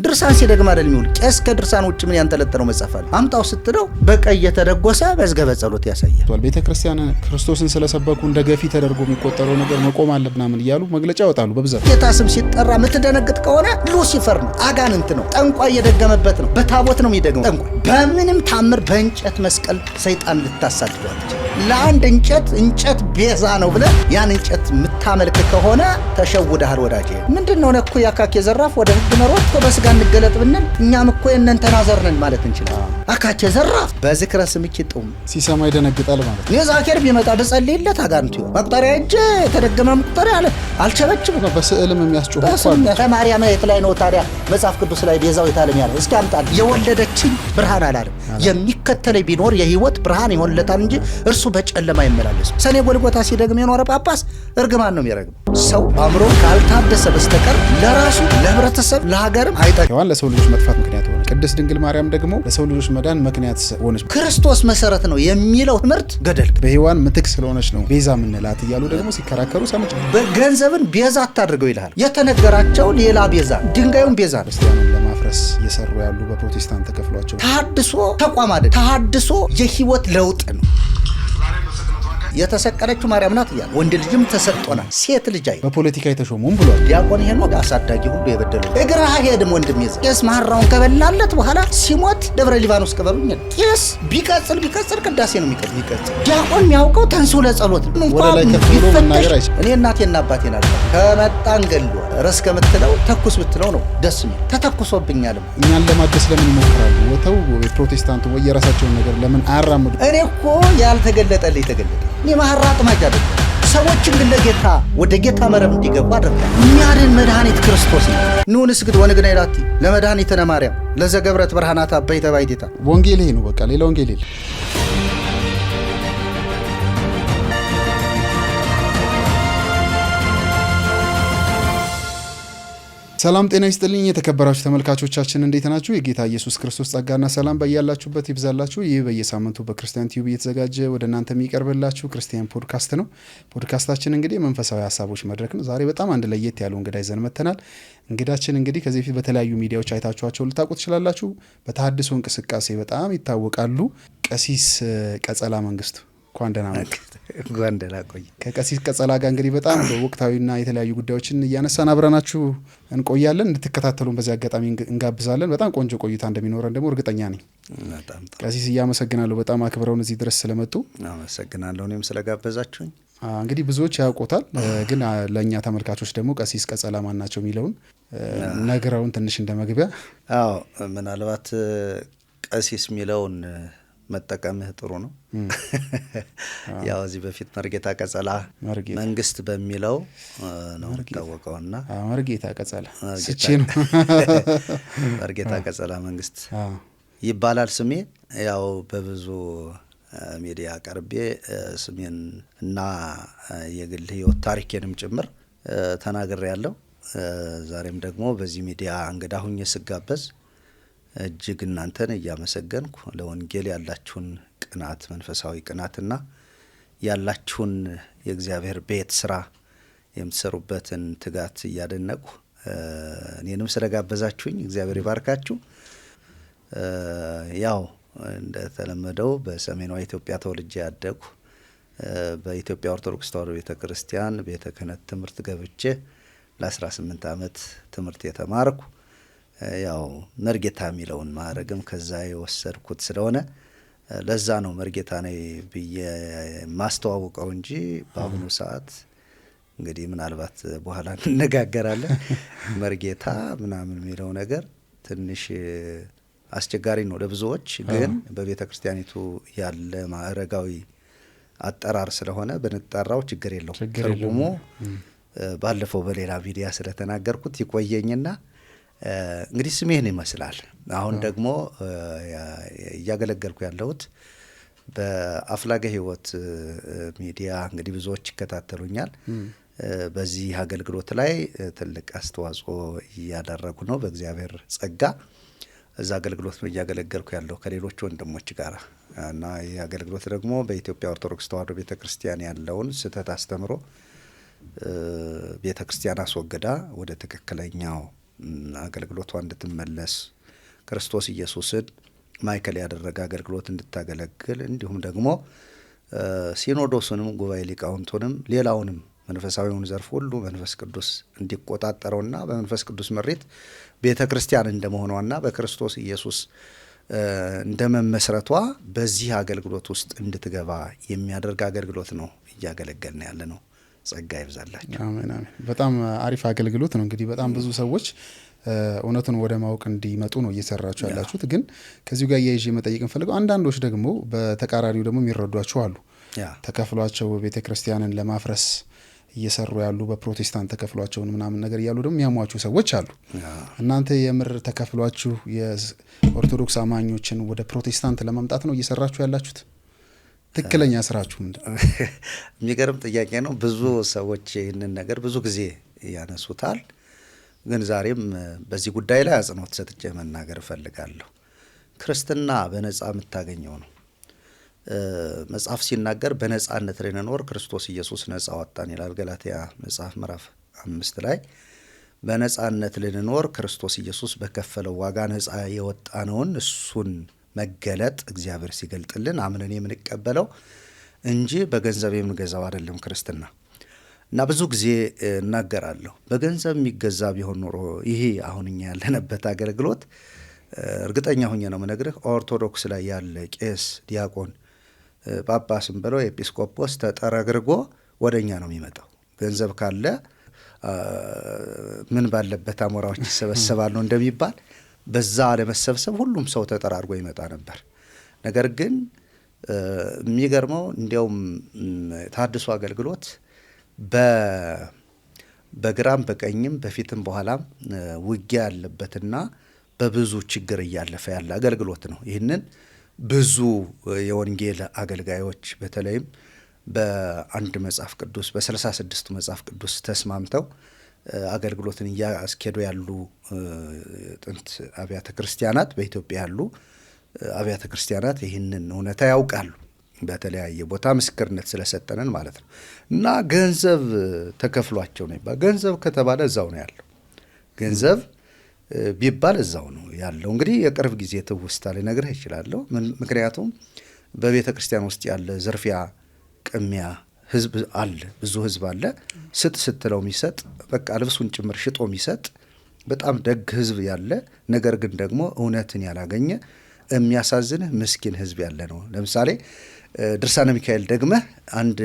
ድርሳን ሲደግም አይደል የሚውል። ቄስ ከድርሳን ውጭ ምን ያንጠለጠለው መጽሐፍ አለ? አምጣው ስትለው በቀይ የተደጎሰ መዝገበ ጸሎት ያሳያል። ቤተ ክርስቲያን ክርስቶስን ስለሰበኩ እንደ ገፊ ተደርጎ የሚቆጠረው ነገር መቆም አለ ምናምን እያሉ መግለጫ ያወጣሉ በብዛት። ጌታ ስም ሲጠራ የምትደነግጥ ከሆነ ሉሲፈር ነው፣ አጋንንት ነው፣ ጠንቋይ እየደገመበት ነው፣ በታቦት ነው የሚደግመው ጠንቋይ። በምንም ታምር በእንጨት መስቀል ሰይጣን ልታሳድደው አትችልም። ለአንድ እንጨት እንጨት ቤዛ ነው ብለህ ያን እንጨት የምታመልክ ከሆነ ተሸውደሃል ወዳጄ። ምንድን ነው ነኩ የአካኬ ዘራፍ ወደ ህግ መሮጥ እኮ በስጋ እንገለጥ ብንል እኛም እኮ የእነንተና ዘር ነን ማለት እንችላለን። አካኬ ዘራፍ በዝክረ ስምኪ ጥዑም ሲሰማ ይደነግጣል ማለት ነው። እኔ ዛኬር ቢመጣ ብጸልይለት አጋንንቱ ይሆን መቁጠሪያ እጄ የተደገመ መቁጠሪያ አለ አልቸበችብም። በስዕልም የሚያስጮሁ እኮ አሉ። ማርያም የት ላይ ነው ታዲያ መጽሐፍ ቅዱስ ላይ ቤዛዊተ ዓለም ያለው? እስኪ አምጣልኝ። የወለደችኝ ብርሃን አላለም። የሚከተለኝ ቢኖር የህይወት ብርሃን ይሆንለታል እንጂ እርሱ በጨለማ አይመላለስም። ሰኔ ጎልጎታ ሲደግም የኖረ ጳጳስ እርግማን ነው የሚረግመው። ሰው አእምሮ ካልታደሰ በስተቀር ለራሱ ለህብረተሰብ፣ ለሀገርም አይጠቅም። ሔዋን ለሰው ልጆች መጥፋት ምክንያት ሆነች። ቅድስት ድንግል ማርያም ደግሞ ለሰው ልጆች መዳን ምክንያት ሆነች። ክርስቶስ መሰረት ነው የሚለው ትምህርት ገደል በሔዋን ምትክ ስለሆነች ነው ቤዛ ምንላት እያሉ ደግሞ ሲከራከሩ ሰምቼ። በገንዘብን ቤዛ አታድርገው ይልሃል። የተነገራቸው ሌላ ቤዛ፣ ድንጋዩን ቤዛ ነው። ክርስቲያኑን ለማፍረስ እየሰሩ ያሉ በፕሮቴስታንት ተከፍሏቸው። ተሐድሶ ተቋም አይደል። ተሐድሶ የህይወት ለውጥ ነው። የተሰቀለችው ማርያም ናት እያለ ወንድ ልጅም ተሰጥቶናል፣ ሴት ልጅ አይ በፖለቲካ የተሾሙም ብሏል። ዲያቆን ሄኖክ አሳዳጊ ሁሉ የበደለው እግር አይሄድም። ወንድም ይዘ ቄስ መሐራውን ከበላለት በኋላ ሲሞት ደብረ ሊባኖስ ቅበሩኝ። ቄስ ቢቀጽል ቢቀጽል ቅዳሴ ነው የሚቀጽል ቢቀጽል። ዲያቆን የሚያውቀው ተንሥኡ ለጸሎት ነው። ወደ ላይ ከፍ ብሎ መናገር አይችልም። እኔ እናቴና አባቴን አልፈ ከመጣ እንገለዋል። ረስ ከምትለው ተኩስ ብትለው ነው ደስ የሚል። ተተኩሶብኛልም። እኛን ለማደስ ለምን ይሞክራሉ? ወተው የፕሮቴስታንቱ ወይ የራሳቸውን ነገር ለምን አያራምዱ? እኔ እኮ ያልተገለጠልኝ ተገለጠ። እኔ መሐራ አጥማጅ አይደለም። ሰዎችን ግን ለጌታ ወደ ጌታ መረብ እንዲገቡ አደርጋለሁ። የሚያድን መድኃኒት ክርስቶስ ነው። ኑ ንስግድ ወንግነይ ላቲ ለመድኃኒትነ ማርያም ለዘገብረት ብርሃናታ በይተ ባይቴታ። ወንጌል ይሄ ነው፣ በቃ ሌላ ወንጌል የለም። ሰላም ጤና ይስጥልኝ የተከበራችሁ ተመልካቾቻችን እንዴት ናችሁ? የጌታ ኢየሱስ ክርስቶስ ጸጋና ሰላም በያላችሁበት ይብዛላችሁ። ይህ በየሳምንቱ በክርስቲያን ቲዩብ እየተዘጋጀ ወደ እናንተ የሚቀርብላችሁ ክርስቲያን ፖድካስት ነው። ፖድካስታችን እንግዲህ የመንፈሳዊ ሀሳቦች መድረክ ነው። ዛሬ በጣም አንድ ለየት ያሉ እንግዳ ይዘን መጥተናል። እንግዳችን እንግዲህ ከዚህ በፊት በተለያዩ ሚዲያዎች አይታችኋቸው ልታውቁ ትችላላችሁ። በተሐድሶ እንቅስቃሴ በጣም ይታወቃሉ። ቀሲስ ቀጸላ መንግስቱ እንኳን ደህና መጡ። እንኳን ደህና ቆይ። ከቀሲስ ቀጸላ ጋር እንግዲህ በጣም ወቅታዊና የተለያዩ ጉዳዮችን እያነሳን አብረናችሁ እንቆያለን። እንድትከታተሉን በዚህ አጋጣሚ እንጋብዛለን። በጣም ቆንጆ ቆይታ እንደሚኖረን ደግሞ እርግጠኛ ነኝ። ቀሲስ እያመሰግናለሁ በጣም አክብረውን እዚህ ድረስ ስለመጡ። አመሰግናለሁ እኔም ስለጋበዛችሁኝ። እንግዲህ ብዙዎች ያውቁታል፣ ግን ለእኛ ተመልካቾች ደግሞ ቀሲስ ቀጸላ ማን ናቸው የሚለውን ነግረውን ትንሽ እንደ መግቢያ። አዎ፣ ምናልባት ቀሲስ የሚለውን መጠቀምህ ጥሩ ነው። ያው እዚህ በፊት መርጌታ ቀጸላ መንግስት በሚለው ነው የሚታወቀውና መርጌታ ቀጸላ ስቼ ነው። መርጌታ ቀጸላ መንግስት ይባላል ስሜ። ያው በብዙ ሚዲያ ቀርቤ ስሜን እና የግል ህይወት ታሪኬንም ጭምር ተናግሬ ያለው። ዛሬም ደግሞ በዚህ ሚዲያ እንግዳ ሁኜ ስጋበዝ እጅግ እናንተን እያመሰገንኩ ለወንጌል ያላችሁን ቅናት፣ መንፈሳዊ ቅናትና ያላችሁን የእግዚአብሔር ቤት ስራ የምትሰሩበትን ትጋት እያደነቁ እኔንም ስለጋበዛችሁኝ እግዚአብሔር ይባርካችሁ። ያው እንደተለመደው በሰሜኗ ኢትዮጵያ ተወልጄ ያደግኩ፣ በኢትዮጵያ ኦርቶዶክስ ተዋሕዶ ቤተ ክርስቲያን ቤተ ክህነት ትምህርት ገብቼ ለ18 ዓመት ትምህርት የተማርኩ፣ ያው መርጌታ የሚለውን ማዕረግም ከዛ የወሰድኩት ስለሆነ ለዛ ነው መርጌታ ነኝ ብዬ የማስተዋውቀው እንጂ በአሁኑ ሰዓት እንግዲህ ምናልባት በኋላ እንነጋገራለን። መርጌታ ምናምን የሚለው ነገር ትንሽ አስቸጋሪ ነው ለብዙዎች። ግን በቤተ ክርስቲያኒቱ ያለ ማዕረጋዊ አጠራር ስለሆነ ብንጠራው ችግር የለውም። ትርጉሙ ባለፈው በሌላ ሚዲያ ስለተናገርኩት ይቆየኝና እንግዲህ ስሜን ይመስላል። አሁን ደግሞ እያገለገልኩ ያለሁት በአፍላገ ሕይወት ሚዲያ እንግዲህ ብዙዎች ይከታተሉኛል። በዚህ አገልግሎት ላይ ትልቅ አስተዋጽኦ እያደረጉ ነው። በእግዚአብሔር ጸጋ እዛ አገልግሎት ነው እያገለገልኩ ያለው ከሌሎች ወንድሞች ጋር እና ይህ አገልግሎት ደግሞ በኢትዮጵያ ኦርቶዶክስ ተዋሕዶ ቤተክርስቲያን ያለውን ስህተት አስተምሮ ቤተክርስቲያን አስወግዳ ወደ ትክክለኛው አገልግሎቷ እንድትመለስ፣ ክርስቶስ ኢየሱስን ማዕከል ያደረገ አገልግሎት እንድታገለግል፣ እንዲሁም ደግሞ ሲኖዶሱንም ጉባኤ ሊቃውንቱንም ሌላውንም መንፈሳዊውን ዘርፍ ሁሉ መንፈስ ቅዱስ እንዲቆጣጠረውና በመንፈስ ቅዱስ መሬት ቤተ ክርስቲያን እንደመሆኗና በክርስቶስ ኢየሱስ እንደመመስረቷ በዚህ አገልግሎት ውስጥ እንድትገባ የሚያደርግ አገልግሎት ነው እያገለገልን ያለ ነው። ጸጋ ይብዛላችሁ። አሜን አሜን። በጣም አሪፍ አገልግሎት ነው። እንግዲህ በጣም ብዙ ሰዎች እውነቱን ወደ ማወቅ እንዲመጡ ነው እየሰራችሁ ያላችሁት። ግን ከዚሁ ጋር እያይዤ መጠየቅ እንፈልገው አንዳንዶች ደግሞ በተቃራኒው ደግሞ የሚረዷችሁ አሉ። ተከፍሏቸው ቤተ ክርስቲያንን ለማፍረስ እየሰሩ ያሉ፣ በፕሮቴስታንት ተከፍሏቸውን ምናምን ነገር እያሉ ደግሞ የሚያሟችሁ ሰዎች አሉ። እናንተ የምር ተከፍሏችሁ የኦርቶዶክስ አማኞችን ወደ ፕሮቴስታንት ለማምጣት ነው እየሰራችሁ ያላችሁት? ትክክለኛ ስራችሁ ምንድን ነው? የሚገርም ጥያቄ ነው። ብዙ ሰዎች ይህንን ነገር ብዙ ጊዜ ያነሱታል። ግን ዛሬም በዚህ ጉዳይ ላይ አጽንኦት ሰጥቼ መናገር እፈልጋለሁ። ክርስትና በነጻ የምታገኘው ነው። መጽሐፍ ሲናገር በነጻነት ልንኖር ክርስቶስ ኢየሱስ ነጻ ወጣን ይላል። ገላትያ መጽሐፍ ምዕራፍ 5 ላይ በነጻነት ልንኖር ክርስቶስ ኢየሱስ በከፈለው ዋጋ ነጻ የወጣነውን እሱን መገለጥ እግዚአብሔር ሲገልጥልን አምነን የምንቀበለው እንጂ በገንዘብ የምንገዛው አይደለም ክርስትና። እና ብዙ ጊዜ እናገራለሁ፣ በገንዘብ የሚገዛ ቢሆን ኖሮ ይሄ አሁን እኛ ያለንበት አገልግሎት፣ እርግጠኛ ሁኜ ነው የምነግርህ፣ ኦርቶዶክስ ላይ ያለ ቄስ፣ ዲያቆን፣ ጳጳስም ብለው ኤጲስቆጶስ ተጠረግርጎ ወደ እኛ ነው የሚመጣው። ገንዘብ ካለ ምን ባለበት አሞራዎች ይሰበሰባሉ እንደሚባል በዛ ለመሰብሰብ ሁሉም ሰው ተጠራርጎ ይመጣ ነበር። ነገር ግን የሚገርመው እንዲያውም ተሐድሶ አገልግሎት በግራም በቀኝም በፊትም በኋላም ውጊያ ያለበትና በብዙ ችግር እያለፈ ያለ አገልግሎት ነው። ይህንን ብዙ የወንጌል አገልጋዮች በተለይም በአንድ መጽሐፍ ቅዱስ፣ በ66ቱ መጽሐፍ ቅዱስ ተስማምተው አገልግሎትን እያስኬዱ ያሉ ጥንት አብያተ ክርስቲያናት፣ በኢትዮጵያ ያሉ አብያተ ክርስቲያናት ይህንን እውነታ ያውቃሉ። በተለያየ ቦታ ምስክርነት ስለሰጠንን ማለት ነው። እና ገንዘብ ተከፍሏቸው ነው ይባል። ገንዘብ ከተባለ እዛው ነው ያለው። ገንዘብ ቢባል እዛው ነው ያለው። እንግዲህ የቅርብ ጊዜ ትውስታ ልነግርህ እችላለሁ። ምክንያቱም በቤተ ክርስቲያን ውስጥ ያለ ዝርፊያ፣ ቅሚያ ህዝብ አለ፣ ብዙ ህዝብ አለ። ስጥ ስትለው የሚሰጥ፣ በቃ ልብሱን ጭምር ሽጦ የሚሰጥ በጣም ደግ ህዝብ ያለ፣ ነገር ግን ደግሞ እውነትን ያላገኘ የሚያሳዝንህ ምስኪን ህዝብ ያለ ነው። ለምሳሌ ድርሳነ ሚካኤል ደግመህ 1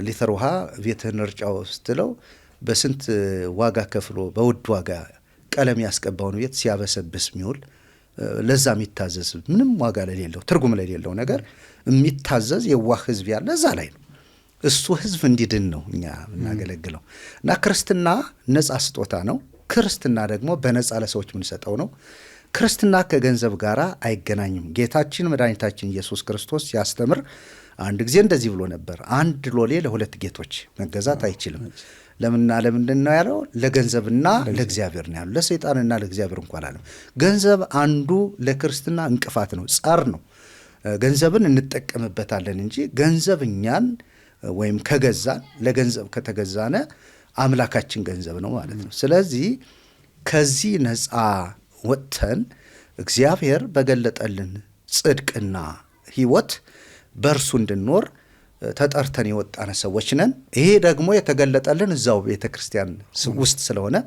ሊትር ውሃ ቤትህን እርጫው ስትለው በስንት ዋጋ ከፍሎ በውድ ዋጋ ቀለም ያስቀባውን ቤት ሲያበሰብስ የሚውል፣ ለዛ የሚታዘዝ፣ ምንም ዋጋ ለሌለው ትርጉም ለሌለው ነገር የሚታዘዝ የዋህ ህዝብ ያለ እዛ ላይ ነው። እሱ ህዝብ እንዲድን ነው እኛ የምናገለግለው። እና ክርስትና ነፃ ስጦታ ነው። ክርስትና ደግሞ በነፃ ለሰዎች የምንሰጠው ነው። ክርስትና ከገንዘብ ጋር አይገናኝም። ጌታችን መድኃኒታችን ኢየሱስ ክርስቶስ ሲያስተምር አንድ ጊዜ እንደዚህ ብሎ ነበር። አንድ ሎሌ ለሁለት ጌቶች መገዛት አይችልም። ለምንና ለምንድን ነው ያለው? ለገንዘብና ለእግዚአብሔር ነው ያለው። ለሰይጣንና ለእግዚአብሔር እንኳን አለም። ገንዘብ አንዱ ለክርስትና እንቅፋት ነው፣ ጸር ነው። ገንዘብን እንጠቀምበታለን እንጂ ገንዘብ እኛን ወይም ከገዛን፣ ለገንዘብ ከተገዛነ አምላካችን ገንዘብ ነው ማለት ነው። ስለዚህ ከዚህ ነፃ ወጥተን እግዚአብሔር በገለጠልን ጽድቅና ሕይወት በእርሱ እንድንኖር ተጠርተን የወጣን ሰዎች ነን። ይሄ ደግሞ የተገለጠልን እዛው ቤተ ክርስቲያን ውስጥ ስለሆነ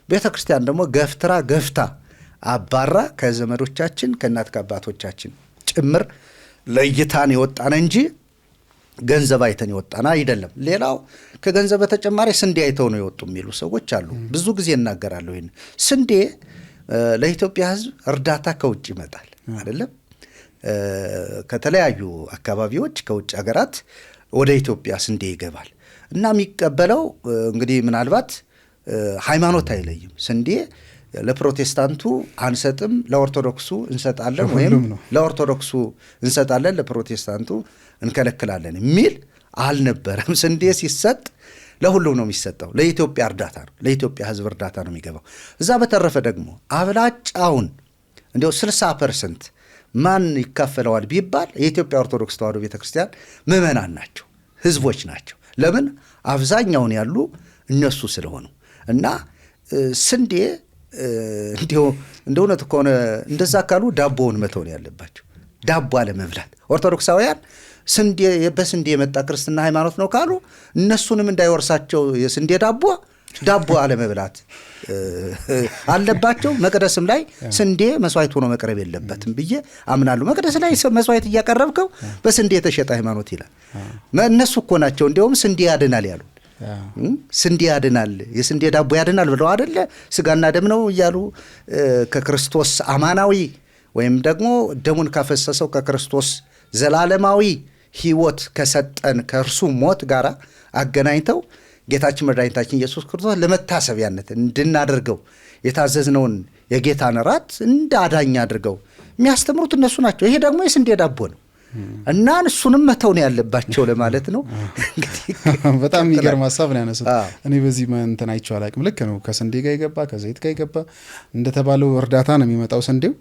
ቤተ ክርስቲያን ደግሞ ገፍትራ ገፍታ አባራ ከዘመዶቻችን ከእናት ከአባቶቻችን ጭምር ለይታን የወጣን እንጂ ገንዘብ አይተን የወጣን አይደለም። ሌላው ከገንዘብ በተጨማሪ ስንዴ አይተው ነው የወጡ የሚሉ ሰዎች አሉ። ብዙ ጊዜ እናገራለሁ ይህን። ስንዴ ለኢትዮጵያ ሕዝብ እርዳታ ከውጭ ይመጣል አይደለም? ከተለያዩ አካባቢዎች ከውጭ ሀገራት ወደ ኢትዮጵያ ስንዴ ይገባል እና የሚቀበለው እንግዲህ ምናልባት ሃይማኖት አይለይም። ስንዴ ለፕሮቴስታንቱ አንሰጥም፣ ለኦርቶዶክሱ እንሰጣለን ወይም ለኦርቶዶክሱ እንሰጣለን፣ ለፕሮቴስታንቱ እንከለክላለን የሚል አልነበረም። ስንዴ ሲሰጥ ለሁሉም ነው የሚሰጠው። ለኢትዮጵያ እርዳታ ነው፣ ለኢትዮጵያ ሕዝብ እርዳታ ነው የሚገባው። እዛ በተረፈ ደግሞ አብላጫውን እንዲያው 60% ማን ይካፈለዋል ቢባል የኢትዮጵያ ኦርቶዶክስ ተዋሕዶ ቤተክርስቲያን ምዕመናን ናቸው፣ ሕዝቦች ናቸው። ለምን? አብዛኛውን ያሉ እነሱ ስለሆኑ። እና ስንዴ እንዲሁ እንደ እውነቱ ከሆነ እንደዛ ካሉ ዳቦውን መተው ነው ያለባቸው። ዳቦ አለመብላት። ኦርቶዶክሳውያን ስንዴ በስንዴ የመጣ ክርስትና ሃይማኖት ነው ካሉ እነሱንም እንዳይወርሳቸው የስንዴ ዳቦ አለመብላት አለባቸው። መቅደስም ላይ ስንዴ መስዋዕት ሆኖ መቅረብ የለበትም ብዬ አምናለሁ። መቅደስ ላይ መስዋዕት እያቀረብከው በስንዴ የተሸጠ ሃይማኖት ይላል። እነሱ እኮ ናቸው እንዲያውም ስንዴ ያድናል ያሉ። ስንዴ ያድናል፣ የስንዴ ዳቦ ያድናል ብለው አይደለ ስጋና ደም ነው እያሉ ከክርስቶስ አማናዊ ወይም ደግሞ ደሙን ካፈሰሰው ከክርስቶስ ዘላለማዊ ሕይወት ከሰጠን ከእርሱ ሞት ጋር አገናኝተው ጌታችን መድኃኒታችን ኢየሱስ ክርስቶስ ለመታሰቢያነት እንድናደርገው የታዘዝነውን የጌታን እራት እንደ አዳኝ አድርገው የሚያስተምሩት እነሱ ናቸው። ይሄ ደግሞ የስንዴ ዳቦ ነው እና እሱንም መተው ነው ያለባቸው ለማለት ነው። በጣም የሚገርም ሀሳብ ነው ያነሱት። እኔ በዚህ እንትን አይቼው አላውቅም። ልክ ነው። ከስንዴ ጋር የገባ ከዘይት ጋር የገባ እንደተባለው እርዳታ ነው የሚመጣው። ስንዴው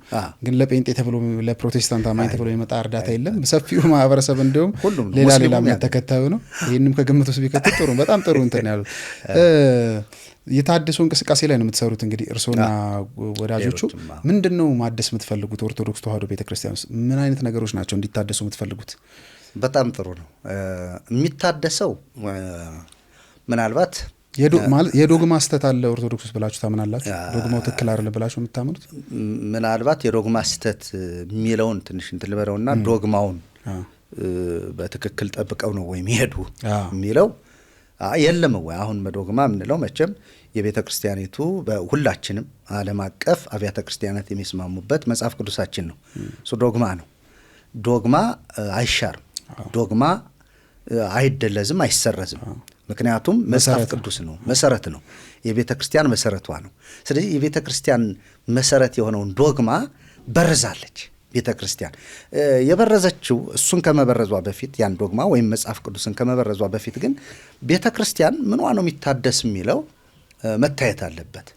ግን ለጴንጤ ተብሎ ለፕሮቴስታንት አማኝ ተብሎ የሚመጣ እርዳታ የለም። ሰፊው ማህበረሰብ እንዲሁም ሌላ ሌላ እምነት ተከታዩ ነው። ይህንም ከግምት ውስጥ ቢከትል ጥሩ፣ በጣም ጥሩ እንትን ያሉት። የታደሰው እንቅስቃሴ ላይ ነው የምትሰሩት እንግዲህ እርስዎና ወዳጆቹ። ምንድን ነው ማደስ የምትፈልጉት? ኦርቶዶክስ ተዋሕዶ ቤተክርስቲያን ውስጥ ምን አይነት ነገሮች ናቸው እንዲታደሱ የምትፈልጉት? በጣም ጥሩ ነው። የሚታደሰው ምናልባት የዶግማ ስህተት አለ ኦርቶዶክስ ውስጥ ብላችሁ ታምናላችሁ? ዶግማው ትክክል አይደለም ብላችሁ የምታምኑት? ምናልባት የዶግማ ስህተት የሚለውን ትንሽ እንትን ልበለውና ዶግማውን በትክክል ጠብቀው ነው ወይ የሚሄዱ የሚለው የለም ወይ? አሁን በዶግማ የምንለው መቼም የቤተ ክርስቲያኒቱ በሁላችንም ዓለም አቀፍ አብያተ ክርስቲያናት የሚስማሙበት መጽሐፍ ቅዱሳችን ነው። እሱ ዶግማ ነው። ዶግማ አይሻርም። ዶግማ አይደለዝም፣ አይሰረዝም። ምክንያቱም መጽሐፍ ቅዱስ ነው፣ መሰረት ነው። የቤተ ክርስቲያን መሰረቷ ነው። ስለዚህ የቤተ ክርስቲያን መሰረት የሆነውን ዶግማ በርዛለች ቤተ ክርስቲያን። የበረዘችው እሱን ከመበረዟ በፊት ያን ዶግማ ወይም መጽሐፍ ቅዱስን ከመበረዟ በፊት ግን ቤተ ክርስቲያን ምንዋ ነው የሚታደስ የሚለው መታየት አለበት።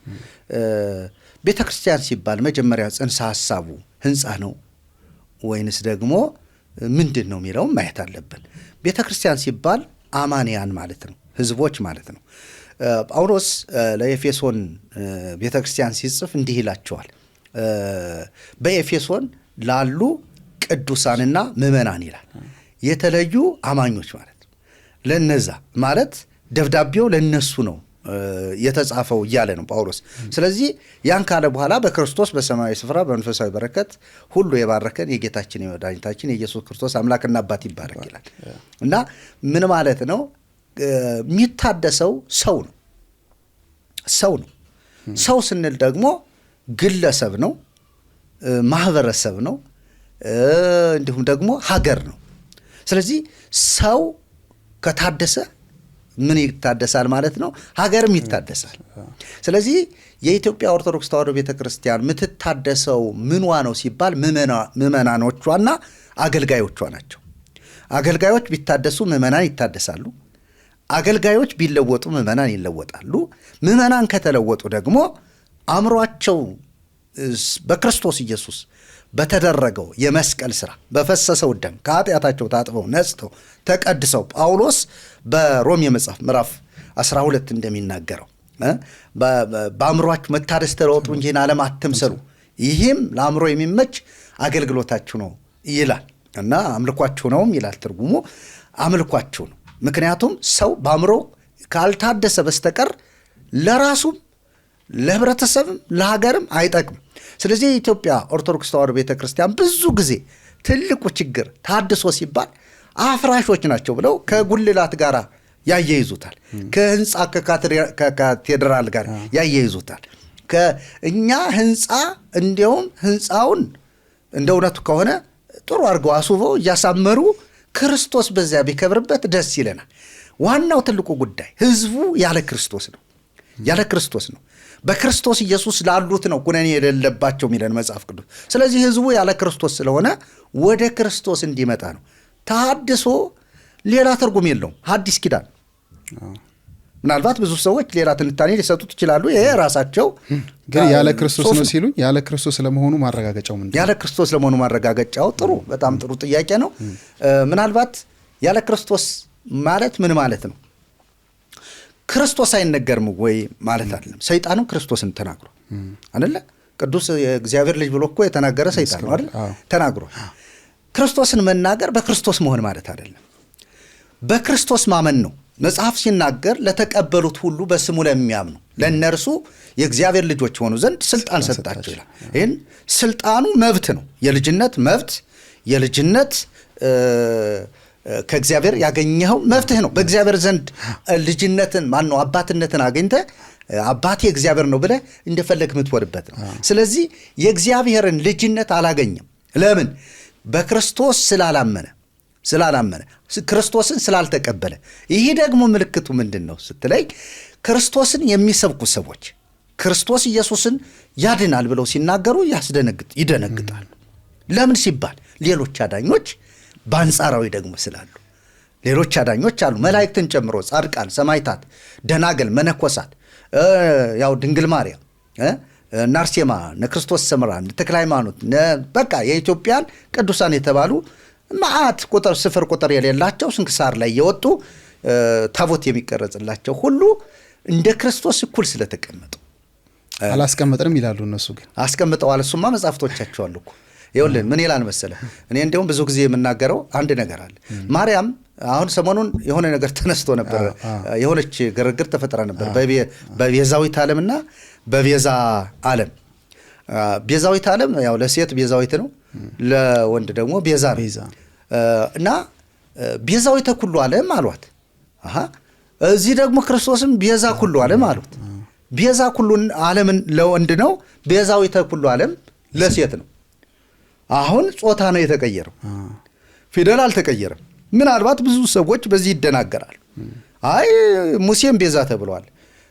ቤተ ክርስቲያን ሲባል መጀመሪያ ጽንሰ ሐሳቡ ህንፃ ነው ወይንስ ደግሞ ምንድን ነው የሚለው ማየት አለብን። ቤተ ክርስቲያን ሲባል አማንያን ማለት ነው፣ ህዝቦች ማለት ነው። ጳውሎስ ለኤፌሶን ቤተ ክርስቲያን ሲጽፍ እንዲህ ይላቸዋል። በኤፌሶን ላሉ ቅዱሳንና ምዕመናን ይላል። የተለዩ አማኞች ማለት ነው። ለነዛ ማለት ደብዳቤው ለነሱ ነው የተጻፈው እያለ ነው ጳውሎስ። ስለዚህ ያን ካለ በኋላ በክርስቶስ በሰማያዊ ስፍራ በመንፈሳዊ በረከት ሁሉ የባረከን የጌታችን የመድኃኒታችን የኢየሱስ ክርስቶስ አምላክና አባት ይባረክ ይላል። እና ምን ማለት ነው? የሚታደሰው ሰው ነው። ሰው ነው። ሰው ስንል ደግሞ ግለሰብ ነው፣ ማህበረሰብ ነው፣ እንዲሁም ደግሞ ሀገር ነው። ስለዚህ ሰው ከታደሰ ምን ይታደሳል ማለት ነው? ሀገርም ይታደሳል። ስለዚህ የኢትዮጵያ ኦርቶዶክስ ተዋሕዶ ቤተክርስቲያን የምትታደሰው ምንዋ ነው ሲባል ምዕመናኖቿና አገልጋዮቿ ናቸው። አገልጋዮች ቢታደሱ ምዕመናን ይታደሳሉ። አገልጋዮች ቢለወጡ ምዕመናን ይለወጣሉ። ምዕመናን ከተለወጡ ደግሞ አእምሯቸው በክርስቶስ ኢየሱስ በተደረገው የመስቀል ስራ በፈሰሰው ደም ከኃጢአታቸው ታጥበው ነጽተው ተቀድሰው ጳውሎስ በሮሜ መጽሐፍ ምዕራፍ 12 እንደሚናገረው በአእምሯችሁ መታደስ ተለወጡ እንጂ ይህን ዓለም አትምሰሉ፣ ይህም ለአእምሮ የሚመች አገልግሎታችሁ ነው ይላል። እና አምልኳችሁ ነውም ይላል ትርጉሙ፣ አምልኳችሁ ነው። ምክንያቱም ሰው በአእምሮ ካልታደሰ በስተቀር ለራሱም ለህብረተሰብም ለሀገርም አይጠቅም። ስለዚህ የኢትዮጵያ ኦርቶዶክስ ተዋሕዶ ቤተክርስቲያን ብዙ ጊዜ ትልቁ ችግር ታድሶ ሲባል አፍራሾች ናቸው ብለው ከጉልላት ጋር ያያይዙታል፣ ከህንፃ ከካቴድራል ጋር ያያይዙታል። እኛ ህንፃ እንዲያውም ህንፃውን እንደ እውነቱ ከሆነ ጥሩ አድርገው አስውበው እያሳመሩ ክርስቶስ በዚያ ቢከብርበት ደስ ይለናል። ዋናው ትልቁ ጉዳይ ህዝቡ ያለ ክርስቶስ ነው፣ ያለ ክርስቶስ ነው። በክርስቶስ ኢየሱስ ላሉት ነው ኩነኔ የሌለባቸው የሚለን መጽሐፍ ቅዱስ። ስለዚህ ህዝቡ ያለ ክርስቶስ ስለሆነ ወደ ክርስቶስ እንዲመጣ ነው። ተሐድሶ ሌላ ትርጉም የለውም። ሐዲስ ኪዳን ምናልባት ብዙ ሰዎች ሌላ ትንታኔ ሊሰጡት ይችላሉ። ይሄ ራሳቸው ግን ያለ ክርስቶስ ነው ሲሉኝ ያለ ክርስቶስ ለመሆኑ ማረጋገጫው ምንድነው? ያለ ክርስቶስ ለመሆኑ ማረጋገጫው ጥሩ፣ በጣም ጥሩ ጥያቄ ነው። ምናልባት ያለ ክርስቶስ ማለት ምን ማለት ነው? ክርስቶስ አይነገርም ወይ ማለት አይደለም። ሰይጣንም ክርስቶስን ተናግሮ አይደለ? ቅዱስ የእግዚአብሔር ልጅ ብሎ እኮ የተናገረ ሰይጣን ነው አይደል? ተናግሮ ክርስቶስን መናገር በክርስቶስ መሆን ማለት አይደለም። በክርስቶስ ማመን ነው። መጽሐፍ ሲናገር ለተቀበሉት ሁሉ በስሙ ለሚያምኑ ለእነርሱ የእግዚአብሔር ልጆች ሆኑ ዘንድ ስልጣን ሰጣቸው ይላል። ይህን ስልጣኑ መብት ነው። የልጅነት መብት፣ የልጅነት ከእግዚአብሔር ያገኘኸው መብትህ ነው። በእግዚአብሔር ዘንድ ልጅነትን ማነው አባትነትን አግኝተህ አባቴ እግዚአብሔር ነው ብለህ እንደፈለግ የምትወድበት ነው። ስለዚህ የእግዚአብሔርን ልጅነት አላገኘም። ለምን? በክርስቶስ ስላላመነ ክርስቶስን ስላልተቀበለ። ይህ ደግሞ ምልክቱ ምንድን ነው ስትለይ፣ ክርስቶስን የሚሰብኩ ሰዎች ክርስቶስ ኢየሱስን ያድናል ብለው ሲናገሩ ይደነግጣሉ። ለምን ሲባል ሌሎች አዳኞች በአንጻራዊ ደግሞ ስላሉ፣ ሌሎች አዳኞች አሉ፣ መላእክትን ጨምሮ ጻድቃን፣ ሰማዕታት፣ ደናግል፣ መነኮሳት፣ ያው ድንግል ማርያም፣ እነ አርሴማ፣ እነ ክርስቶስ ሰምራ፣ እነ ተክለ ሃይማኖት፣ በቃ የኢትዮጵያን ቅዱሳን የተባሉ መዓት ቁጥር ስፍር ቁጥር የሌላቸው ስንክሳር ላይ የወጡ ታቦት የሚቀረጽላቸው ሁሉ እንደ ክርስቶስ እኩል ስለተቀመጡ አላስቀመጥንም ይላሉ። እነሱ ግን አስቀምጠዋል። እሱማ መጽሐፍቶቻቸው አሉ እኮ። ይኸውልህ ምን ይላል መሰለህ፣ እኔ እንዲያውም ብዙ ጊዜ የምናገረው አንድ ነገር አለ። ማርያም አሁን ሰሞኑን የሆነ ነገር ተነስቶ ነበር፣ የሆነች ግርግር ተፈጥራ ነበር በቤዛዊት ዓለምና በቤዛ ዓለም። ቤዛዊት ዓለም ያው ለሴት ቤዛዊት ነው፣ ለወንድ ደግሞ ቤዛ ነው። እና ቤዛዊተ ኩሉ ዓለም አሏት። እዚህ ደግሞ ክርስቶስም ቤዛ ኩሉ ዓለም አሉት። ቤዛ ኩሉ ዓለምን ለወንድ ነው፣ ቤዛዊተ ኩሉ ዓለም ለሴት ነው። አሁን ጾታ ነው የተቀየረው፣ ፊደል አልተቀየረም። ምናልባት ብዙ ሰዎች በዚህ ይደናገራሉ። አይ ሙሴም ቤዛ ተብሏል።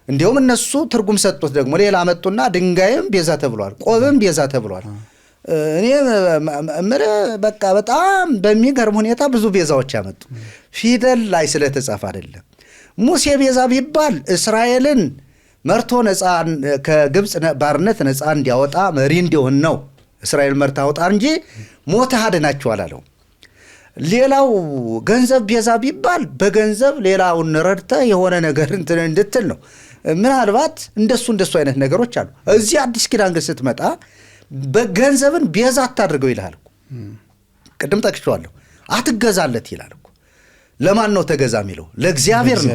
እንዲያውም እነሱ ትርጉም ሰጡት ደግሞ ሌላ መጡና ድንጋይም ቤዛ ተብሏል፣ ቆብም ቤዛ ተብሏል። እኔ እምልህ በቃ በጣም በሚገርም ሁኔታ ብዙ ቤዛዎች ያመጡ ፊደል ላይ ስለተጻፈ አይደለም። ሙሴ ቤዛ ቢባል እስራኤልን መርቶ ነፃ ከግብፅ ባርነት ነፃ እንዲያወጣ መሪ እንዲሆን ነው። እስራኤል መርታ አውጣ እንጂ ሞተህ አድናቸዋል አለው። ሌላው ገንዘብ ቤዛ ቢባል በገንዘብ ሌላውን ረድተህ የሆነ ነገር እንትን እንድትል ነው። ምናልባት እንደሱ እንደሱ አይነት ነገሮች አሉ። እዚህ አዲስ ኪዳን ግን ስትመጣ በገንዘብን ቤዛ አታድርገው ይልሃል እኮ። ቅድም ጠቅሼዋለሁ። አትገዛለት ይላል እኮ። ለማን ነው ተገዛ የሚለው? ለእግዚአብሔር ነው።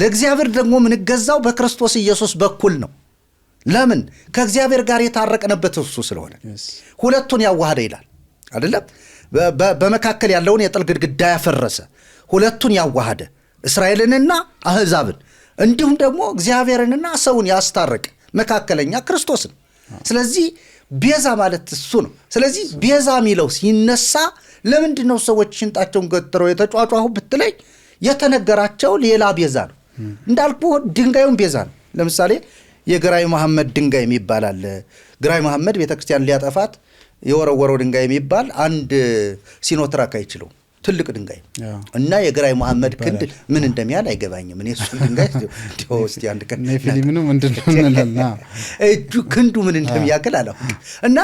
ለእግዚአብሔር ደግሞ የምንገዛው በክርስቶስ ኢየሱስ በኩል ነው። ለምን? ከእግዚአብሔር ጋር የታረቅንበት እሱ ስለሆነ ሁለቱን ያዋሃደ ይላል አይደለም? በመካከል ያለውን የጥል ግድግዳ ያፈረሰ ሁለቱን ያዋሃደ እስራኤልንና አህዛብን እንዲሁም ደግሞ እግዚአብሔርንና ሰውን ያስታረቀ መካከለኛ ክርስቶስ ነው። ስለዚህ ቤዛ ማለት እሱ ነው። ስለዚህ ቤዛ የሚለው ሲነሳ ለምንድን ነው ሰዎች ሽንጣቸውን ገትረው የተጯጯሁ ብትለኝ የተነገራቸው ሌላ ቤዛ ነው። እንዳልኩ ድንጋዩን ቤዛ ነው። ለምሳሌ የግራኝ መሐመድ ድንጋይ የሚባል አለ። ግራኝ መሐመድ ቤተክርስቲያን ሊያጠፋት የወረወረው ድንጋይ የሚባል አንድ ሲኖትራክ አይችለው ትልቅ ድንጋይ እና የግራኝ መሐመድ ክንድ ምን እንደሚያህል አይገባኝም። እኔ እሱን ድንጋይ እስቲ አንድ ቀን እጁ ክንዱ ምን እንደሚያክል አላውቅም። እና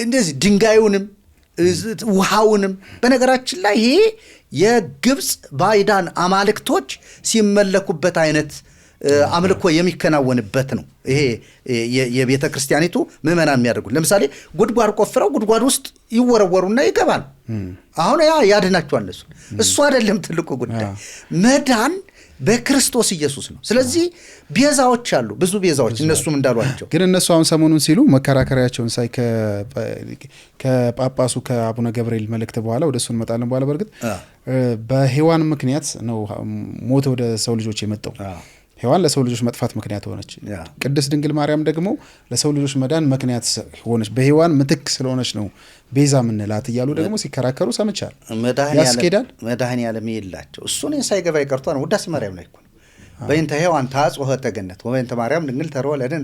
እንደዚህ ድንጋዩንም ውሃውንም በነገራችን ላይ ይሄ የግብፅ ባዕዳን አማልክቶች ሲመለኩበት አይነት አምልኮ የሚከናወንበት ነው። ይሄ የቤተ ክርስቲያኒቱ ምዕመናን የሚያደርጉት ለምሳሌ ጉድጓድ ቆፍረው ጉድጓድ ውስጥ ይወረወሩና ይገባሉ። አሁን ያ ያድናቸዋል እነሱ። እሱ አይደለም ትልቁ ጉዳይ፣ መዳን በክርስቶስ ኢየሱስ ነው። ስለዚህ ቤዛዎች አሉ፣ ብዙ ቤዛዎች እነሱም እንዳሏቸው። ግን እነሱ አሁን ሰሞኑን ሲሉ መከራከሪያቸውን ሳይ ከጳጳሱ ከአቡነ ገብርኤል መልእክት በኋላ ወደ እሱ እንመጣለን በኋላ። በእርግጥ በሔዋን ምክንያት ነው ሞት ወደ ሰው ልጆች የመጣው። ሔዋን ለሰው ልጆች መጥፋት ምክንያት ሆነች። ቅድስት ድንግል ማርያም ደግሞ ለሰው ልጆች መዳን ምክንያት ሆነች። በሔዋን ምትክ ስለሆነች ነው ቤዛ ምንላት እያሉ ደግሞ ሲከራከሩ ሰምቻለሁ። ያስኬዳል። መድኃኔዓለም የላቸው እሱን ሳይገባ ይቀርቷ ነው። ውዳሴ ማርያም ላይ እኮ ነው። በእንተ ሔዋን ታጽሖተ ገነት ወበእንተ ማርያም ድንግል ተርወ ለደን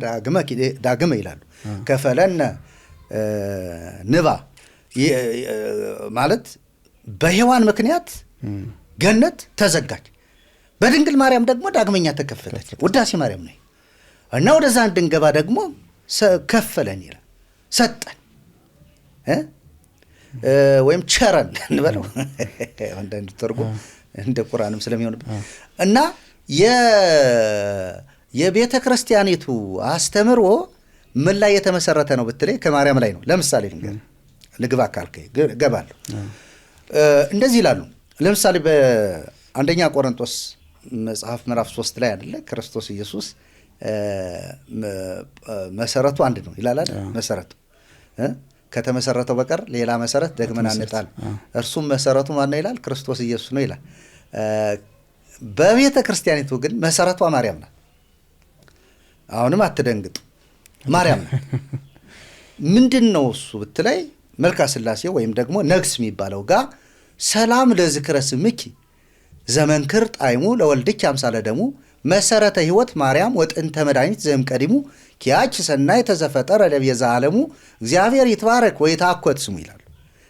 ዳግመ ይላሉ። ከፈለነ ንባ ማለት በሔዋን ምክንያት ገነት ተዘጋች፣ በድንግል ማርያም ደግሞ ዳግመኛ ተከፈተች። ውዳሴ ማርያም ነው እና ወደዛ እንድንገባ ደግሞ ከፈለን ይላል፣ ሰጠን ወይም ቸረን እንበለው አንዳንድ ተርጎ እንደ ቁርአንም ስለሚሆንበት እና የቤተ ክርስቲያኒቱ አስተምሮ ምን ላይ የተመሰረተ ነው ብትለኝ ከማርያም ላይ ነው። ለምሳሌ ልንገርህ፣ ልግባ ካልከኝ እገባለሁ። እንደዚህ ይላሉ። ለምሳሌ በአንደኛ ቆሮንቶስ መጽሐፍ ምዕራፍ 3 ላይ አይደለ ክርስቶስ ኢየሱስ መሰረቱ አንድ ነው ይላል አይደል? መሰረቱ ከተመሰረተው በቀር ሌላ መሰረት ደግመን አንጣል። እርሱም መሰረቱ ማን ነው ይላል? ክርስቶስ ኢየሱስ ነው ይላል። በቤተ ክርስቲያኒቱ ግን መሰረቷ ማርያም ናት። አሁንም አትደንግጡ፣ ማርያም ናት። ምንድን ነው እሱ ብትለይ መልካ ስላሴ ወይም ደግሞ ነግስ የሚባለው ጋር ሰላም ለዝክረ ስምኪ ዘመንክር ጣዕሙ ለወልድኪ አምሳለ ደሙ መሰረተ ሕይወት ማርያም ወጥንተ መድኃኒት ዘእምቀዲሙ ኪያች ሰናይ ተዘፈጠረ ለቤዛ ዓለሙ እግዚአብሔር ይትባረክ ወይታኮት ስሙ ይላሉ።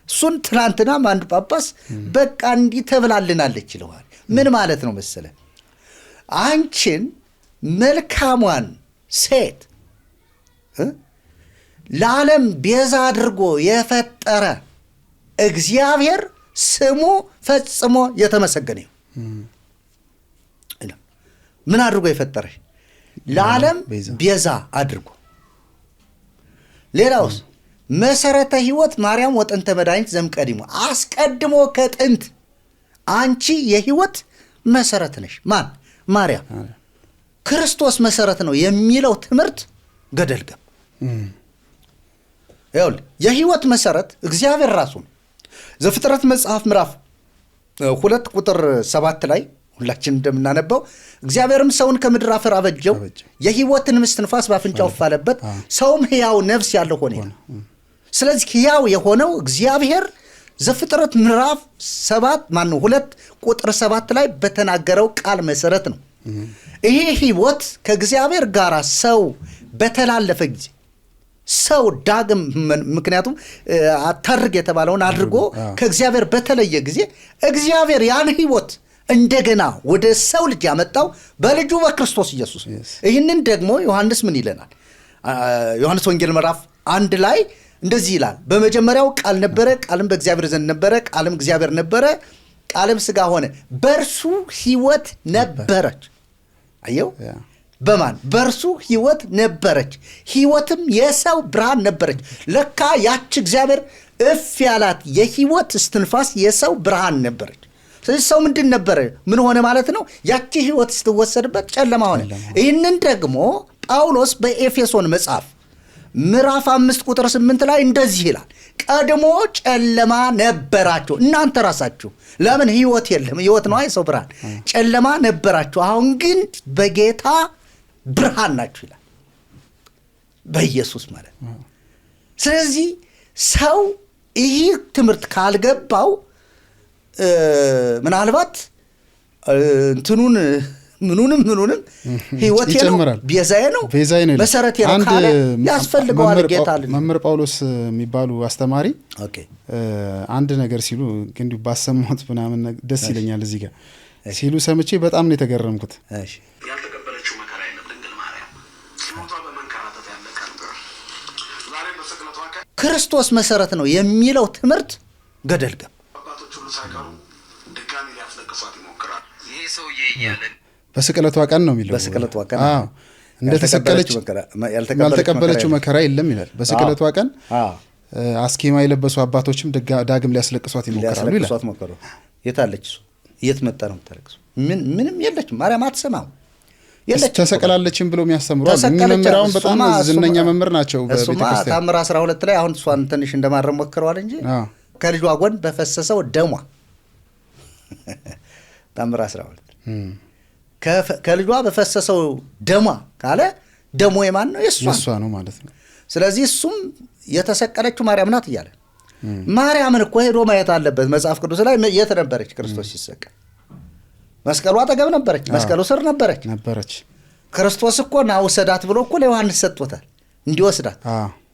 እሱን ትናንትናም አንድ ጳጳስ በቃ እንዲህ ተብላልናለች ይለዋል። ምን ማለት ነው መሰለ? አንቺን መልካሟን ሴት ለዓለም ቤዛ አድርጎ የፈጠረ እግዚአብሔር ስሙ ፈጽሞ የተመሰገነ ይሁን። ምን አድርጎ የፈጠረሽ? ለዓለም ቤዛ አድርጎ። ሌላውስ መሰረተ ሕይወት ማርያም ወጥንተ መድኃኒት ዘእምቀዲሙ፣ አስቀድሞ ከጥንት አንቺ የሕይወት መሰረት ነሽ። ማን? ማርያም። ክርስቶስ መሰረት ነው የሚለው ትምህርት ገደል ገባ። ይኸውልህ የሕይወት መሰረት እግዚአብሔር ራሱ ነው። ዘፍጥረት መጽሐፍ ምዕራፍ 2 ቁጥር 7 ላይ ሁላችን እንደምናነበው እግዚአብሔርም ሰውን ከምድር አፈር አበጀው፣ የሕይወትን እስትንፋስ በአፍንጫው እፍ አለበት፣ ሰውም ሕያው ነፍስ ያለው ሆነ ይላል። ስለዚህ ሕያው የሆነው እግዚአብሔር ዘፍጥረት ምዕራፍ 7 ማነው 2 ቁጥር 7 ላይ በተናገረው ቃል መሰረት ነው። ይሄ ሕይወት ከእግዚአብሔር ጋር ሰው በተላለፈ ጊዜ ሰው ዳግም ምክንያቱም አታድርግ የተባለውን አድርጎ ከእግዚአብሔር በተለየ ጊዜ እግዚአብሔር ያን ሕይወት እንደገና ወደ ሰው ልጅ ያመጣው በልጁ በክርስቶስ ኢየሱስ። ይህንን ደግሞ ዮሐንስ ምን ይለናል? ዮሐንስ ወንጌል ምዕራፍ 1 ላይ እንደዚህ ይላል፣ በመጀመሪያው ቃል ነበረ፣ ቃልም በእግዚአብሔር ዘንድ ነበረ፣ ቃልም እግዚአብሔር ነበረ፣ ቃልም ሥጋ ሆነ፣ በእርሱ ሕይወት ነበረች። አየው፣ በማን? በእርሱ ሕይወት ነበረች፣ ሕይወትም የሰው ብርሃን ነበረች። ለካ ያች እግዚአብሔር እፍ ያላት የሕይወት እስትንፋስ የሰው ብርሃን ነበረች። ስለዚህ ሰው ምንድን ነበረ? ምን ሆነ ማለት ነው? ያቺ ሕይወት ስትወሰድበት ጨለማ ሆነ። ይህንን ደግሞ ጳውሎስ በኤፌሶን መጽሐፍ ምዕራፍ 5 ቁጥር 8 ላይ እንደዚህ ይላል፣ ቀድሞ ጨለማ ነበራችሁ እናንተ ራሳችሁ። ለምን? ሕይወት የለም። ሕይወት ነው የሰው ብርሃን። ጨለማ ነበራችሁ፣ አሁን ግን በጌታ ብርሃን ናችሁ ይላል፣ በኢየሱስ ማለት ነው። ስለዚህ ሰው ይህ ትምህርት ካልገባው ምናልባት እንትኑን ምኑንም ሕይወቴ ነው ቤዛዬ ነው መሰረቴ ነው ካለ ያስፈልገዋል ጌታ። መምህር ጳውሎስ የሚባሉ አስተማሪ አንድ ነገር ሲሉ እንዲሁ ባሰማሁት ምናምን ደስ ይለኛል። እዚህ ጋር ሲሉ ሰምቼ በጣም ነው የተገረምኩት። ያልተቀበለችው መከራ የለም ድንግል ማርያም ሕይወቷ በመንከራተት ያለቀ ነበር። ዛሬ በስቅለቷ ክርስቶስ መሰረት ነው የሚለው ትምህርት ገደል ገባ። አባቶች ሁሉ ሳይቀሩ ድጋሚ ሊያስለቅሷት ይሞክራል። ይሄ ሰውዬ እያለ በስቅለቷ ቀን ነው የሚለው። በስቅለቷ ቀን አዎ፣ እንደተሰቀለች ያልተቀበለችው መከራ የለም ይላል። በስቅለቷ ቀን አስኬማ የለበሱ አባቶችም ዳግም ሊያስለቅሷት ይሞክራሉ ይላል። ሊያስለቅሷት ሞከሩ። የት አለች እሱ? የት መጣ ነው የምታለቅሰው? ምንም የለችም። ማርያም አትሰማም። የለችም። ተሰቅላለችም ብሎ የሚያስተምሩ አሉ። እኚህ መምህር አሁን በጣም ዝነኛ መምህር ናቸው በቤተክርስቲያን። ታምር 12 ላይ አሁን እሷን ትንሽ እንደማረም ሞክረዋል እንጂ ከልጇ ጎን በፈሰሰው ደሟ ታምር 12 ከልጇ በፈሰሰው ደሟ ካለ ደሞ የማን ነው? የሷ ነው ማለት ነው። ስለዚህ እሱም የተሰቀለችው ማርያም ናት እያለ ማርያምን እኮ ሄዶ ማየት አለበት። መጽሐፍ ቅዱስ ላይ የት ነበረች ክርስቶስ ሲሰቀል? መስቀሉ አጠገብ ነበረች፣ መስቀሉ ስር ነበረች። ክርስቶስ እኮ ና ውሰዳት ብሎ እኮ ለዮሐንስ ሰጥቶታል እንዲወስዳት።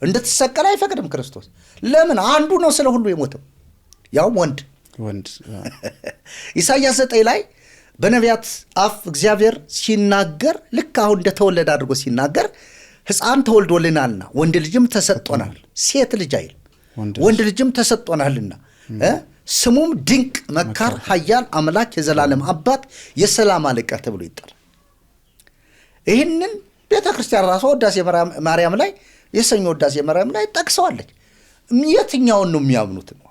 እንድትሰቀል አይፈቅድም ክርስቶስ። ለምን? አንዱ ነው ስለ ሁሉ የሞተው፣ ያውም ወንድ። ኢሳይያስ 9 ላይ በነቢያት አፍ እግዚአብሔር ሲናገር ልክ አሁን እንደተወለደ አድርጎ ሲናገር ሕፃን ተወልዶልናልና ወንድ ልጅም ተሰጥቶናል፣ ሴት ልጅ አይልም፣ ወንድ ልጅም ተሰጥቶናልና ስሙም ድንቅ መካር፣ ኃያል አምላክ፣ የዘላለም አባት፣ የሰላም አለቃ ተብሎ ይጠራል። ይህንን ቤተ ክርስቲያን ራሷ ውዳሴ ማርያም ላይ፣ የሰኞ ውዳሴ ማርያም ላይ ጠቅሰዋለች። የትኛውን ነው የሚያምኑት? ነው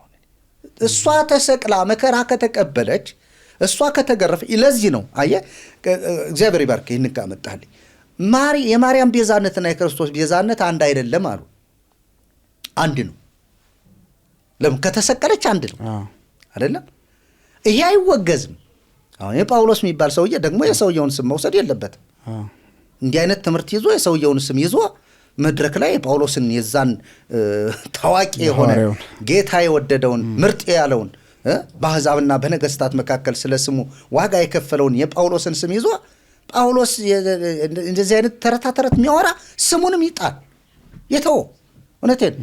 እሷ ተሰቅላ መከራ ከተቀበለች፣ እሷ ከተገረፈ፣ ለዚህ ነው አየህ፣ እግዚአብሔር ይባርክ ይህንን ካመጣልኝ፣ የማርያም ቤዛነትና የክርስቶስ ቤዛነት አንድ አይደለም አሉ። አንድ ነው። ለምን ከተሰቀለች አንድ ነው አይደለም? ይሄ አይወገዝም። አሁን የጳውሎስ የሚባል ሰውዬ ደግሞ የሰውየውን ስም መውሰድ የለበትም። እንዲህ አይነት ትምህርት ይዞ፣ የሰውየውን ስም ይዞ መድረክ ላይ የጳውሎስን የዛን ታዋቂ የሆነ ጌታ የወደደውን ምርጥ ያለውን በአሕዛብና በነገስታት መካከል ስለ ስሙ ዋጋ የከፈለውን የጳውሎስን ስም ይዞ ጳውሎስ እንደዚህ አይነት ተረታ ተረት የሚያወራ ስሙንም ይጣል የተወው፣ እውነቴን።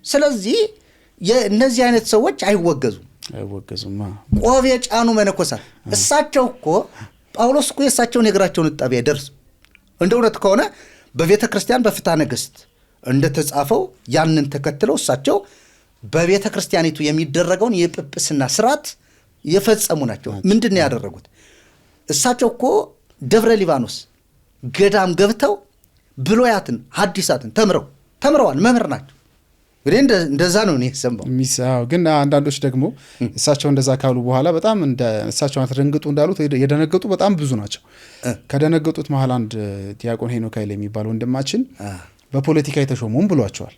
ስለዚህ እነዚህ አይነት ሰዎች አይወገዙም። አይወገዙም። ቆብ የጫኑ መነኮሳት እሳቸው እኮ፣ ጳውሎስ እኮ የእሳቸውን የእግራቸውን እጣቢ አይደርስም። እንደ እውነት ከሆነ በቤተ ክርስቲያን በፍትሐ ነገሥት እንደተጻፈው ያንን ተከትለው እሳቸው በቤተ ክርስቲያኒቱ የሚደረገውን የጵጵስና ስርዓት የፈጸሙ ናቸው። ምንድን ነው ያደረጉት? እሳቸው እኮ ደብረ ሊባኖስ ገዳም ገብተው ብሉያትን ሐዲሳትን ተምረዋል። መምህር ናቸው። እንግዲህ እንደዛ ነው እኔ የሰማው። ግን አንዳንዶች ደግሞ እሳቸው እንደዛ ካሉ በኋላ በጣም እሳቸው አትደንግጡ እንዳሉት የደነገጡ በጣም ብዙ ናቸው። ከደነገጡት መሀል አንድ ዲያቆን ሄኖክ ኃይሌ የሚባል ወንድማችን በፖለቲካ የተሾሙም ብሏቸዋል።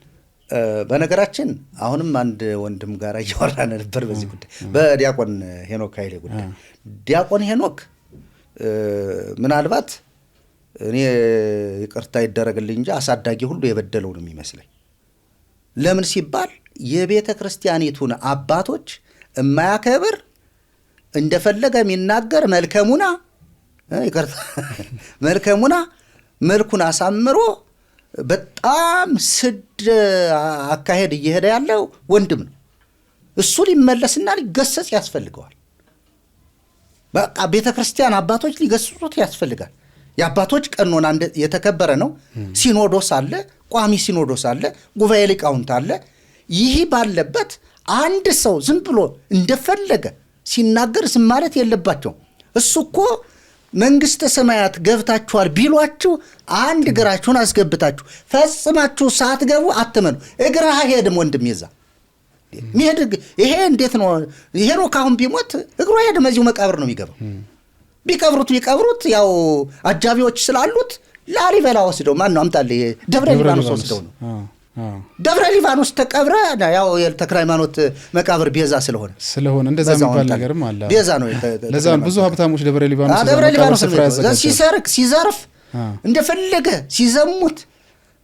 በነገራችን አሁንም አንድ ወንድም ጋር እያወራን ነበር በዚህ ጉዳይ፣ በዲያቆን ሄኖክ ኃይሌ ጉዳይ። ዲያቆን ሄኖክ ምናልባት እኔ ይቅርታ ይደረግልኝ እንጂ አሳዳጊ ሁሉ የበደለው ነው የሚመስለኝ። ለምን ሲባል የቤተ ክርስቲያኒቱን አባቶች የማያከብር፣ እንደፈለገ የሚናገር፣ መልከሙና፣ ይቅርታ፣ መልከሙና መልኩን አሳምሮ በጣም ስድ አካሄድ እየሄደ ያለው ወንድም ነው። እሱ ሊመለስና ሊገሰጽ ያስፈልገዋል። በቃ ቤተ ክርስቲያን አባቶች ሊገስጹት ያስፈልጋል። የአባቶች ቀኖና የተከበረ ነው። ሲኖዶስ አለ፣ ቋሚ ሲኖዶስ አለ፣ ጉባኤ ሊቃውንት አለ። ይህ ባለበት አንድ ሰው ዝም ብሎ እንደፈለገ ሲናገር ዝም ማለት የለባቸውም። እሱ እኮ መንግስተ ሰማያት ገብታችኋል ቢሏችሁ አንድ እግራችሁን አስገብታችሁ ፈጽማችሁ ሳትገቡ አትመኑ። እግርህ አይሄድም ወንድም፣ ይዛ ሚሄድ ይሄ እንዴት ነው? ይሄ ነው ካሁን ቢሞት እግሩ አይሄድም፣ እዚሁ መቃብር ነው የሚገባው። ቢቀብሩት ቢቀብሩት ያው አጃቢዎች ስላሉት ላሊበላ ወስደው፣ ማን ነው አምጣልህ፣ ደብረ ሊባኖስ ወስደው ነው። ደብረ ሊባኖስ ተቀብረ ያው የተክለ ሃይማኖት መቃብር ቤዛ ስለሆነ ስለሆነ እንደዛ የሚባል ነገርም አለ። ቤዛ ነው። ለዛ ብዙ ሀብታሞች ደብረ ሊባኖስ ደብረ ሊባኖስ ሲሰርቅ፣ ሲዘርፍ፣ እንደፈለገ ሲዘሙት፣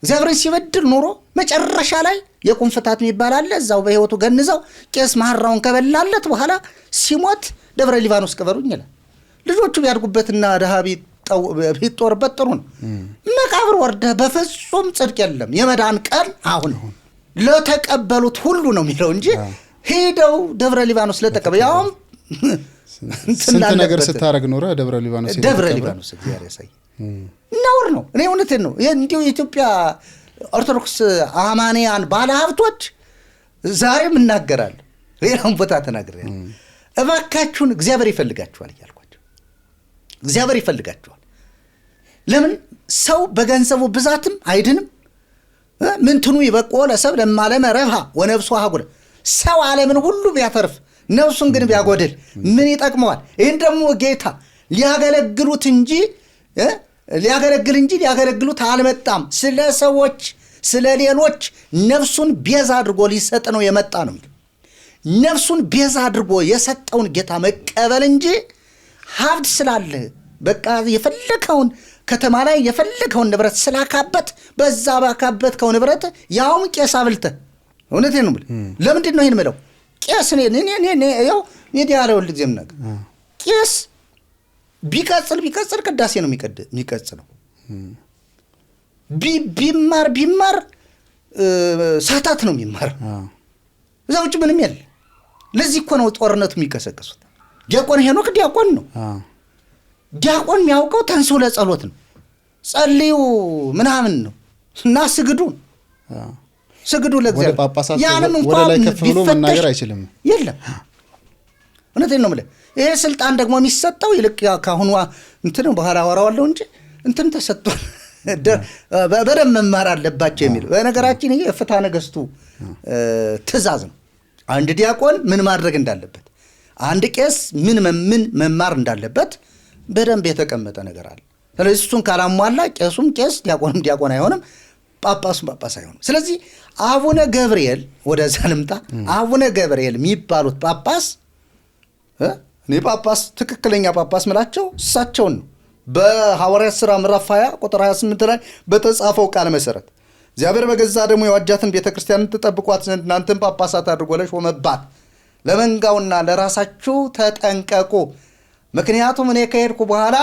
እግዚአብሔርን ሲበድል ኖሮ መጨረሻ ላይ የቁም ፍታት የሚባል አለ። እዛው በህይወቱ ገንዘው ቄስ መሐራውን ከበላለት በኋላ ሲሞት ደብረ ሊባኖስ ቅበሩኝ ይላል። ልጆቹ ቢያድጉበትና ድሃ ቢጦርበት ጥሩ ነው። መቃብር ወርደህ በፍጹም ጽድቅ የለም። የመዳን ቀን አሁን ለተቀበሉት ሁሉ ነው የሚለው እንጂ ሄደው ደብረ ሊባኖስ ለተቀበ ያውም ስንት ነገር ስታረግ ኖረ ደብረ ሊባኖስ ደብረ ሊባኖስ እግዚአብሔር ያሳይ። ነውር ነው። እኔ እውነቴን ነው። እንዲሁ የኢትዮጵያ ኦርቶዶክስ አማንያን ባለሀብቶች ዛሬም እናገራለሁ፣ ሌላም ቦታ ተናግሬያለሁ። እባካችሁን እግዚአብሔር ይፈልጋችኋል እያልኳቸው፣ እግዚአብሔር ይፈልጋችኋል። ለምን ሰው በገንዘቡ ብዛትም አይድንም። ምንትኑ ይበቆ ለሰብ ለማለመ ረብሃ ወነብሱ አህጉረ፣ ሰው ዓለምን ሁሉ ቢያተርፍ ነፍሱን ግን ቢያጎድል ምን ይጠቅመዋል? ይህን ደግሞ ጌታ ሊያገለግሉት እንጂ ሊያገለግል እንጂ ሊያገለግሉት አልመጣም። ስለ ሰዎች ስለ ሌሎች ነፍሱን ቤዛ አድርጎ ሊሰጥ ነው የመጣ ነው። ነፍሱን ቤዛ አድርጎ የሰጠውን ጌታ መቀበል እንጂ ሀብት ስላለህ በቃ የፈለከውን ከተማ ላይ የፈለከውን ንብረት ስላካበት በዛ ባካበትከው ንብረት ያውም ቄስ አብልተህ፣ እውነቴን ነው የምልህ። ለምንድን ነው ይህን የምለው? ቄስ እኔ እኔ ያው ሚዲያ ላይ ሁል ጊዜም ነገር ቄስ ቢቀጽል ቢቀጽል ቅዳሴ ነው የሚቀጽለው። ቢማር ቢማር ሰዓታት ነው የሚማር። እዛ ውጭ ምንም የለ። ለዚህ እኮ ነው ጦርነቱ የሚቀሰቅሱት። ዲያቆን ሄኖክ ዲያቆን ነው። ዲያቆን የሚያውቀው ተንሥኡ ለጸሎት ነው። ጸልዩ ምናምን ነው እና ስግዱ ስግዱ ለእግዚአብሔር። ያንም እንኳን ወደ ላይ ከፍ ብሎ መናገር አይችልም። የለም። እውነቴን ነው የምልህ። ይሄ ስልጣን ደግሞ የሚሰጠው ይልቅ ከአሁኗ እንትን በኋላ አወራዋለሁ እንጂ እንትን ተሰጥቷል፣ በደንብ መማር አለባቸው የሚል በነገራችን ይሄ የፍትሐ ነገሥቱ ትእዛዝ ነው። አንድ ዲያቆን ምን ማድረግ እንዳለበት፣ አንድ ቄስ ምን ምን መማር እንዳለበት በደንብ የተቀመጠ ነገር አለ። ስለዚህ እሱን ካላሟላ ቄሱም ቄስ ዲያቆንም ዲያቆን አይሆንም፣ ጳጳሱም ጳጳስ አይሆንም። ስለዚህ አቡነ ገብርኤል ወደዛ ልምጣ። አቡነ ገብርኤል የሚባሉት ጳጳስ እኔ ጳጳስ ትክክለኛ ጳጳስ ምላቸው እሳቸውን ነው። በሐዋርያት ሥራ ምዕራፍ 20 ቁጥር 28 ላይ በተጻፈው ቃል መሰረት እግዚአብሔር በገዛ ደሙ የዋጃትን ቤተ ክርስቲያንን ትጠብቋት ዘንድ እናንተን ጳጳሳት አድርጎ ለሾመባት ለመንጋውና ለራሳችሁ ተጠንቀቁ። ምክንያቱም እኔ ከሄድኩ በኋላ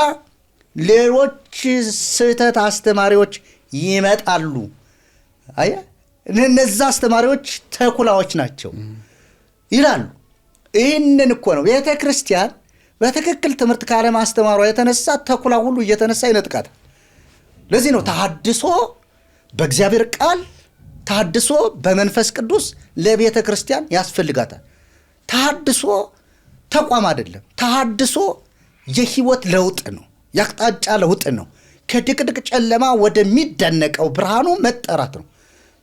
ሌሎች ስህተት አስተማሪዎች ይመጣሉ። አየህ፣ እነዛ አስተማሪዎች ተኩላዎች ናቸው ይላሉ። ይህንን እኮ ነው ቤተ ክርስቲያን በትክክል ትምህርት ካለማስተማሯ የተነሳ ተኩላ ሁሉ እየተነሳ ይነጥቃታል። ለዚህ ነው ተሐድሶ በእግዚአብሔር ቃል ተሐድሶ በመንፈስ ቅዱስ ለቤተ ክርስቲያን ያስፈልጋታል። ተሐድሶ ተቋም አይደለም። ተሐድሶ የህይወት ለውጥ ነው፣ የአቅጣጫ ለውጥ ነው። ከድቅድቅ ጨለማ ወደሚደነቀው ብርሃኑ መጠራት ነው።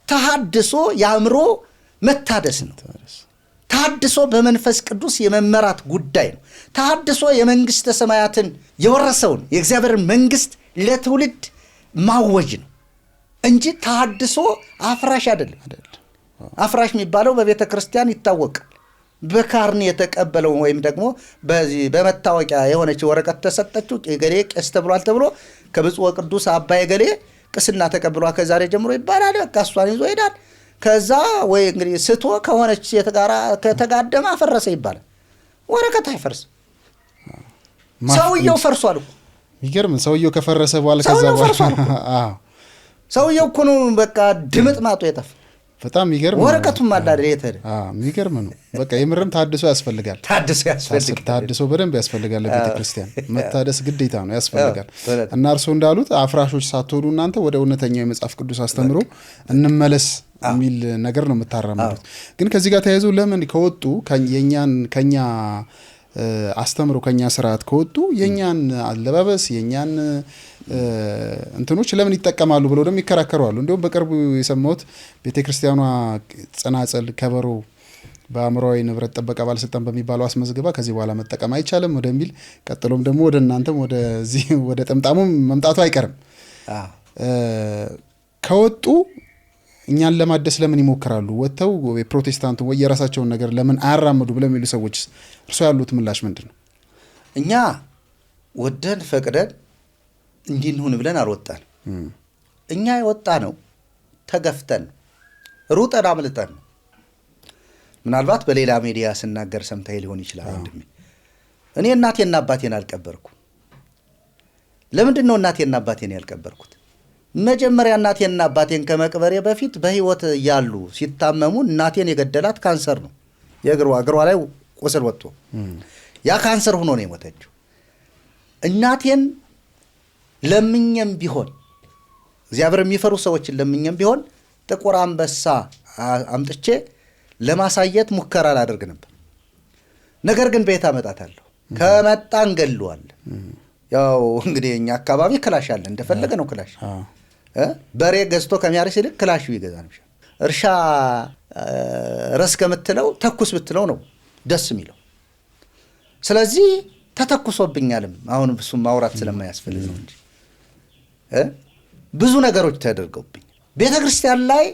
ተሐድሶ የአእምሮ መታደስ ነው። ተሐድሶ በመንፈስ ቅዱስ የመመራት ጉዳይ ነው። ተሐድሶ የመንግስተ ሰማያትን የወረሰውን የእግዚአብሔርን መንግስት ለትውልድ ማወጅ ነው እንጂ ተሐድሶ አፍራሽ አይደለም። አፍራሽ የሚባለው በቤተ ክርስቲያን ይታወቃል። በካርኒ የተቀበለው ወይም ደግሞ በዚህ በመታወቂያ የሆነች ወረቀት ተሰጠችው ገሌ ቄስ ተብሏል ተብሎ ከብፁዕ ወቅዱስ አባ ገሌ ቅስና ተቀብሏል ከዛሬ ጀምሮ ይባላል። በቃ እሷን ይዞ ይሄዳል። ከዛ ወይ እንግዲህ ስቶ ከሆነች ሴት ጋር ከተጋደመ አፈረሰ ይባላል። ወረቀት አይፈርስም። ሰውየው ፈርሷል እኮ። የሚገርም ሰውየው ከፈረሰ በኋላ ከዛ ሰውየው በኋላ ፈርሷል እኮ። ሰውየው እኮ ነው በቃ ድምጥ ማጡ የጠፋ። በጣም የሚገርም ነው። ወረቀቱም አለ አይደል የት ሄደ? የሚገርም ነው። በቃ የምርም ታድሶ ያስፈልጋል። ታድሶ ያስፈልጋል። ታድሶ በደንብ ያስፈልጋል። ለቤተ ክርስቲያን መታደስ ግዴታ ነው፣ ያስፈልጋል። እውነት። እና እርስዎ እንዳሉት አፍራሾች ሳትሆኑ እናንተ ወደ እውነተኛው የመጽሐፍ ቅዱስ አስተምሮ እንመለስ የሚል ነገር ነው የምታራምዱት። ግን ከዚህ ጋር ተያይዞ ለምን ከወጡ የኛን ከኛ አስተምሮ ከኛ ስርዓት ከወጡ የኛን አለባበስ የኛን እንትኖች ለምን ይጠቀማሉ ብለው ደግሞ ይከራከሩ አሉ። እንዲሁም በቅርቡ የሰማሁት ቤተክርስቲያኗ ጸናጽል፣ ከበሮ በአእምሯዊ ንብረት ጥበቃ ባለስልጣን በሚባለው አስመዝግባ ከዚህ በኋላ መጠቀም አይቻልም ወደሚል ቀጥሎም ደግሞ ወደ እናንተም ወደዚህ ወደ ጥምጣሙም መምጣቱ አይቀርም። ከወጡ እኛን ለማደስ ለምን ይሞክራሉ? ወጥተው የፕሮቴስታንቱ ወይ የራሳቸውን ነገር ለምን አያራምዱ ብለው የሚሉ ሰዎች እርሶ ያሉት ምላሽ ምንድን ነው? እኛ ወደን ፈቅደን እንዲህ እንሁን ብለን አልወጣንም። እኛ የወጣ ነው ተገፍተን ሩጠን አምልጠን ነው። ምናልባት በሌላ ሚዲያ ስናገር ሰምተህ ሊሆን ይችላል ወንድሜ። እኔ እናቴና አባቴን አልቀበርኩም። ለምንድን ነው እናቴና አባቴን ያልቀበርኩት? መጀመሪያ እናቴና አባቴን ከመቅበሬ በፊት በህይወት ያሉ ሲታመሙ እናቴን የገደላት ካንሰር ነው። የእግሯ እግሯ ላይ ቁስል ወጥቶ ያ ካንሰር ሆኖ ነው የሞተችው። እናቴን ለምኜም ቢሆን እግዚአብሔር የሚፈሩ ሰዎችን ለምኜም ቢሆን ጥቁር አንበሳ አምጥቼ ለማሳየት ሙከራ ላደርግ ነበር። ነገር ግን ቤት አመጣታለሁ። ከመጣ እንገለዋለን። ያው እንግዲህ እኛ አካባቢ ክላሽ አለ፣ እንደፈለገ ነው ክላሽ። በሬ ገዝቶ ከሚያርስ ይልቅ ክላሽ ይገዛ ነው። እርሻ ረስ ከምትለው ተኩስ ብትለው ነው ደስ የሚለው። ስለዚህ ተተኩሶብኛልም አሁን እሱም ማውራት ስለማያስፈልግ ነው እንጂ ብዙ ነገሮች ተደርገውብኝ ቤተክርስቲያን ላይ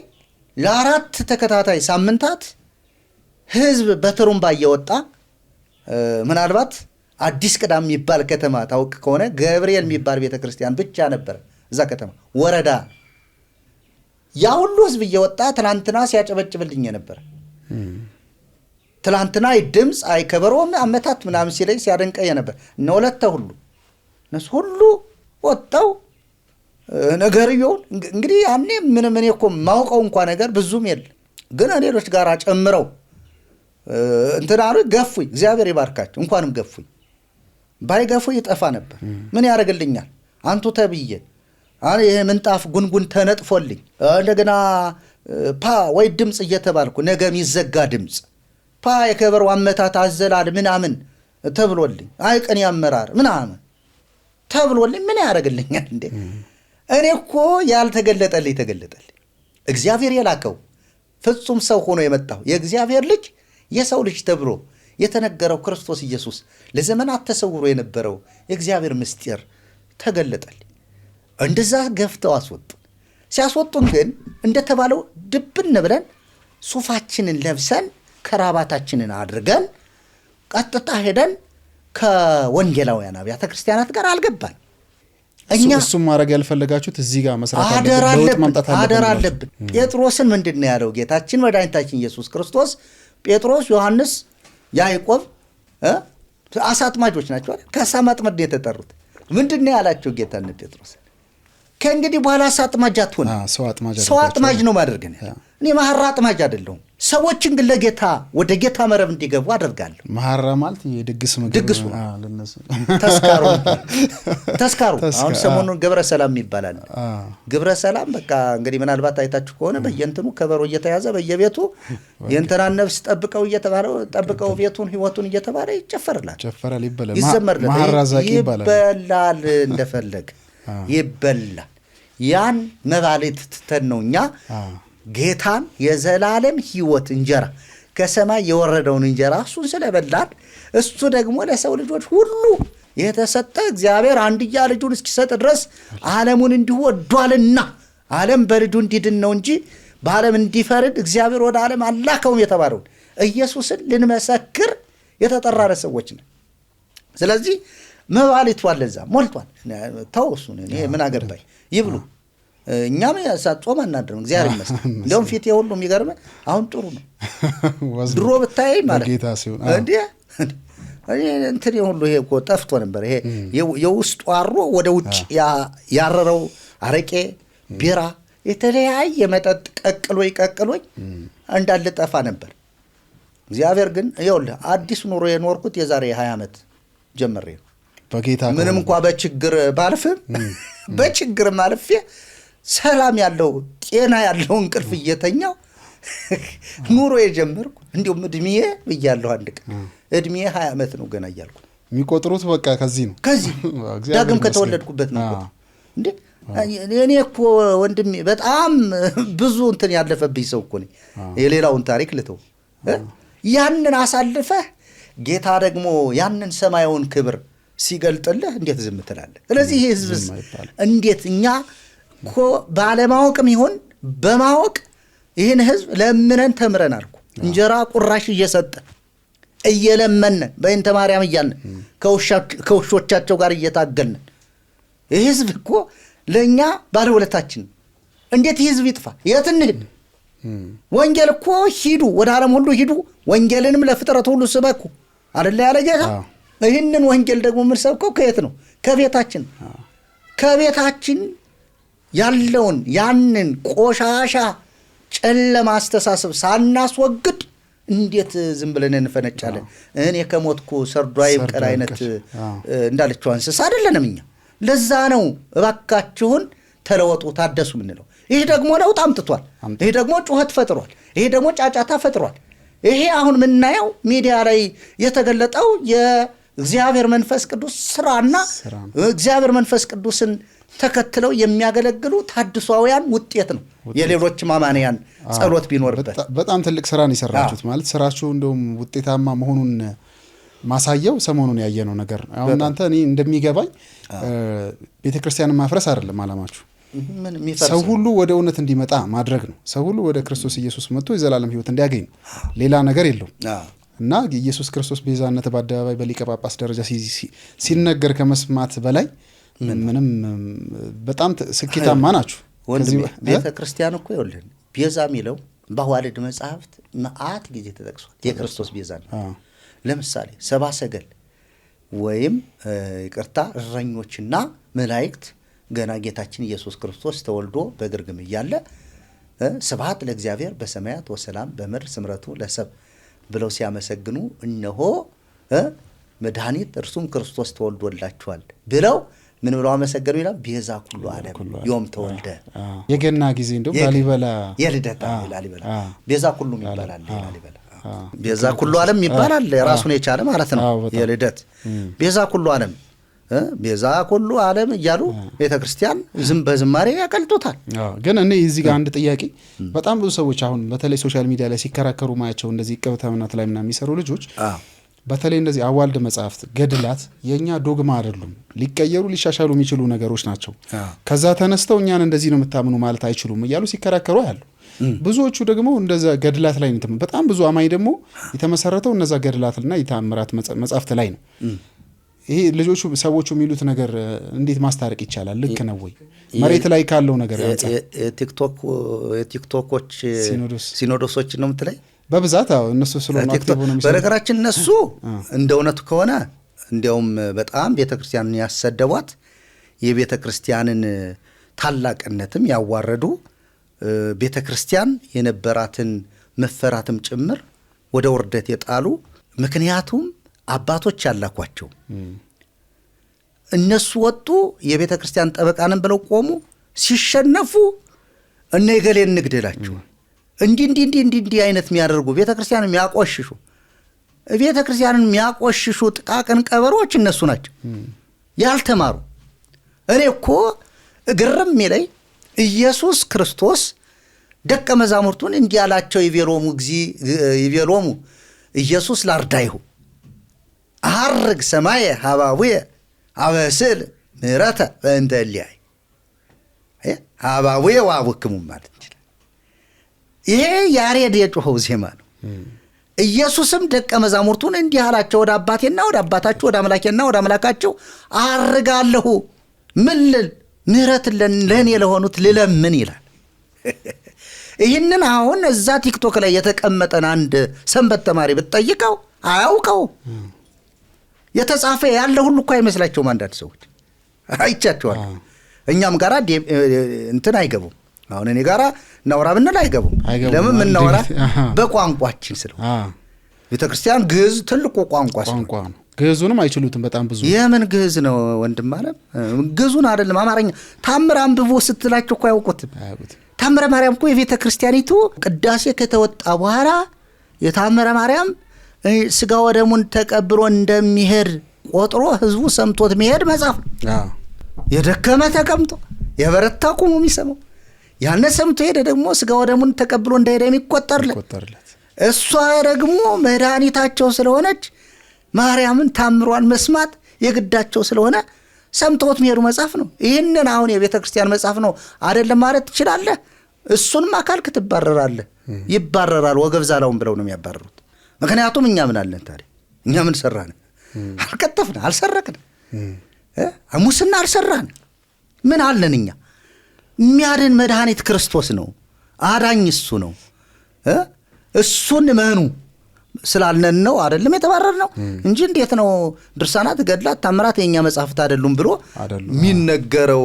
ለ4 ተከታታይ ሳምንታት ህዝብ በትሩምባ እየወጣ ምናልባት አዲስ ቅዳም የሚባል ከተማ ታውቅ ከሆነ ገብርኤል የሚባል ቤተክርስቲያን ብቻ ነበር እዛ ከተማ ወረዳ። ያ ሁሉ ህዝብ እየወጣ ትላንትና ሲያጨበጭብልኝ ነበር። ትላንትና ድምጽ አይከበሮም አመታት ምናምን ሲለኝ ሲያደንቀኝ ነበር። እነ ወለተ ሁሉ እነሱ ሁሉ ወጣው ነገርየውን እንግዲህ ያኔ ምንም እኔ እኮ ማውቀው እንኳን ነገር ብዙም የለ፣ ግን ሌሎች ጋር ጨምረው እንትን አሉ፣ ገፉኝ። እግዚአብሔር ይባርካቸው፣ እንኳንም ገፉኝ። ባይገፉኝ ይጠፋ ነበር። ምን ያደርግልኛል? አንቱ ተብዬ አሁን ይሄ ምንጣፍ ጉንጉን ተነጥፎልኝ እንደገና ፓ ወይ ድምጽ እየተባልኩ ነገ የሚዘጋ ድምጽ ፓ የከበሮ አመታት አዘላል ምናምን ተብሎልኝ፣ አይ ቅኔ አመራር ምናምን ተብሎልኝ ምን ያደርግልኛል እንዴ? እኔ እኮ ያልተገለጠልኝ ተገለጠልኝ። እግዚአብሔር የላከው ፍጹም ሰው ሆኖ የመጣው የእግዚአብሔር ልጅ፣ የሰው ልጅ ተብሎ የተነገረው ክርስቶስ ኢየሱስ፣ ለዘመናት ተሰውሮ የነበረው የእግዚአብሔር ምስጢር ተገለጠልኝ። እንደዛ ገፍተው አስወጡን። ሲያስወጡን ግን እንደተባለው ድብን ብለን ሱፋችንን ለብሰን ከራባታችንን አድርገን ቀጥታ ሄደን ከወንጌላውያን አብያተ ክርስቲያናት ጋር አልገባን። እኛ እሱም ማድረግ ያልፈለጋችሁት እዚህ ጋር መስራት አደራ አለብን፣ አደራ አለብን። ጴጥሮስን ምንድን ነው ያለው ጌታችን መድኃኒታችን ኢየሱስ ክርስቶስ? ጴጥሮስ፣ ዮሐንስ፣ ያዕቆብ አሳ አጥማጆች ናቸው አይደል? ከአሳ ማጥመድ ነው የተጠሩት። ምንድን ነው ያላቸው ጌታን ጴጥሮስ? ከእንግዲህ በኋላ አሳ አጥማጅ አትሆንም፣ ሰው አጥማጅ ነው ማድረግ ነው። እኔ መሐራ አጥማጅ አይደለሁም። ሰዎችን ግን ለጌታ ወደ ጌታ መረብ እንዲገቡ አደርጋለሁ። መሐራ ማለት የድግስ ምግብ ድግሱ ተስካሩ ተስካሩ። አሁን ሰሞኑን ግብረ ሰላም ይባላል። ግብረ ሰላም በቃ እንግዲህ ምናልባት አይታችሁ ከሆነ በየእንትኑ ከበሮ እየተያዘ በየቤቱ የእንትናን ነፍስ ጠብቀው እየተባለ፣ ጠብቀው ቤቱን ህይወቱን እየተባለ ይጨፈርላል፣ ይጨፈራል፣ ይበላል፣ ይዘመርላል፣ ይበላል፣ እንደፈለገ ይበላል። ያን መባሌት ትተን ነው እኛ ጌታን የዘላለም ህይወት እንጀራ፣ ከሰማይ የወረደውን እንጀራ እሱን ስለበላን፣ እሱ ደግሞ ለሰው ልጆች ሁሉ የተሰጠ፣ እግዚአብሔር አንድያ ልጁን እስኪሰጥ ድረስ ዓለሙን እንዲሁ ወዷልና ዓለም በልጁ እንዲድን ነው እንጂ በዓለም እንዲፈርድ እግዚአብሔር ወደ ዓለም አላከውም የተባለውን ኢየሱስን ልንመሰክር የተጠራነ ሰዎች ነን። ስለዚህ መባሊቱ አለ፣ እዛ ሞልቷል። ተው እሱን፣ እኔ ምን አገባኝ ይብሉ። እኛም ጾም አናድርም፣ እግዚአብሔር ይመስገን። እንዲያውም ፊቴ ሁሉ የሚገርምህ አሁን ጥሩ ነው። ድሮ ብታይ ማለት እንዴ እንትን ሁሉ ይሄ እኮ ጠፍቶ ነበር። ይሄ የውስጡ አሮ ወደ ውጭ ያረረው አረቄ፣ ቢራ፣ የተለያየ መጠጥ ቀቅሎኝ ቀቅሎኝ እንዳለ ጠፋ ነበር። እግዚአብሔር ግን ይኸውልህ አዲስ ኑሮ የኖርኩት የዛሬ 20 ዓመት ጀምሬ ነው። ምንም እንኳ በችግር ባልፍም፣ በችግር አልፌ ሰላም ያለው ጤና ያለው እንቅልፍ እየተኛው ኑሮ የጀመርኩ፣ እንዲሁም እድሜዬ ብያለሁ አንድ ቀን እድሜዬ 20 ዓመት ነው ገና እያልኩ የሚቆጥሩት በቃ ከዚህ ነው። ከዚህ ዳግም ከተወለድኩበት ነው እንዴ። እኔ እኮ ወንድሜ በጣም ብዙ እንትን ያለፈብኝ ሰው እኮ ነኝ። የሌላውን ታሪክ ልተው። ያንን አሳልፈህ ጌታ ደግሞ ያንን ሰማያውን ክብር ሲገልጥልህ እንዴት ዝም ትላለህ? ስለዚህ ይህ ህዝብስ እንዴት፣ እኛ እኮ ባለማወቅም ይሁን በማወቅ ይህን ህዝብ ለምነን ተምረን አልኩ፣ እንጀራ ቁራሽ እየሰጠ እየለመንን በእንተ ማርያም እያልን ከውሾቻቸው ጋር እየታገልን፣ ይህ ህዝብ እኮ ለእኛ ባለውለታችን። እንዴት ይህ ህዝብ ይጥፋ? የት እንሂድ? ወንጌል እኮ ሂዱ፣ ወደ ዓለም ሁሉ ሂዱ፣ ወንጌልንም ለፍጥረት ሁሉ ስበኩ አደለ ያለ ጌታ? ይህንን ወንጌል ደግሞ የምንሰብከው ከየት ነው? ከቤታችን። ከቤታችን ያለውን ያንን ቆሻሻ ጨለማ አስተሳሰብ ሳናስወግድ እንዴት ዝም ብለን እንፈነጫለን? እኔ ከሞትኩ ሰርዶ አይብቀል አይነት እንዳለችው እንስሳ አይደለንም እኛ። ለዛ ነው እባካችሁን ተለወጡ፣ ታደሱ የምንለው። ይህ ደግሞ ለውጥ አምጥቷል። ይህ ደግሞ ጩኸት ፈጥሯል። ይሄ ደግሞ ጫጫታ ፈጥሯል። ይሄ አሁን የምናየው ሚዲያ ላይ የተገለጠው የእግዚአብሔር መንፈስ ቅዱስ ስራና እግዚአብሔር መንፈስ ቅዱስን ተከትለው የሚያገለግሉ ታድሷውያን ውጤት ነው። የሌሎች አማንያን ጸሎት ቢኖርበት በጣም ትልቅ ስራ ነው የሰራችሁት። ማለት ስራችሁ እንደውም ውጤታማ መሆኑን ማሳየው ሰሞኑን ያየነው ነገር ነው። አሁን እናንተ እኔ እንደሚገባኝ ቤተክርስቲያንን ማፍረስ አይደለም አላማችሁ። ሰው ሁሉ ወደ እውነት እንዲመጣ ማድረግ ነው። ሰው ሁሉ ወደ ክርስቶስ ኢየሱስ መጥቶ የዘላለም ሕይወት እንዲያገኝ ነው። ሌላ ነገር የለውም። እና የኢየሱስ ክርስቶስ ቤዛነት በአደባባይ በሊቀ ጳጳስ ደረጃ ሲነገር ከመስማት በላይ ምንም፣ በጣም ስኬታማ ናችሁ። ወንድሜ፣ ቤተ ክርስቲያን እኮ ይኸውልህ ቤዛ የሚለው በአዋልድ መጽሐፍት መዓት ጊዜ ተጠቅሷል። የክርስቶስ ቤዛ ነው። ለምሳሌ ሰባ ሰገል ወይም ይቅርታ እረኞችና መላእክት ገና ጌታችን ኢየሱስ ክርስቶስ ተወልዶ በግርግም እያለ ስብሐት ለእግዚአብሔር በሰማያት ወሰላም በምድር ስምረቱ ለሰብ ብለው ሲያመሰግኑ፣ እነሆ መድኃኒት እርሱም ክርስቶስ ተወልዶላችኋል ብለው ምን ብለው አመሰገኑ ይላል? ቤዛ ኩሉ ዓለም ዮም ተወልደ። የገና ጊዜ እንደውም ላሊበላ የልደታ ላሊበላ ቤዛ ኩሉም ይባላል። ላሊበላ ቤዛ ኩሉ ዓለም ይባላል። ራሱን የቻለ ማለት ነው። የልደት ቤዛ ኩሉ ዓለም፣ ቤዛ ኩሉ ዓለም እያሉ ቤተ ክርስቲያን ዝም በዝማሬ ያቀልጡታል። ግን እኔ እዚህ ጋር አንድ ጥያቄ፣ በጣም ብዙ ሰዎች አሁን በተለይ social media ላይ ሲከራከሩ ማያቸው እንደዚህ ዕቅበተ እምነት ላይ ምናምን የሚሰሩ ልጆች፣ በተለይ እንደዚህ አዋልድ መጽሐፍት፣ ገድላት የእኛ ዶግማ አይደሉም። ሊቀየሩ ሊሻሻሉ የሚችሉ ነገሮች ናቸው። ከዛ ተነስተው እኛን እንደዚህ ነው የምታምኑ ማለት አይችሉም እያሉ ሲከራከሩ ያሉ፣ ብዙዎቹ ደግሞ እንደዛ ገድላት ላይ፣ በጣም ብዙ አማኝ ደግሞ የተመሰረተው እነዛ ገድላትና የተአምራት መጽሐፍት ላይ ነው። ይሄ ልጆቹ ሰዎቹ የሚሉት ነገር እንዴት ማስታረቅ ይቻላል? ልክ ነው ወይ? መሬት ላይ ካለው ነገር አንጻር። የቲክቶኮች ሲኖዶሶች ነው የምትለኝ? በብዛት አዎ፣ እነሱ ስለሆኑ active ሆነው የሚሰሩት። በነገራችን እነሱ እንደ እውነቱ ከሆነ እንዲያውም በጣም ቤተ ክርስቲያንን ያሰደቧት፣ የቤተ ክርስቲያንን ታላቅነትም ያዋረዱ፣ ቤተ ክርስቲያን የነበራትን መፈራትም ጭምር ወደ ውርደት የጣሉ፣ ምክንያቱም አባቶች ያላኳቸው እነሱ ወጡ፣ የቤተ ክርስቲያን ጠበቃንን ብለው ቆሙ። ሲሸነፉ እነ የገሌን ንግድ እላቸዋል። እንዲህ እንዲህ እንዲህ እንዲህ እንዲህ አይነት የሚያደርጉ፣ ቤተ ክርስቲያን የሚያቆሽሹ፣ ቤተ ክርስቲያንን የሚያቆሽሹ ጥቃቅን ቀበሮች እነሱ ናቸው ያልተማሩ። እኔ እኮ ግርም የሚለኝ ኢየሱስ ክርስቶስ ደቀ መዛሙርቱን እንዲህ ያላቸው፣ ይቤሎሙ እግዚ ይቤሎሙ ኢየሱስ ላርዳይሁ አሐርግ ሰማየ ሀባቡየ አበስል ምህረተ በእንተ እሊአይ ሀባቡየ ወአቡክሙ ማለት እንችላል። ይሄ ያሬድ የጮኸው ዜማ ነው። ኢየሱስም ደቀ መዛሙርቱን እንዲህ አላቸው፣ ወደ አባቴና ወደ አባታችሁ፣ ወደ አምላኬና ወደ አምላካችሁ አርጋለሁ። ምን ልል? ምህረትን ለእኔ ለሆኑት ልለምን ይላል። ይህንን አሁን እዛ ቲክቶክ ላይ የተቀመጠን አንድ ሰንበት ተማሪ ብትጠይቀው አያውቀው። የተጻፈ ያለ ሁሉ እኮ አይመስላቸውም። አንዳንድ ሰዎች አይቻቸዋል። እኛም ጋራ እንትን አይገቡም። አሁን እኔ ጋራ እናውራ ብንል አይገቡም። ለምን? የምናወራ በቋንቋችን ስለሆነ፣ ቤተ ክርስቲያን ግዕዝ ትልቁ ቋንቋ ስለሆነ ግዕዙንም አይችሉትም። በጣም ብዙ። የምን ግዕዝ ነው ወንድም አለም? ግዕዙን አይደለም፣ አማርኛ ታምር አንብቦ ስትላቸው እኮ አያውቁትም። ታምረ ማርያም እኮ የቤተ ክርስቲያኒቱ ቅዳሴ ከተወጣ በኋላ የታምረ ማርያም ስጋ ወደሙን ተቀብሎ እንደሚሄድ ቆጥሮ ህዝቡ ሰምቶት የሚሄድ መጽሐፍ ነው። የደከመ ተቀምጦ የበረታ ቁሞ የሚሰማው፣ ያነ ሰምቶ ሄደ ደግሞ ስጋ ወደሙን ተቀብሎ እንደሄደ የሚቆጠርለት፣ እሷ ደግሞ መድኃኒታቸው ስለሆነች ማርያምን ታምሯን መስማት የግዳቸው ስለሆነ ሰምተውት የሚሄዱ መጽሐፍ ነው። ይህንን አሁን የቤተ ክርስቲያን መጽሐፍ ነው አይደለም ማለት ትችላለህ? እሱንም አካልክ ትባረራለህ። ይባረራል። ወገብ ዛላውን ብለው ነው የሚያባረሩት። ምክንያቱም እኛ ምን አለን ታዲያ? እኛ ምን ሰራን? አልቀጠፍን፣ አልሰረቅን፣ ሙስና አልሰራን። ምን አለን እኛ? የሚያድን መድኃኒት ክርስቶስ ነው። አዳኝ እሱ ነው። እሱን መኑ ስላልነን ነው አይደለም የተባረር ነው እንጂ እንዴት ነው ድርሳናት፣ ገድላት፣ ታምራት የእኛ መጽሐፍት አይደሉም ብሎ የሚነገረው?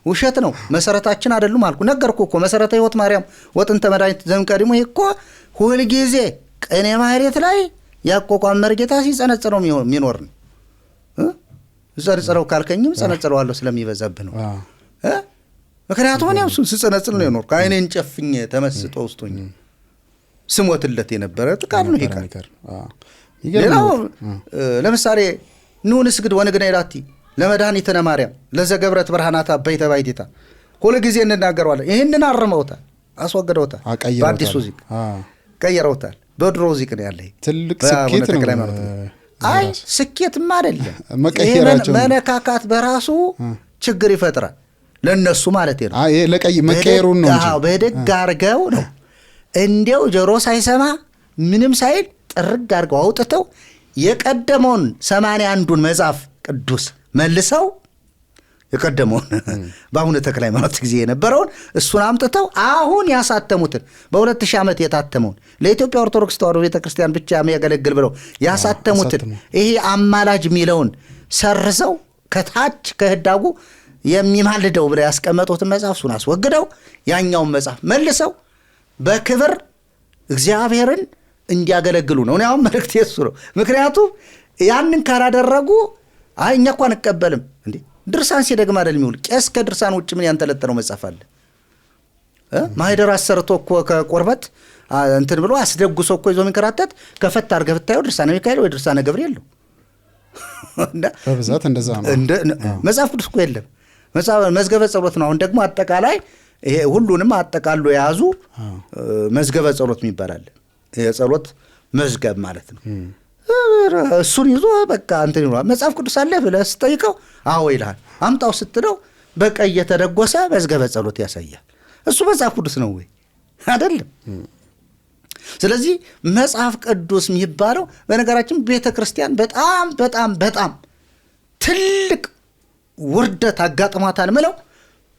ውሸት ነው። መሰረታችን አይደሉም አልኩ፣ ነገርኩ እኮ፣ መሰረተ ሕይወት ማርያም ወጥንተ መድኃኒት ዘእምቀዲሙ። ይሄ እኮ ሁልጊዜ ቅኔ ማህሌት ላይ ያቋቋም መርጌታ ሲጸነጽነው የሚኖር ነው። ጸንጽረው ካልከኝም ጸነጽረዋለሁ፣ ስለሚበዛብህ ነው። ምክንያቱም እኔ እሱን ስጸነጽል ነው የኖርኩ። አይኔን ጨፍኜ ተመስጦ ውስጦኝ ስሞትለት የነበረ ቃል ነው ይሄ ቃል። ሌላው ለምሳሌ ኑ ንስግድ ወንግነይ ላቲ ለመድኃኒትነ ማርያም ለዘገብረት ብርሃናታ በይተ ባይቴታ ሁል ጊዜ እንናገረዋለን። ይህንን አርመውታል፣ አስወግደውታል። በአዲሱ ዚቅ ቀይረውታል። በድሮ ዚቅ ነው ያለ። ትልቅ ስኬት ነው። አይ ስኬትም አይደለም፣ መነካካት በራሱ ችግር ይፈጥራል። ለእነሱ ማለት ነው። መቀየሩን ነው እንጂ። በደግ አድርገው ነው፣ እንዲያው ጆሮ ሳይሰማ ምንም ሳይል ጥርግ አድርገው አውጥተው የቀደመውን 81ዱን መጽሐፍ ቅዱስ መልሰው፣ የቀደመውን በአቡነ ተክለ ሃይማኖት ጊዜ የነበረውን እሱን አምጥተው አሁን ያሳተሙትን፣ በ2000 ዓመት የታተመውን፣ ለኢትዮጵያ ኦርቶዶክስ ተዋሕዶ ቤተክርስቲያን ብቻ የሚያገለግል ብለው ያሳተሙትን ይሄ አማላጅ የሚለውን ሰርዘው፣ ከታች ከህዳጉ የሚማልደው ብለው ያስቀመጡትን መጽሐፍ እሱን አስወግደው ያኛውን መጽሐፍ መልሰው በክብር እግዚአብሔርን እንዲያገለግሉ ነው። እኔ አሁን መልእክት የሱ ነው። ምክንያቱም ያንን ካላደረጉ አይ እኛ እኮ አንቀበልም እንዴ፣ ድርሳን ሲደግም አይደል የሚውል ቄስ? ከድርሳን ውጭ ምን ያንጠለጠለው መጽሐፍ አለ? ማህደር አሰርቶ እኮ ከቆርበት እንትን ብሎ አስደጉሶ እኮ ይዞ የሚንከራተት ከፈት አድርገህ ብታየው ድርሳነ ሚካኤል ወይ ድርሳነ ገብርኤል ነው። በብዛት እንደዛ ነው። መጽሐፍ ቅዱስ እኮ የለም። መዝገበ ጸሎት ነው። አሁን ደግሞ አጠቃላይ ይሄ ሁሉንም አጠቃሎ የያዙ መዝገበ ጸሎት የሚባል አለ። የጸሎት መዝገብ ማለት ነው። እሱን ይዞ በቃ እንትን ይለዋል። መጽሐፍ ቅዱስ አለ ብለህ ስትጠይቀው አዎ ይልሃል። አምጣው ስትለው በቀይ የተደጎሰ መዝገበ ጸሎት ያሳያል። እሱ መጽሐፍ ቅዱስ ነው ወይ? አይደለም። ስለዚህ መጽሐፍ ቅዱስ የሚባለው በነገራችን ቤተ ክርስቲያን በጣም በጣም በጣም ትልቅ ውርደት አጋጥሟታል ምለው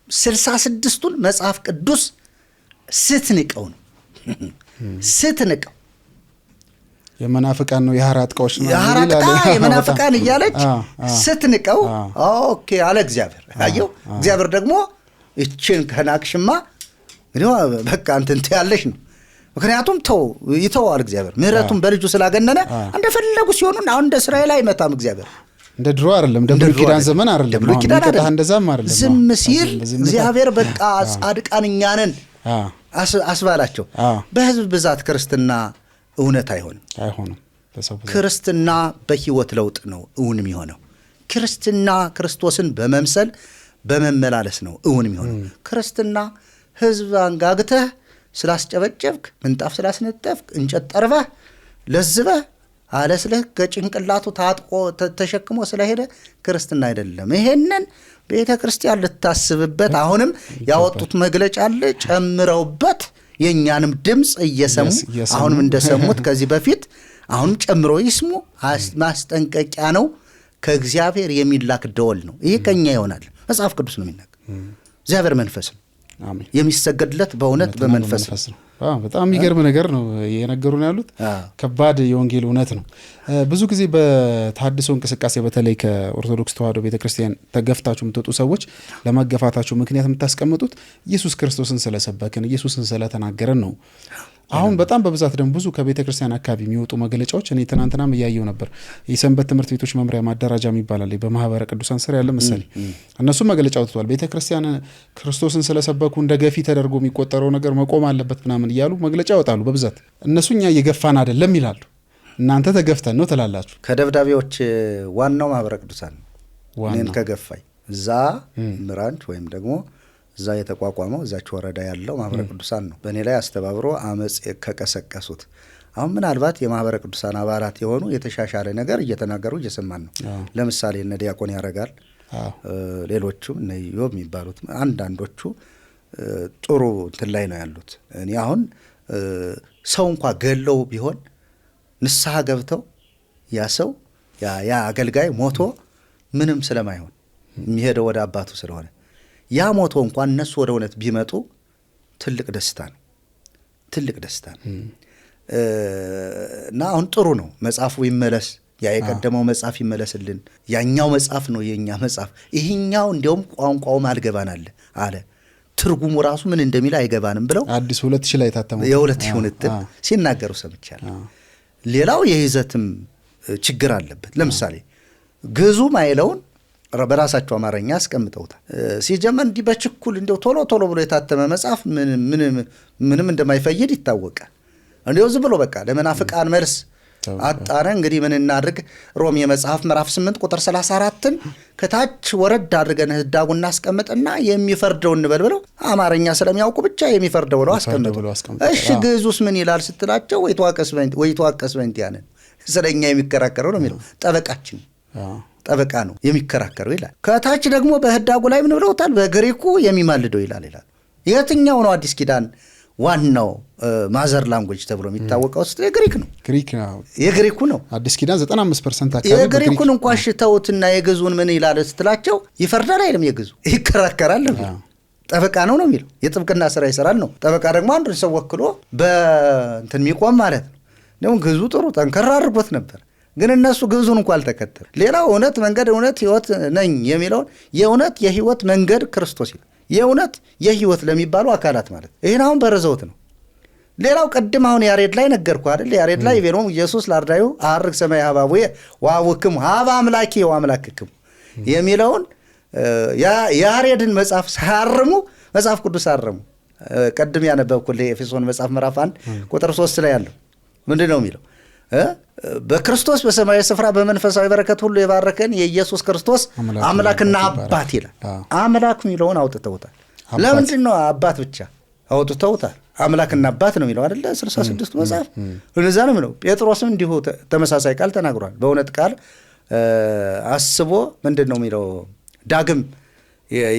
66ቱን መጽሐፍ ቅዱስ ስትንቀው ነው። ስትንቀው የመናፍቃን ነው፣ የሐራጥቃዎች ነው፣ የሐራጥቃ የመናፍቃን እያለች ስትንቀው okay አለ እግዚአብሔር። አየው እግዚአብሔር ደግሞ ይችን ከናቅሽማ እንግዲህ በቃ እንትን ትያለሽ ነው። ምክንያቱም ተው ይተዋል እግዚአብሔር ምሕረቱን በልጁ ስላገነነ እንደፈለጉ ሲሆኑ አሁን እንደ እስራኤል አይመታም እግዚአብሔር። እንደ ድሮ አይደለም፣ እንደ ብሉይ ኪዳን ዘመን አይደለም። ብሉይ ኪዳን አይደለም፣ እንደዛም አይደለም። ዝም ሲል እግዚአብሔር በቃ ጻድቃን እኛ ነን አስባላቸው። በህዝብ ብዛት ክርስትና እውነት አይሆንም። አይሆንም። ክርስትና በህይወት ለውጥ ነው እውን የሚሆነው። ክርስትና ክርስቶስን በመምሰል በመመላለስ ነው እውን የሚሆነው። ክርስትና ህዝብ አንጋግተህ ስላስጨበጨብክ፣ ምንጣፍ ስላስነጠፍክ፣ እንጨት ጠርበህ ለዝበህ አለስለህ ከጭንቅላቱ ታጥቆ ተሸክሞ ስለሄደ ክርስትና አይደለም። ይሄንን ቤተ ክርስቲያን ልታስብበት አሁንም ያወጡት መግለጫ አለ ጨምረውበት የኛንም ድምጽ እየሰሙ አሁንም እንደሰሙት ከዚህ በፊት አሁንም ጨምሮ ይስሙ። ማስጠንቀቂያ ነው፣ ከእግዚአብሔር የሚላክ ደወል ነው። ይሄ ከኛ ይሆናል። መጽሐፍ ቅዱስ ነው የሚናገር። እግዚአብሔር መንፈስ ነው። አሜን። የሚሰገድለት በእውነት በመንፈስ ነው። በጣም የሚገርም ነገር ነው የነገሩን ያሉት። ከባድ የወንጌል እውነት ነው። ብዙ ጊዜ በተሐድሶ እንቅስቃሴ በተለይ ከኦርቶዶክስ ተዋሕዶ ቤተክርስቲያን ተገፍታችሁ የምትወጡ ሰዎች ለመገፋታችሁ ምክንያት የምታስቀምጡት ኢየሱስ ክርስቶስን ስለሰበክን ኢየሱስን ስለተናገረን ነው። አሁን በጣም በብዛት ደግሞ ብዙ ከቤተክርስቲያን አካባቢ የሚወጡ መግለጫዎች እኔ ትናንትናም እያየው ነበር። የሰንበት ትምህርት ቤቶች መምሪያ ማደራጃ የሚባል አለ በማህበረ ቅዱሳን ስር ያለ መሰለኝ። እነሱ መግለጫ አውጥተዋል። ቤተክርስቲያን ክርስቶስን ስለሰበኩ እንደ ገፊ ተደርጎ የሚቆጠረው ነገር መቆም አለበት ምናምን እያሉ መግለጫ ያወጣሉ በብዛት። እነሱ እኛ እየገፋን አይደለም ይላሉ፣ እናንተ ተገፍተን ነው ትላላችሁ። ከደብዳቤዎች ዋናው ማህበረ ቅዱሳን እኔን ከገፋኝ እዛ branch ወይም ደግሞ እዛ የተቋቋመው እዛች ወረዳ ያለው ማህበረ ቅዱሳን ነው። በእኔ ላይ አስተባብሮ አመጽ ከቀሰቀሱት አሁን ምናልባት የማህበረ ቅዱሳን አባላት የሆኑ የተሻሻለ ነገር እየተናገሩ እየሰማን ነው። ለምሳሌ እነ ዲያቆን ያረጋል፣ ሌሎቹም እነ ኢዮብ የሚባሉት አንዳንዶቹ ጥሩ እንትን ላይ ነው ያሉት። እኔ አሁን ሰው እንኳ ገለው ቢሆን ንስሐ ገብተው ያ ሰው ያ አገልጋይ ሞቶ ምንም ስለማይሆን የሚሄደው ወደ አባቱ ስለሆነ ያ ሞቶ እንኳን እነሱ ወደ እውነት ቢመጡ ትልቅ ደስታ ነው። ትልቅ ደስታ ነው። እና አሁን ጥሩ ነው መጽሐፉ ይመለስ፣ ያ የቀደመው መጽሐፍ ይመለስልን። ያኛው መጽሐፍ ነው የኛ መጽሐፍ። ይሄኛው እንደውም ቋንቋውም አልገባን አለ ትርጉሙ ራሱ ምን እንደሚል አይገባንም ብለው አዲስ 2000 ላይ ታተመው የ2000 እትም ሲናገሩ ሰምቻለሁ። ሌላው የይዘትም ችግር አለበት። ለምሳሌ ግዙ ማይለውን በራሳቸው አማርኛ አስቀምጠውታል። ሲጀመር እንዲህ በችኩል እንደው ቶሎ ቶሎ ብሎ የታተመ መጽሐፍ ምንም እንደማይፈይድ ይታወቃል። እንደው ዝም ብሎ በቃ ለመናፍቃን መልስ አጣረ። እንግዲህ ምን እናድርግ? ሮሜ መጽሐፍ ምዕራፍ 8 ቁጥር 34ን ከታች ወረድ አድርገን ህዳጉን እናስቀምጥና የሚፈርደው እንበል ብለው አማርኛ ስለሚያውቁ ብቻ የሚፈርደው ብለው አስቀምጡ። እሺ ግዕዙስ ምን ይላል ስትላቸው ወይተዋቀስ በእንቲአነ ስለኛ የሚከራከረው ነው የሚለው። ጠበቃችን ጠበቃ ነው የሚከራከረው ይላል። ከታች ደግሞ በህዳጉ ላይ ምን ብለውታል? በግሪኩ የሚማልደው ይላል ይላል። የትኛው ነው አዲስ ኪዳን ዋናው mother language ተብሎ የሚታወቀው ውስጥ የግሪክ ነው። ግሪክ ነው፣ የግሪኩ ነው። አዲስ ኪዳን 95% አካባቢ የግሪኩን እንኳን ሽተውትና የግዙን ምን ይላል ስትላቸው ይፈርዳል አይልም። የግዙ ይከራከራል ነው፣ ጠበቃ ነው ነው የሚለው። የጥብቅና ስራ ይሰራል ነው። ጠበቃ ደግሞ አንድ ሰው ወክሎ በእንትን የሚቆም ማለት ነው። ደግሞ ግዙ ጥሩ ጠንከራ አድርጎት ነበር፣ ግን እነሱ ግዙን እንኳን አልተከተሉ። ሌላው እውነት መንገድ እውነት ህይወት ነኝ የሚለውን የእውነት የህይወት መንገድ ክርስቶስ ይላል። የእውነት የህይወት ለሚባሉ አካላት ማለት ይሄን አሁን በረዘውት ነው። ሌላው ቅድም አሁን ያሬድ ላይ ነገርኩህ አይደል? ያሬድ ላይ ይቤሎም ኢየሱስ ላርዳዩ አርግ ሰማይ ሀባቡየ ወአቡክሙ ሀበ አምላኪ ወአምላክክሙ የሚለውን ያሬድን መጽሐፍ ሳያርሙ መጽሐፍ ቅዱስ አረሙ። ቅድም ያነበብኩልህ ኤፌሶን መጽሐፍ ምዕራፍ 1 ቁጥር 3 ላይ ያለው ምንድን ነው የሚለው? በክርስቶስ በሰማያዊ ስፍራ በመንፈሳዊ በረከት ሁሉ የባረከን የኢየሱስ ክርስቶስ አምላክና አባት ይላል። አምላክ የሚለውን አውጥተውታል። ለምንድን ነው አባት ብቻ አውጥተውታል? አምላክና አባት ነው የሚለው አይደለ? 66ቱ መጽሐፍ እንደዛ ነው የሚለው። ጴጥሮስም እንዲሁ ተመሳሳይ ቃል ተናግሯል። በእውነት ቃል አስቦ ምንድን ነው የሚለው? ዳግም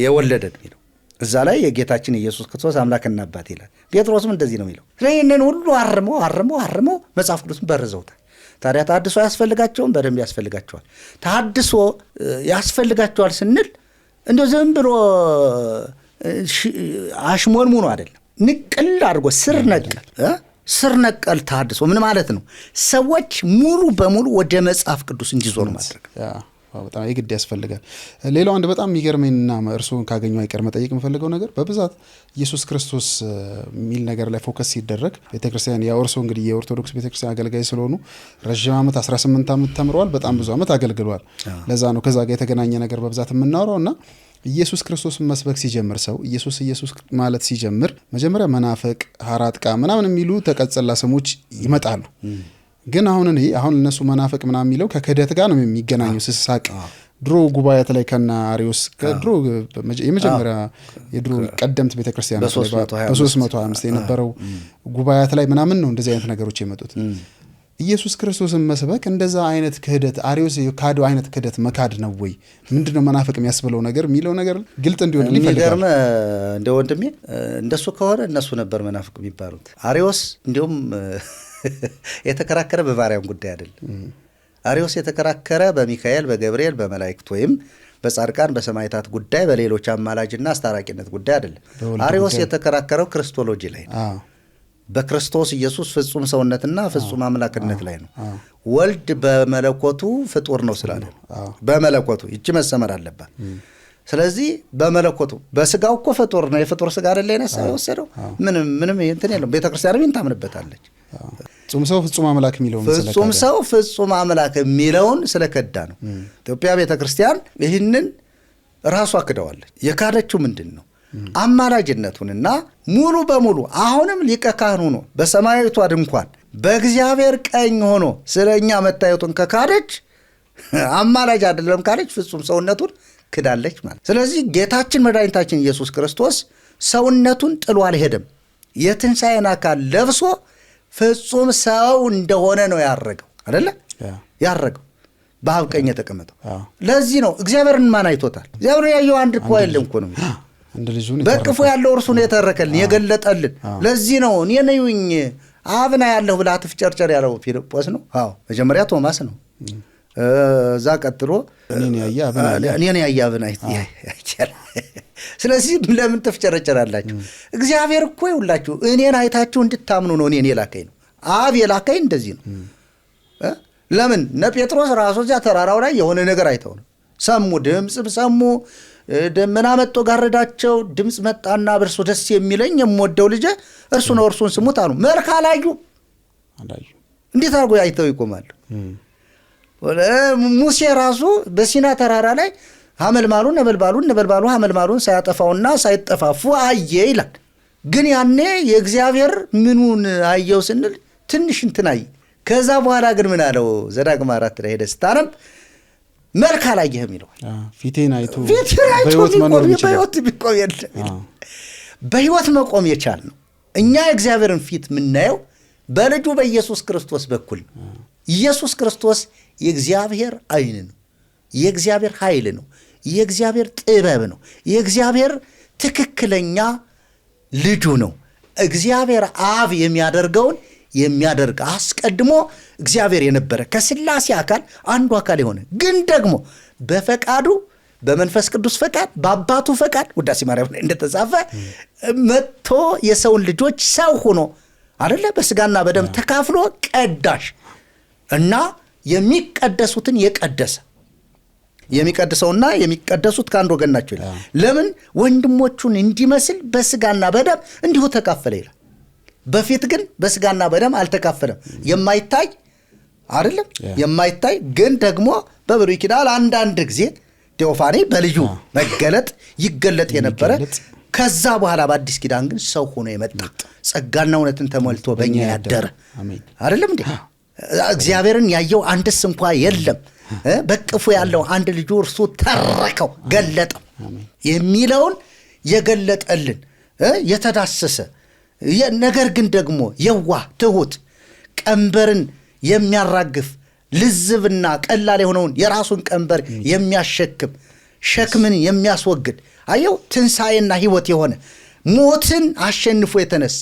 የወለደን የሚለው እዛ ላይ የጌታችን ኢየሱስ ክርስቶስ አምላክና አባት ይላል። ጴጥሮስም እንደዚህ ነው የሚለው። ይህንን ሁሉ አርመው አርመው አርመው መጽሐፍ ቅዱስን በርዘውታል። ታዲያ ተሐድሶ አያስፈልጋቸውም? በደንብ ያስፈልጋቸዋል። ተሐድሶ ያስፈልጋቸዋል ስንል እንደው ዝም ብሎ አሽሞንሙኖ አይደለም፣ ንቅል አድርጎ ስር ነቀል ስር ነቀል ተሐድሶ ምን ማለት ነው? ሰዎች ሙሉ በሙሉ ወደ መጽሐፍ ቅዱስ እንዲዞሩ ማድረግ በጣም የግድ ያስፈልጋል። ሌላው አንድ በጣም የሚገርመኝና እርስዎን ካገኘሁ አይቀር መጠየቅ የምፈልገው ነገር በብዛት ኢየሱስ ክርስቶስ የሚል ነገር ላይ focus ሲደረግ ቤተክርስቲያን፣ ያው እርስዎ እንግዲህ የኦርቶዶክስ ቤተክርስቲያን አገልጋይ ስለሆኑ ረዥም ዓመት 18 ዓመት ተምረዋል፣ በጣም ብዙ ዓመት አገልግለዋል። ለዛ ነው ከዛ ጋር የተገናኘ ነገር በብዛት የምናወራው። እና ኢየሱስ ክርስቶስን መስበክ ሲጀምር ሰው ኢየሱስ ኢየሱስ ማለት ሲጀምር መጀመሪያ መናፈቅ፣ ሀራጥቃ ምናምን የሚሉ ተቀጽላ ስሞች ይመጣሉ። ግን አሁን እኔ አሁን እነሱ መናፈቅ ምናምን የሚለው ከክህደት ጋር ነው የሚገናኘው። ስሳቅ ድሮ ጉባኤያት ላይ ከነ አሪዮስ ከድሮ የመጀመሪያ የድሮ ቀደምት ቤተክርስቲያናት በ325 የነበረው ጉባኤያት ላይ ምናምን ነው እንደዚህ አይነት ነገሮች የመጡት። ኢየሱስ ክርስቶስን መስበክ እንደዛ አይነት ክህደት አሪዮስ የካደው አይነት ክህደት መካድ ነው ወይ? ምንድነው መናፈቅ የሚያስብለው ነገር የሚለው ነገር ግልጥ እንዲሆን ይፈልጋል። የሚገርም እንደ ወንድሜ እንደሱ ከሆነ እነሱ ነበር መናፍቅ የሚባሉት። አሪዮስ እንዲሁም የተከራከረ በማርያም ጉዳይ አይደለም። አሪዮስ የተከራከረ በሚካኤል በገብርኤል በመላእክት ወይም በጻድቃን በሰማዕታት ጉዳይ በሌሎች አማላጅና አስታራቂነት ጉዳይ አይደለም። አሪዮስ የተከራከረው Christology ላይ ነው። በክርስቶስ ኢየሱስ ፍጹም ሰውነትና ፍጹም አምላክነት ላይ ነው። ወልድ በመለኮቱ ፍጡር ነው ስላለ በመለኮቱ ይቺ መሰመር አለባት። ስለዚህ በመለኮቱ በስጋው እኮ ፍጡር ነው። የፍጡር ስጋ አይደለ የነሳ የወሰደው ምንም ምንም እንትን የለውም። ቤተክርስቲያንም ይህን ታምንበታለች። ፍጹም ሰው ፍጹም አምላክ የሚለውን ፍጹም ሰው ፍጹም አምላክ የሚለውን ስለከዳ ነው። ኢትዮጵያ ቤተክርስቲያን ይህንን ራሷ ክደዋለች። የካደችው ምንድን ነው? አማላጅነቱንና ሙሉ በሙሉ አሁንም ሊቀ ካህን ሆኖ በሰማያዊቷ ድንኳን በእግዚአብሔር ቀኝ ሆኖ ስለኛ መታየቱን ከካደች አማላጅ አይደለም ካለች ፍጹም ሰውነቱን ክዳለች ማለት። ስለዚህ ጌታችን መድኃኒታችን ኢየሱስ ክርስቶስ ሰውነቱን ጥሎ አልሄደም። የትንሣኤን አካል ለብሶ ፍጹም ሰው እንደሆነ ነው ያረገው አይደለ? ያረገው በአብ ቀኝ የተቀመጠው። ለዚህ ነው እግዚአብሔርን ማን አይቶታል? እግዚአብሔርን ያየው አንድ እኮ የለም እኮ ነው። በቅፎ ያለው እርሱ ነው የተረከልን የገለጠልን። ለዚህ ነው እኔ ነኝ አብና ያለሁ ብለህ አትፍጨርጨር ያለው ፊልጶስ ነው። አዎ መጀመሪያ ቶማስ ነው። እዛ ቀጥሎ እኔን ያየ አብን አይቻል። ስለዚህ ለምን ትፍጨረጨራላችሁ? እግዚአብሔር እኮ ይውላችሁ እኔን አይታችሁ እንድታምኑ ነው እኔን የላከኝ ነው። አብ የላከኝ እንደዚህ ነው። ለምን እነ ጴጥሮስ ራሱ እዚያ ተራራው ላይ የሆነ ነገር አይተው ነው ሰሙ፣ ድምፅም ሰሙ። ደመና መጥቶ ጋረዳቸው። ድምፅ መጣና በእርሱ ደስ የሚለኝ የምወደው ልጄ እርሱ ነው፣ እርሱን ስሙት አሉ። መልክ አላዩ። እንዴት አድርጎ አይተው ይቆማሉ? ሙሴ ራሱ በሲና ተራራ ላይ ሐመልማሉን ነበልባሉን ነበልባሉ ሐመልማሉን ሳያጠፋውና ሳይጠፋፉ አየ ይላል። ግን ያኔ የእግዚአብሔር ምኑን አየው ስንል ትንሽ እንትን አየ። ከዛ በኋላ ግን ምን አለው? ዘዳግም 4 ላይ ሄደህ ስታነብ መልክ አላየህም ይለዋል። ፊቴን አይቶ በሕይወት ቢቆም የለም። በሕይወት መቆም የቻልነው እኛ የእግዚአብሔርን ፊት የምናየው በልጁ በኢየሱስ ክርስቶስ በኩል ነው። ኢየሱስ ክርስቶስ የእግዚአብሔር ዓይን ነው። የእግዚአብሔር ኃይል ነው። የእግዚአብሔር ጥበብ ነው። የእግዚአብሔር ትክክለኛ ልጁ ነው። እግዚአብሔር አብ የሚያደርገውን የሚያደርግ አስቀድሞ እግዚአብሔር የነበረ ከሥላሴ አካል አንዱ አካል የሆነ ግን ደግሞ በፈቃዱ በመንፈስ ቅዱስ ፈቃድ በአባቱ ፈቃድ ውዳሴ ማርያም ላይ እንደተጻፈ መጥቶ የሰውን ልጆች ሰው ሆኖ አይደለ በስጋና በደም ተካፍሎ ቀዳሽ እና የሚቀደሱትን የቀደሰ የሚቀድሰውና የሚቀደሱት ከአንድ ወገን ናቸው ይላል። ለምን ወንድሞቹን እንዲመስል በስጋና በደም እንዲሁ ተካፈለ ይላል። በፊት ግን በስጋና በደም አልተካፈለም። የማይታይ አይደለም የማይታይ ግን ደግሞ በብሉይ ኪዳን አንዳንድ ጊዜ ቴዎፋኒ በልዩ መገለጥ ይገለጥ የነበረ ከዛ በኋላ በአዲስ ኪዳን ግን ሰው ሆኖ የመጣ ጸጋና እውነትን ተሞልቶ በእኛ ያደረ አይደለም እንዴ? እግዚአብሔርን ያየው አንድስ እንኳ የለም፣ በቅፉ ያለው አንድ ልጁ እርሱ ተረከው ገለጠው የሚለውን የገለጠልን የተዳሰሰ፣ ነገር ግን ደግሞ የዋህ ትሁት፣ ቀንበርን የሚያራግፍ ልዝብና ቀላል የሆነውን የራሱን ቀንበር የሚያሸክም ሸክምን የሚያስወግድ፣ አየው፣ ትንሣኤና ሕይወት የሆነ፣ ሞትን አሸንፎ የተነሳ፣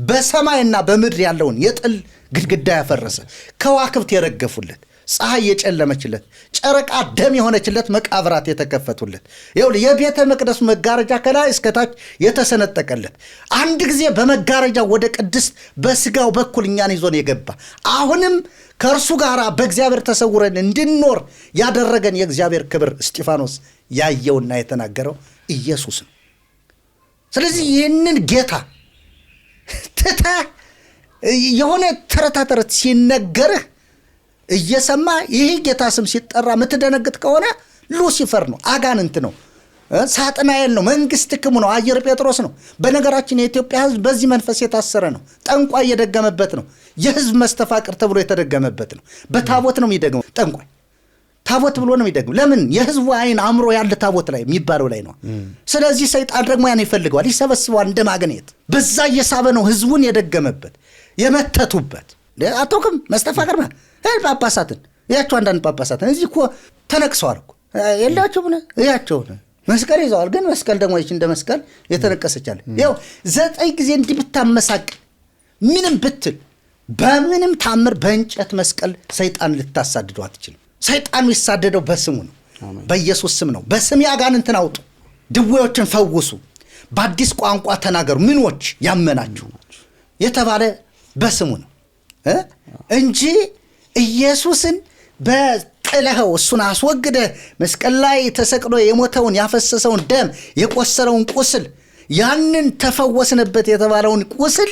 በሰማይና በምድር ያለውን የጥል ግድግዳ ያፈረሰ፣ ከዋክብት የረገፉለት፣ ፀሐይ የጨለመችለት፣ ጨረቃ ደም የሆነችለት፣ መቃብራት የተከፈቱለት፣ ይኸውልህ የቤተ መቅደሱ መጋረጃ ከላይ እስከታች የተሰነጠቀለት፣ አንድ ጊዜ በመጋረጃ ወደ ቅድስት በስጋው በኩል እኛን ይዞን የገባ፣ አሁንም ከእርሱ ጋር በእግዚአብሔር ተሰውረን እንድንኖር ያደረገን የእግዚአብሔር ክብር እስጢፋኖስ ያየውና የተናገረው ኢየሱስ ነው። ስለዚህ ይህንን ጌታ ትተህ የሆነ ተረታ ተረት ሲነገርህ እየሰማ ይህ ጌታ ስም ሲጠራ የምትደነግጥ ከሆነ ሉሲፈር ነው፣ አጋንንት ነው፣ ሳጥናኤል ነው፣ መንግስት ክሙ ነው፣ አየር ጴጥሮስ ነው። በነገራችን የኢትዮጵያ ሕዝብ በዚህ መንፈስ የታሰረ ነው። ጠንቋይ የደገመበት ነው። የሕዝብ መስተፋቅር ተብሎ የተደገመበት ነው። በታቦት ነው የሚደግመው ጠንቋይ፣ ታቦት ብሎ ነው የሚደግመው። ለምን? የሕዝቡ አይን አእምሮ ያለ ታቦት ላይ የሚባለው ላይ ነው። ስለዚህ ሰይጣን ደግሞ ያን ይፈልገዋል፣ ይሰበስበዋል እንደ ማግኔት። በዛ እየሳበ ነው ሕዝቡን የደገመበት የመተቱበት። አታውቅም መስተፋቅር ጳጳሳትን እያቸው፣ አንዳንድ ጳጳሳትን እዚህ እኮ ተነቅሰዋል እኮ፣ የላቸውም እያቸው መስቀል ይዘዋል። ግን መስቀል ደግሞ ይች እንደ መስቀል የተነቀሰች አለ። ይኸው 9 ጊዜ እንዲህ ብታመሳቅል ምንም ብትል በምንም ታምር በእንጨት መስቀል ሰይጣን ልታሳድደው አትችልም። ሰይጣን የሚሳደደው በስሙ ነው፣ በኢየሱስ ስም ነው። በስም አጋንንትን አውጡ፣ ድዌዎችን ፈውሱ፣ በአዲስ ቋንቋ ተናገሩ፣ ምኖች ያመናችሁ የተባለ በስሙ ነው እንጂ ኢየሱስን በጥለኸው እሱን አስወግደህ መስቀል ላይ ተሰቅሎ የሞተውን ያፈሰሰውን ደም የቆሰለውን ቁስል ያንን ተፈወስንበት የተባለውን ቁስል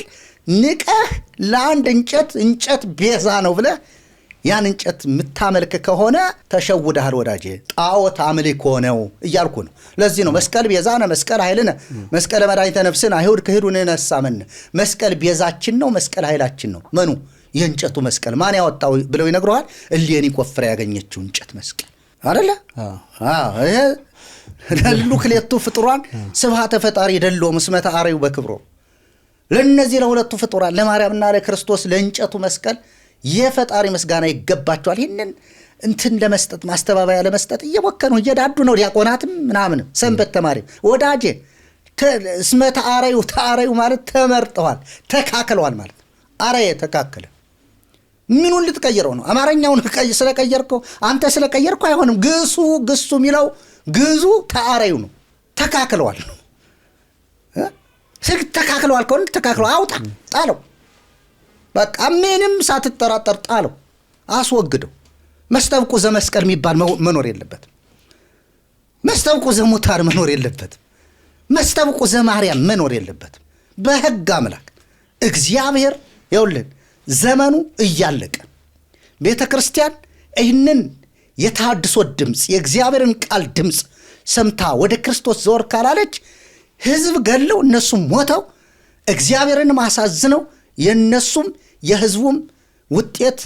ንቀህ ለአንድ እንጨት እንጨት ቤዛ ነው ብለህ ያን እንጨት የምታመልክ ከሆነ ተሸውደሃል ወዳጄ። ጣዖት አምልኮ ነው እያልኩ ነው። ለዚህ ነው መስቀል ቤዛነ፣ መስቀል ኃይልነ፣ መስቀለ መድኃኒተ ነፍስን አይሁድ ክህዱ ንነሳመን። መስቀል ቤዛችን ነው፣ መስቀል ኃይላችን ነው። መኑ የእንጨቱ መስቀል ማን ያወጣው ብለው ይነግረዋል። እሌኒ ቆፍራ ያገኘችው እንጨት መስቀል አይደለ? አዎ፣ ይሄ ለሉ ክሌቱ ፍጡራን ስብሐተ ፈጣሪ ደሎ ምስመ ተአረዩ በክብሮ። ለእነዚህ ለሁለቱ ፍጡራን ለማርያምና ለክርስቶስ ለእንጨቱ መስቀል የፈጣሪ ምስጋና ይገባቸዋል። ይህንን እንትን ለመስጠት ማስተባበያ ለመስጠት እየሞከሩ እየዳዱ ነው። ዲያቆናትም ምናምንም ሰንበት ተማሪም ወዳጄ እስመ ተአረዩ፣ ተአረዩ ማለት ተመርጠዋል፣ ተካክለዋል ማለት ነው። አረየ ተካከለ። ምኑን ልትቀይረው ነው? አማርኛውን ስለቀየርከው አንተ ስለቀየርከው አይሆንም። ግሱ ግሱ የሚለው ግዙ ተአረዩ ነው። ተካክለዋል ነው። ተካክለዋል ከሆነ ተካክለዋል፣ አውጣ ጣለው። በቃ ምንም ሳትጠራጠር ጣለው፣ አስወግደው። መስተብቁ ዘመስቀል የሚባል መኖር የለበትም። መስተብቁ ዘሙታር መኖር የለበትም። መስተብቁ ዘማርያም መኖር የለበትም። በሕግ አምላክ እግዚአብሔር ይኸውልህ ዘመኑ እያለቀ ቤተ ክርስቲያን ይህንን የተሃድሶ ድምፅ የእግዚአብሔርን ቃል ድምፅ ሰምታ ወደ ክርስቶስ ዘወር ካላለች ሕዝብ ገለው እነሱም ሞተው እግዚአብሔርን ማሳዝነው የእነሱም የሕዝቡም ውጤት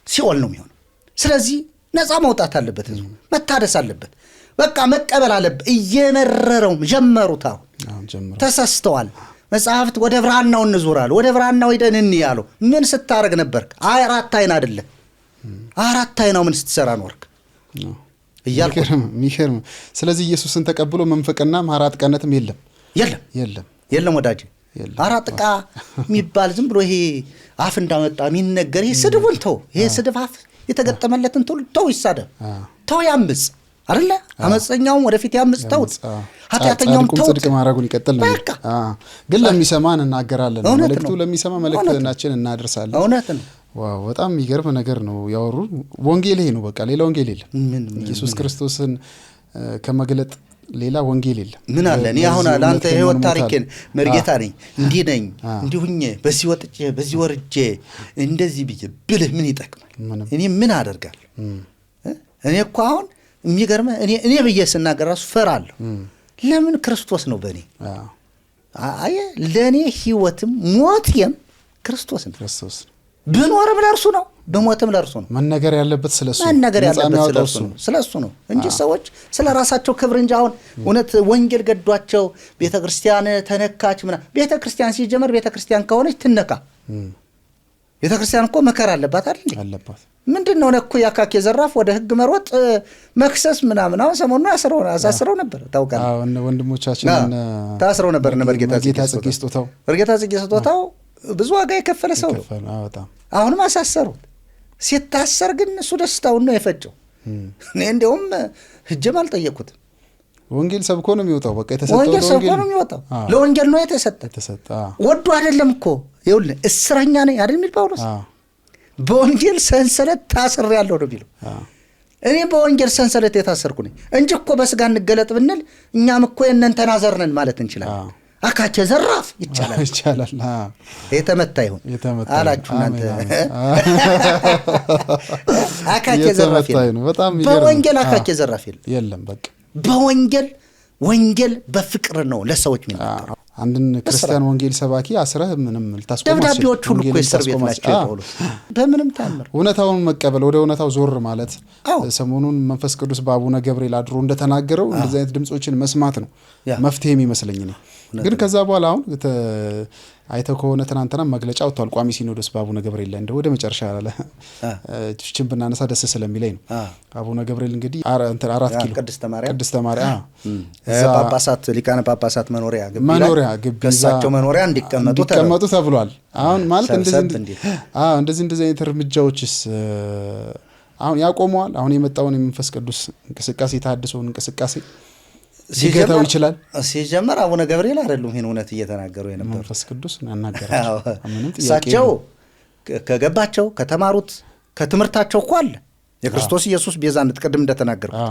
ሲኦል ነው የሚሆነው። ስለዚህ ነፃ መውጣት አለበት፣ ሕዝቡ መታደስ አለበት። በቃ መቀበል አለበት። እየመረረው ጀመሩት። አሁን ተሰስተዋል። መጽሐፍት ወደ ብራናው እንዙራል፣ ወደ ብራናው ሄደን እንይ አሉ። ምን ስታረግ ነበርክ? አራት አይን አይደለ? አራት አይናው ምን ስትሰራ ኖርክ? እያልኩ የሚገርም። ስለዚህ ኢየሱስን ተቀብሎ መንፈቅና አራት ቀነትም የለም። የለም። የለም። የለም ወዳጄ። አራት ዕቃ የሚባል ዝም ብሎ ይሄ አፍ እንዳመጣ የሚነገር ይሄ ስድቡን ተው። ይሄ ስድብ አፍ የተገጠመለትን ተው፣ ይሳደብ፣ ተው፣ ያምጽ አይደለ? አመፀኛውም ወደፊት ያምጽ፣ ተውት። ኃጢአተኛውም ተውት። ጽድቅ ማድረጉን ይቀጥል ነው። በቃ ግን ለሚሰማ እናገራለን። መልእክቱ ለሚሰማ መልእክታችን እናደርሳለን። እውነት ነው። wow፣ በጣም የሚገርም ነገር ነው ያወሩ። ወንጌል ይሄ ነው። በቃ ሌላ ወንጌል የለም። ኢየሱስ ክርስቶስን ከመግለጥ ሌላ ወንጌል የለም። ምን አለ? እኔ አሁን ለአንተ የህይወት ታሪኬን መርጌታ ነኝ፣ እንዲህ ነኝ፣ እንዲህ ሁኜ በዚህ ወጥቼ በዚህ ወርጄ እንደዚህ ብዬ ብልህ ምን ይጠቅማል? እኔ ምን አደርጋለሁ? እኔ እኮ አሁን የሚገርምህ እኔ ብዬ ስናገር ራሱ ፈራለሁ። ለምን? ክርስቶስ ነው በእኔ። አየህ፣ ለእኔ ህይወትም ሞቴም ክርስቶስ ነው። ክርስቶስ ነው። ብኖርም ለእርሱ ነው፣ ብሞትም ለእርሱ ነው። መነገር ያለበት ስለሱ ነው። መነገር ነፃ ያለበት የሚያወጣው ስለሱ ነው፣ ስለሱ ነው እንጂ ሰዎች ስለ ራሳቸው ክብር እንጂ አሁን እውነት ወንጌል ገዷቸው ቤተ ክርስቲያን ተነካች ምናምን። ቤተ ክርስቲያን ሲጀመር ቤተ ክርስቲያን ከሆነች ትነካ። ቤተ ክርስቲያን እኮ መከራ አለባት አይደል እንዴ? አለባት። ምንድን ነው ነኩ ያካኬ ዘራፍ ወደ ህግ መሮጥ መክሰስ ምናምን። አሁን ሰሞኑን አሳስረው ነበር ታውቃለህ። አዎ፣ እነ ወንድሞቻችን እነ ታስረው ነበር እነ መርጌታ መርጌታ ጽጌ ስጦታው። መርጌታ ጽጌ ስጦታው ብዙ ዋጋ የከፈለ ሰው ነው። የከፈለ፣ አዎ፣ በጣም። አሁንም አሳሰሩት። ሲታሰር ግን እሱ ደስታውን ነው የፈጨው። እኔ እንዲያውም ሂጄም አልጠየቅኩትም። ወንጌል ሰብኮ ነው የሚወጣው። በቃ የተሰጠው ወንጌል ሰብኮ ለወንጌል ነው የሚወጣው። አዎ፣ ለወንጌል ነው የተሰጠ። የተሰጠ። ወዶ አይደለም እኮ፣ ይኸውልህ እስረኛ ነኝ አይደል የሚል ጳውሎስ። በወንጌል ሰንሰለት ታስሬያለሁ ነው የሚለው። እኔ በወንጌል ሰንሰለት የታሰርኩ ነኝ እንጂ እኮ በስጋ እንገለጥ ብንል እኛም እኮ የእነንተና ዘር ነን ማለት እንችላለን። አካቼ ዘራፍ ይቻላል። ይቻላል። የተመታ ይሁን የተመታ አላችሁ እናንተ። አካቼ ዘራፍ የተመታ የለም። ይሁን። በጣም የሚገርም ነው። በወንጌል አካቼ ዘራፍ የለም። የለም በቃ። በወንጌል ወንጌል በፍቅር ነው ለሰዎች የሚናገረው። አንድን ክርስቲያን ወንጌል ሰባኪ አስረህ ምንም ልታስቆም ደብዳቤዎች ሁሉ እኮ ወንጌልን የእስር ቤት ልታስቆም ናቸው የጳውሎስ። በምንም ታምር እውነታውን መቀበል፣ ወደ እውነታው ዞር ማለት፣ ሰሞኑን መንፈስ ቅዱስ በአቡነ ገብርኤል አድሮ እንደተናገረው እንደዚህ አይነት ድምጾችን መስማት ነው መፍትሄ የሚመስለኝ እኔ። ግን ከዛ በኋላ አሁን አይተው ከሆነ ትናንትና መግለጫ ወጥቷል። ቋሚ ሲኖዶስ በአቡነ ገብርኤል ላይ፣ እንደው ወደ መጨረሻ ያለ ችን ብናነሳ ደስ ስለሚለኝ ነው። አቡነ ገብርኤል እንግዲህ እንትን 4 ኪሎ ቅድስተ ማርያም፣ ቅድስተ ማርያም እዛ ጳጳሳት ሊቃነ ጳጳሳት መኖሪያ ግቢ ላይ መኖሪያ ግቢ እዛ ከእሳቸው መኖሪያ እንዲቀመጡ እንዲቀመጡ ተብሏል። አሁን ማለት ሰብሰብ እንዲል። አዎ፣ እንደዚህ አይነት እርምጃዎችስ አሁን ያቆመዋል? አሁን የመጣውን የመንፈስ ቅዱስ እንቅስቃሴ፣ የተሃድሶውን እንቅስቃሴ ሊገታው ይችላል? ሲጀመር አቡነ ገብርኤል አይደሉም ይሄን እውነት እየተናገሩ የነበሩት። መንፈስ ቅዱስ ያናገራቸው። ምንም ጥያቄ እሳቸው የለውም። ከገባቸው ከተማሩት ከትምህርታቸው እኮ አለ የክርስቶስ ኢየሱስ ቤዛነት ቅድም እንደተናገርኩት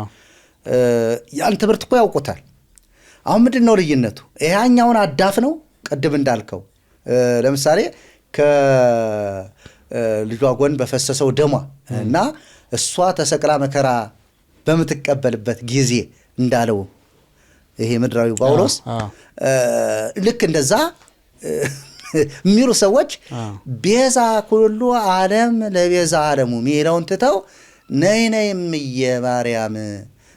ያን ትምህርት እኮ ያውቁታል። አሁን ምንድን ነው ልዩነቱ? ይሄኛውን አዳፍ ነው ቅድም እንዳልከው፣ ለምሳሌ ከልጇ ጎን በፈሰሰው ደሟ እና እሷ ተሰቅላ መከራ በምትቀበልበት ጊዜ እንዳለው ይሄ ምድራዊ ጳውሎስ ልክ እንደዛ የሚሉ ሰዎች ቤዛ ኩሉ ዓለም ለቤዛ ዓለሙ የሚለውን ትተው ነይ ነይ እምዬ ማርያም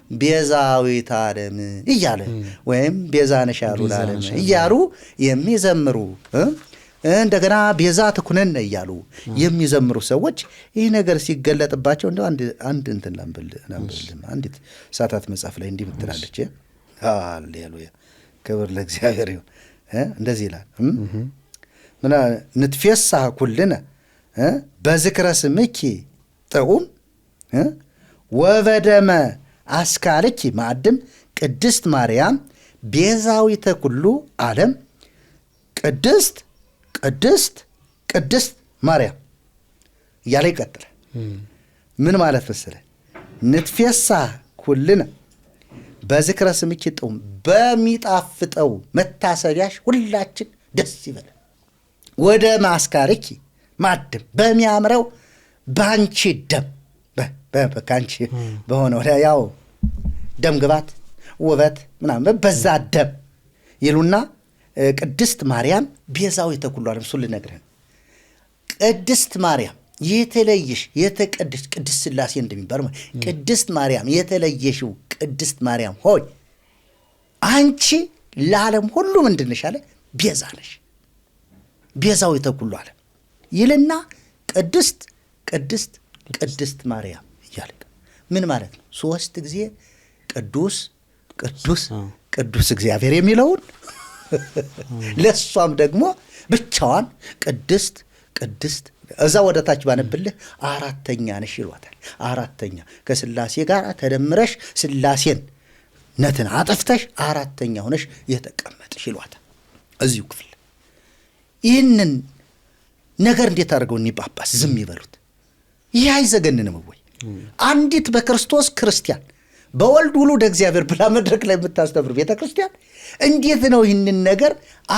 ቤዛዊት ዓለም እያለ ወይም ቤዛ ነሽ ያሉ ቤዛ ለዓለም ነሽ ያሉ እያሉ የሚዘምሩ፣ እንደገና ቤዛ ትኩነነ እያሉ የሚዘምሩ ሰዎች ይህ ነገር ሲገለጥባቸው እንደው አንድ እንትን ላንብልህ። አንዲት ሰዓታት መጽሐፍ ላይ እንዲህ ምትላለች። ሃሌሉያ፣ ክብር ለእግዚአብሔር ይሁን። እንደዚህ ይላል። ምና ንትፌሳህ ኩልነ በዝክረ ስምኪ ጥዑም ወበደመ አስካልኪ ማዕድም ቅድስት ማርያም ቤዛዊተ ኩሉ ዓለም ቅድስት ቅድስት ቅድስት ማርያም እያለ ይቀጥላል። ምን ማለት መሰለህ? ንትፌሳህ ኩልነ በዝክረ ስምኪ ጥዑም፣ በሚጣፍጠው መታሰቢያሽ ሁላችን ደስ ይበለን። ወደ ማስካርኪ ማዕድም፣ በሚያምረው ባንቺ ደም፣ ከአንቺ በሆነው ያው ደም ግባት ውበት ምናምን በዛ ደም ይሉና ቅድስት ማርያም ቤዛዊተ ኩሉ ዓለም፣ እሱን ልነግርህ ነው። ቅድስት ማርያም የተለየሽ የተቀደስሽ ቅድስት ሥላሴ እንደሚባል ማለት ቅድስት ማርያም የተለየሽው ቅድስት ማርያም ሆይ አንቺ ለዓለም ሁሉ ምንድን ነሽ አለ? ቤዛ ነሽ። ቤዛዊተ ኩሉ ዓለም ይልና ቅድስት ቅድስት ቅድስት ማርያም እያለ ምን ማለት ነው? 3 ጊዜ ቅዱስ ቅዱስ ቅዱስ እግዚአብሔር የሚለውን ለሷም ደግሞ ብቻዋን ቅድስት ቅድስት፣ እዛ ወደ ታች ባነብልህ አራተኛ ነሽ ይሏታል። አራተኛ ከስላሴ ጋር ተደምረሽ ስላሴን ነትን አጥፍተሽ አራተኛ ሆነሽ የተቀመጥሽ ይሏታል። እዚሁ ክፍል ይህንን ነገር እንዴት አድርገው እኒህ ጳጳስ ዝም ይበሉት? ይህ አይዘገንንም ወይ? አንዲት በክርስቶስ ክርስቲያን በወልድ ውሉደ እግዚአብሔር ብላ መድረክ ላይ የምታስተምር ቤተ ክርስቲያን እንዴት ነው ይህንን ነገር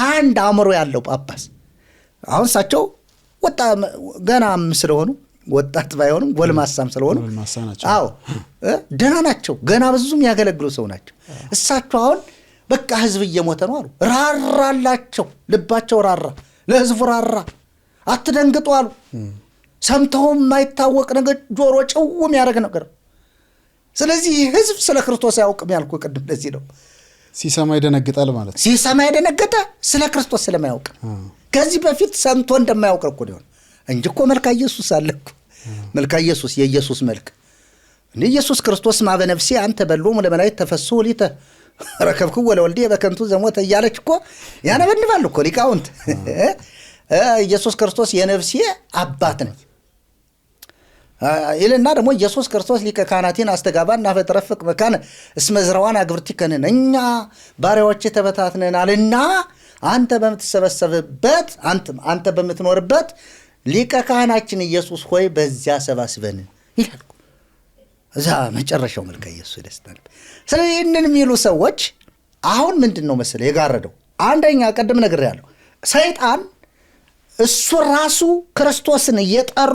አንድ አእምሮ ያለው ጳጳስ፣ አሁን እሳቸው ወጣ ገናም ስለሆኑ ወጣት ባይሆኑም ጎልማሳም ስለሆኑ ጎልማሳ ናቸው። አዎ፣ ደህና ናቸው። ገና ብዙም ያገለግሉ ሰው ናቸው። እሳቸው አሁን በቃ ህዝብ እየሞተ ነው አሉ። ራራላቸው፣ ልባቸው ራራ፣ ለህዝቡ ራራ። አትደንግጡ አሉ። ሰምተውም የማይታወቅ ነገር ጆሮ ጭው የሚያደርግ ነገር። ስለዚህ ይህ ህዝብ ስለ ክርስቶስ አያውቅም ያልኩህ ቅድም ለዚህ ነው። ሲሰማ ይደነግጣል ማለት ነው። ሲሰማ የደነገጠ ስለ ክርስቶስ ስለማያውቅ ከዚህ በፊት ሰምቶ እንደማያውቅ እኮ ነው እንጂ እኮ መልካ ኢየሱስ አለ እኮ። መልካ ኢየሱስ የኢየሱስ መልክ እንደ ኢየሱስ ክርስቶስ ማበነፍሴ አንተ በሎሙ ለመላእክት ተፈስሑ ሊተ ረከብክዎ ለወልድየ በከንቱ ዘሞተ እያለች እኮ ያነበንባሉ እኮ ሊቃውንት። ኢየሱስ ክርስቶስ የነፍሴ አባት ነው ይልና ደግሞ ኢየሱስ ክርስቶስ ሊቀ ካህናቴን አስተጋባን አፈትረፍቅ መካነ እስመ ዝራዋን አግብርቲከንን እኛ ባሪያዎች ተበታትነናልና አንተ በምትሰበሰብበት አንተ በምትኖርበት ሊቀ ካህናችን ኢየሱስ ሆይ በዚያ ሰባስበን ይላል። እዛ መጨረሻው መልካ ኢየሱስ ደስታ ነው። ስለዚህ ይህንን የሚሉ ሰዎች አሁን ምንድን ነው መሰለህ የጋረደው፣ አንደኛ ቅድም ነግሬሃለሁ፣ ሰይጣን እሱ ራሱ ክርስቶስን እየጠሩ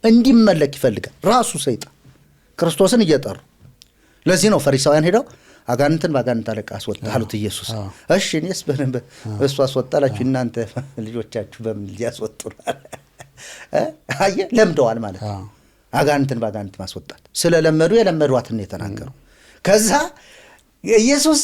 እንዲመለክ ይፈልጋል። ራሱ ሰይጣን ክርስቶስን እየጠሩ ለዚህ ነው ፈሪሳውያን ሄደው አጋንንትን በአጋንንት አለቃ አስወጣ አሉት ኢየሱስ። እሺ እኔስ በእሱ አስወጣላችሁ እናንተ ልጆቻችሁ በምን ሊያስወጡ? አየህ ለምደዋል ማለት ነው። አጋንንትን በአጋንንት ማስወጣት ስለለመዱ የለመዷትን የተናገሩ። ከዛ ኢየሱስ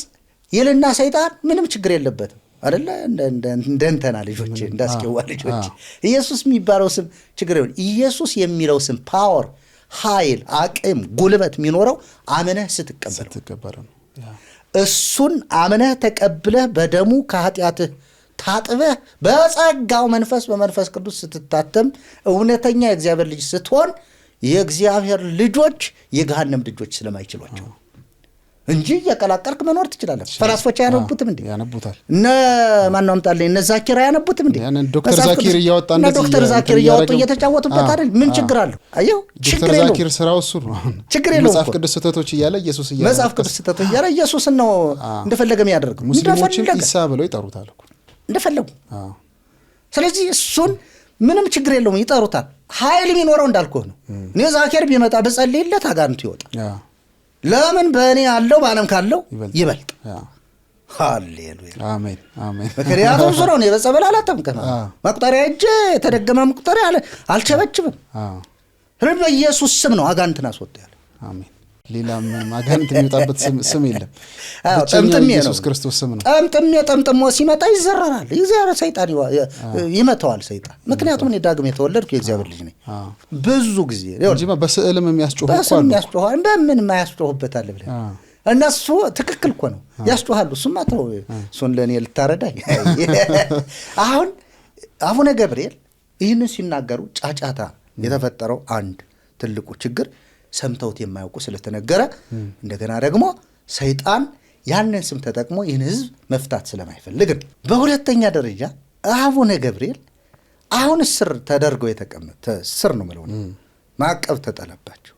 ይልና ሰይጣን ምንም ችግር የለበትም አይደለ እንደ እንተና ልጆች እንዳስኬዋ ልጆች ኢየሱስ የሚባለው ስም ችግር የለውም። ኢየሱስ የሚለው ስም power፣ ኃይል፣ አቅም፣ ጉልበት የሚኖረው አምነህ ስትቀበለው ነው። እሱን አምነህ ተቀብለህ በደሙ ከኃጢአትህ ታጥበህ በጸጋው መንፈስ በመንፈስ ቅዱስ ስትታተም እውነተኛ የእግዚአብሔር ልጅ ስትሆን የእግዚአብሔር ልጆች የገሃነም ልጆች ስለማይችሏቸው እንጂ እየቀላቀልክ መኖር ትችላለህ። ፈላስፎች አያነቡትም እንዴ? ያነቡታል። እነ ማነው አምጣልኝ፣ እነ ዛኪር አያነቡትም እንዴ? ዶክተር ዛኪር እያወጣ እነ ዶክተር ዛኪር እያወጡ እየተጫወቱበት አይደል? ምን ችግር አለው? አየው፣ ዶክተር ዛኪር ስራው እሱ ነው። ችግር የለውም። መጽሐፍ ቅዱስ ስህተቶች እያለ ኢየሱስ እያለ መጽሐፍ ቅዱስ ስህተቶች እያለ ኢየሱስን ነው እንደፈለገ የሚያደርገው። ሙስሊሞችም ኢሳ ብለው ይጠሩታል እኮ እንደፈለጉ። ስለዚህ እሱን ምንም ችግር የለውም፣ ይጠሩታል። ኃይል የሚኖረው እንዳልኩህ ነው። እኔ ዛኪር ቢመጣ ብጸልይለት አጋንንቱ ይወጣል። ለምን? በእኔ ያለው በዓለም ካለው ይበልጥ። ሃሌሉያ አሜን አሜን። ምክንያቱም እሱ ነው። እኔ በጸበል አላጠምቅም፣ መቁጠሪያ እጄ የተደገመ መቁጠሪያ አልቸበችብም። ስለዚህ በኢየሱስ ስም ነው አጋንንትን አስወጣ ያለ። አሜን። ሌላ አጋንንት የሚወጣበት ስም የለም። ጠምጥሜ ነው ኢየሱስ ክርስቶስ ስም ነው። ጠምጥሜ ጠምጥሞ ሲመጣ ይዘረራል። እግዚአብሔር ሰይጣን ይመታዋል ሰይጣን። ምክንያቱም እኔ ዳግም የተወለድኩ የእግዚአብሔር ልጅ ነኝ። ብዙ ጊዜ እንጂማ በስዕልም የሚያስጮሁ እኮ በስዕል የሚያስጮሁ በምን የማያስጮሁበታል ብለህ እነሱ ትክክል እኮ ነው ያስጮሃሉ። እሱማ ተው እሱን ለእኔ ልታረዳኝ። አሁን አቡነ ገብርኤል ይህንን ሲናገሩ ጫጫታ የተፈጠረው አንድ ትልቁ ችግር ሰምተውት የማያውቁ ስለተነገረ እንደገና ደግሞ ሰይጣን ያንን ስም ተጠቅሞ ይህን ህዝብ መፍታት ስለማይፈልግ ነው። በሁለተኛ ደረጃ አቡነ ገብርኤል አሁን እስር ተደርገው የተቀመጠ እስር ነው የምለው ማዕቀብ ተጣለባቸው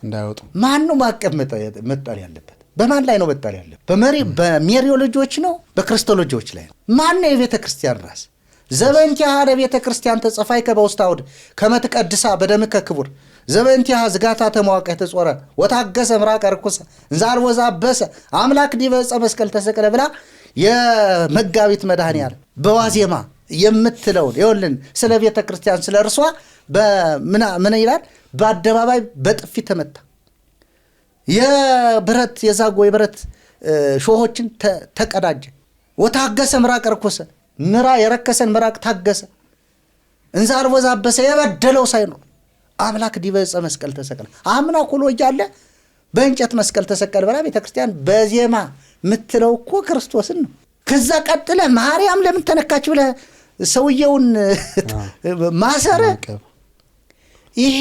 እንዳይወጡ። ማን ነው ማዕቀብ መጣል ያለበት? በማን ላይ ነው መጣል ያለበት? በሜሪዮሎጂዎች ነው? በክርስቶሎጂዎች ላይ ነው? ማን ነው የቤተ ክርስቲያን ራስ? ዘበንቲሃ ለቤተ ክርስቲያን ተጸፋይከ በውስተ አውድ ከመ ትቀድሳ በደምከ ክቡር ዘበንቲሃ ዝጋታ ተመዋቀ ተጾረ ወታገሰ ምራቀ ርኩሰ እንዘ አልቦ ዘአበሰ አምላክ ዲበ ዕፀ መስቀል ተሰቅለ ብላ የመጋቢት መድኃኔዓለም በዋዜማ የምትለውን ይኸውልን ስለ ቤተ ክርስቲያን ስለ እርሷ ምን ይላል? በአደባባይ በጥፊ ተመታ። የብረት የዛጎ የብረት ሾሆችን ተቀዳጀ። ወታገሰ ምራቀ ርኩሰ ምራ የረከሰን ምራቅ ታገሰ። እንዘ አልቦ ዘአበሰ የበደለው ሳይኖር አምላክ ዲበ ዕፀ መስቀል ተሰቀለ። አምና ኩሎ እያለ በእንጨት መስቀል ተሰቀለ ብላ ቤተክርስቲያን በዜማ የምትለው እኮ ክርስቶስን ነው። ከዛ ቀጥለህ ማርያም ለምን ተነካች ብለህ ሰውየውን ማሰረ፣ ይሄ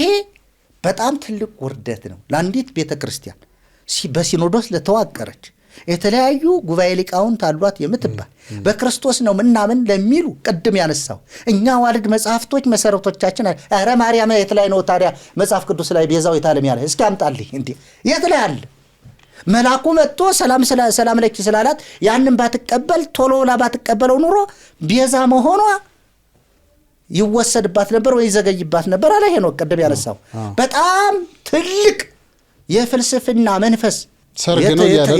በጣም ትልቅ ውርደት ነው ለአንዲት ቤተክርስቲያን በሲኖዶስ ለተዋቀረች የተለያዩ ጉባኤ ሊቃውንት አሏት የምትባል በክርስቶስ ነው ምናምን ለሚሉ ቅድም ያነሳው እኛ ዋልድ መጽሐፍቶች መሰረቶቻችን። ኧረ ማርያም የት ላይ ነው ታዲያ መጽሐፍ ቅዱስ ላይ ቤዛዊተ ዓለም ያለ? እስኪ አምጣልኝ። እንዴ የት ላይ አለ? መልአኩ መጥቶ ሰላም ሰላም ለኪ ስላላት ያንን ባትቀበል ቶሎ ባትቀበለው ኑሮ ቤዛ መሆኗ ይወሰድባት ነበር ወይ ይዘገይባት ነበር አለ ሄኖክ ቅድም ያነሳው። በጣም ትልቅ የፍልስፍና መንፈስ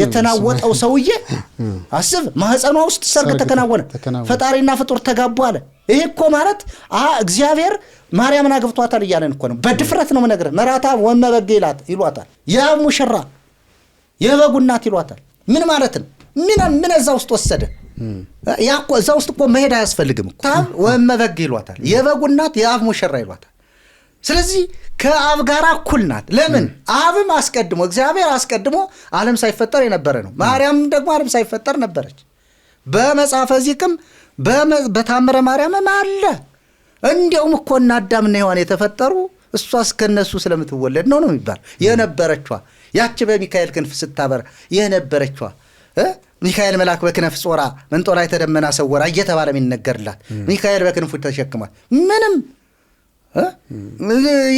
የተናወጠው ሰውዬ አስብ፣ ማህፀኗ ውስጥ ሰርግ ተከናወነ፣ ፈጣሪና ፍጡር ተጋቡ አለ። ይሄ እኮ ማለት እግዚአብሔር ማርያምን አግብቷታል እያለን እኮ ነው። በድፍረት ነው የምነግርህ። መራታ ወመበግ ይሏታል፣ የአብ ሙሽራ የበጉ እናት ይሏታል። ምን ማለት ነው? ምን እዛ ውስጥ ወሰደ? ያ እኮ እዛ ውስጥ እኮ መሄድ አያስፈልግም እኮ። ወመበግ ይሏታል፣ የበጉ እናት የአብ ሙሽራ ይሏታል። ስለዚህ ከአብ ጋር እኩል ናት። ለምን? አብም አስቀድሞ እግዚአብሔር አስቀድሞ ዓለም ሳይፈጠር የነበረ ነው። ማርያም ደግሞ ዓለም ሳይፈጠር ነበረች። በመጽሐፈ ዚቅም በታምረ ማርያምም አለ። እንዲያውም እኮ እነ አዳምና ሔዋን የተፈጠሩ እሷ እስከነሱ ስለምትወለድ ነው ነው የሚባል የነበረችዋ ያቺ በሚካኤል ክንፍ ስታበራ የነበረችዋ ሚካኤል መልአክ በክነፍ ጾራ መንጦላዕተ ደመና ሰወራ እየተባለ የሚነገርላት ሚካኤል በክንፉ ተሸክሟል። ምንም